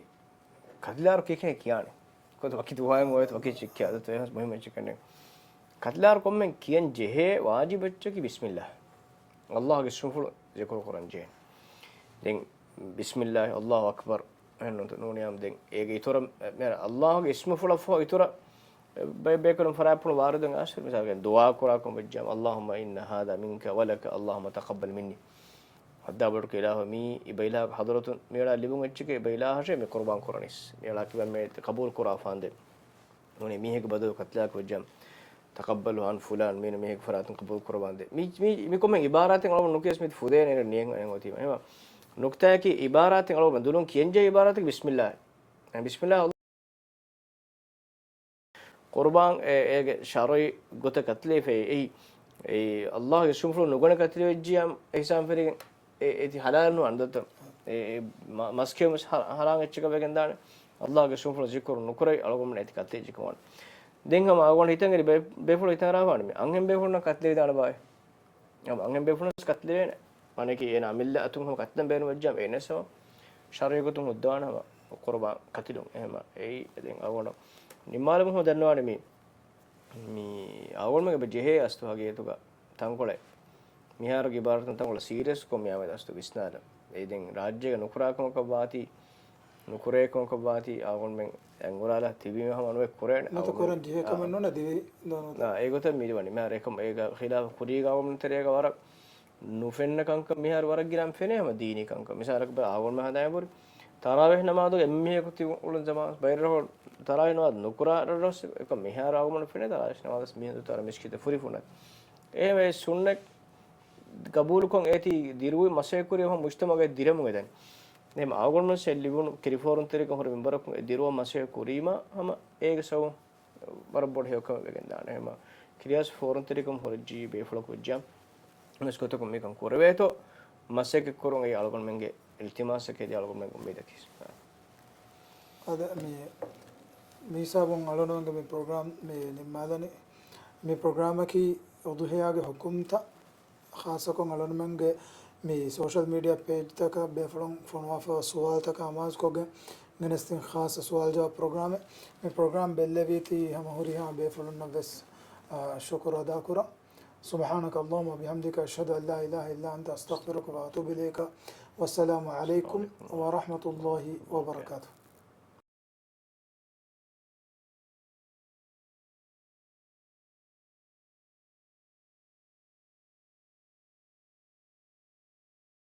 ކަތިލާރު ކީކޭ ކިޔާނެ؟ ކޮދު ވަކި ދުޢާއެއް އޮވޭތަ ވަކި އެއްޗެއް ކިޔާ. އަދަ ތެވެހަސް މުހިއްމު އެއްޗެއް ކަންނޭނގެ. ކަތިލާރު ކޮންމެ ކިޔަން ޖެހޭ ވާޖިބު އެއްޗަކީ ބިސްމިއްލާ. ﷲގެ އިސްމުފުޅު ޒިކުރު ކުރަން ޖެހޭ. ދެން ބިސްމިއްލާހި، ﷲ އަކްބަރު. އެހެން ނޫންތަ، ނޫނިއްޔާމު ދެން އޭގެ އިތުރަށް، މި ﷲގެ އިސްމުފުޅަށްފަހު އިތުރަށް ބައެއް ބޭކަލުން ފަރާތްޕުޅު ވާރިދުން އާސިރު މިސާލަކަށް ދުޢާ ކުރާ ކަމަށް ވެއްޖާމަ، اللهم إن هذا منك ولك، اللهم تقبل مني. ހައްދާބަޑުކެ އިލާހު މީ އިބަ އިލާހުގެ ޙަޟްރަތުން މިއަޅާ ލިބުން އެއްޗެކޭ އިބަ އިލާހަށޭ މި ޤުރުބާން ކުރަނީސް. މިއަޅާ ކިބަ މޭ ޤަބޫލު ކުރާފާނދޭ. ނޫނީ މީހެއްގެ ބަދަލު ކަތިލާކަށް ވެއްޖާމަ، تقبله عن فلان، މީނަ މީހެއްގެ ފަރާތުން ޤަބޫލު ކުރަވާނދޭ. މި، މި، މި ކޮންމެ އިބާރާތެއް އަޅުގަނޑު ނުކިޔަސް މި ފުދޭނެ އޭރު ނިޔަން އަނެއް އޮތީމަ. އެހެމަ ނުކްތާއަކީ އިބާރާތެއް އަޅުގަނޑު ދުލުން ކިޔަންޖެހޭ އިބާރާތަކީ ބިސްމިއްލާހި. އެ، ބިސްމިއްލާހި ޤުރުބާން އެ، އޭގެ ޝަރުޢީ ގޮތަށް ކަތިލެވިފައި އެއީ، އެއީ ﷲގެ އިސްމުފުޅު ނުގަނެ ކަތިލެވިއްޖިޔާ އިޙްސާން ފެރިގެން އެ، އެތި ޙަލާލު ނުވާނެ ދޯ. އެ، އެ، މަ-، މަސް ކެއުމުސް ޙަ-، ޙަރާމް އެއްޗަކަށް ވެގެންދާނެ. އައްލާހުގެ ރަސޫލު ޒިކުރު ނުކުރެވި އަޅުގަނޑުމެން އެތި ކަތިލެއް ޖެހިފަވާނެ. ދެން ހަމަ އަޅުގަނޑު ހިތަށް އެރި ބޭ-، ބޭފުޅުން ހިތަށް އަރާފާނެ މި އަންހެން ބޭފުޅުންނަށް ކަތިލެވިދާނެ ބާއޭ. އަންހެން ބޭފުޅުން ކަތިލެވޭނެ. މާނައަކީ އޭނާ އަމިއްލަ އަތުން ހަމަ ކަތިލަން ބޭނުން ވެއްޖާމަ އޭނަސް ހަމަ ޝަރުޢީ ގޮތުން ހުއްދަވާނެ ހަމަ ޤުރުބާން ކަތިލުން. އެހެމަ އެއީ ދެން އަޅުގަނޑު ނިންމާލަމުން ހަމަ ދަންނަވާނެ މި، މި އަޅުގަނޑުމެން އެބަ ޖެހޭ އަސްލު ހަގީގަތުގަ ތަންކޮޅެއް. މިހާރު އިބާރާތުން ތަންކޮޅެއް ސީރިއަސްކޮށް މިއާމެދު އަސްލު ވިސްނާލަން. އެއީ ދެން ރާއްޖޭގަ ނުކުރާ ކަމަކަށް ވާތީ، ނުކުރޭ ކަމަކަށް ވާތީ، އަޅުގަނޑުމެން އަނގުރާލާ ތިބީމަ ހަމަ ނުވެ ކުރޭނެ. ނުވަތަ އަޅުގަނޑު ކުރަން ޖެހޭ ކަމެއް ނޫން ދިވެހި ދޯނު. އާ، އެގޮތަށް މި ދިވަނީ. މިހާރު އެކަމަ އޭގަ ޚިލާފަށް ކުރީގަ އަޅުގަނޑު ތެރޭގަ ވަރަށް ނުފެންނަ ކަންކަން މިހާރު ވަރަށް ގިނަ ފެނޭ ހަމަ ދީނީ ކަންކަން. މިސާލަކަށް ބަލަ އަޅުގަނޑުމެން ހަނދާން ބުރި ތަރާވީހް ނަމާދުގަ އެންމެހަކު ތި އުޅުނު ޒަމާން ބައިރަށް ތަރާވީހް ނަމާދު ނުކުރާ ރަށްރަށް އެކަމަ މިހާރު އަޅުގަނޑު ފެނޭ ތަރާވީހް ނަމާދަށް މިހެން ދުތަ މިސްކިތަށް ފުރި ފުނަ. އެހެންވެ ސުންނަތް ގަބޫލުކޮށް އޭތި ދިރުވި މަސައްކަތް ކުރި ހަމަ މުޖްތަމަޢުގެ ދިރަމުގެ ދެން. އެހެން އަޅުގަނޑުމެން ލިބުނު ކިރިފޯރުންތެރިކަން ހުރި މިންބަރަކުން އެ ދިރުވަ މަސައްކަތް ކުރީމަ ހަމަ އޭގެ ސަބަބުން ވަރަށް ބޮޑު ހެޔޮކަމެއް ވެގެން ދާނެ. ހަމަ ކިރިޔާސް ފޯރުންތެރިކަން ހުރެއްޖި ބޭފުޅަކު ވެއްޖާ މިސްކޮތަކުން މިކަން ކުރެވޭތޯ މަސައްކަތް ކުރުން އެއީ އަޅުގަނޑުމެންގެ އިލްތިމާސަކީ އަދި އަޅުގަނޑުމެންގެ އުއްމީދަކީ. އަދި މި، މި ހިސާބުން އަޅުގަނޑުމެންގެ މި ޕްރޮގްރާމް މި ނިންމާލަނީ. މި ޕްރޮގްރާމަކީ އުޟުޙިޔާގެ ޙުކުމްތައް ޚާއްޞަކޮށް އަޅުގަނޑުމެންގެ މި ސޯޝަލް މީޑިއާ ޕޭޖްތަކަށް ބޭފުޅުން ފޮނުވާފައިވާ ސުވާލުތަކަށް އަމާޒުކޮށްގެން ގެނެސްދިން ޚާއްޞަ ސުވާލު ޖަވާބު ޕްރޮގްރާމެއް. މި ޕްރޮގްރާމް ބެއްލެވީތީ ހަމަ ހުރިހާ ބޭފުޅުންނަށް ވެސް، އާ، ޝުކުރު އަދާކުރަން. سبحانك اللهم وبحمدك، أشهد أن لا إله إلا أنت، أستغفرك وأتوب إليك. والسلام عليكم ورحمة الله وبركاته.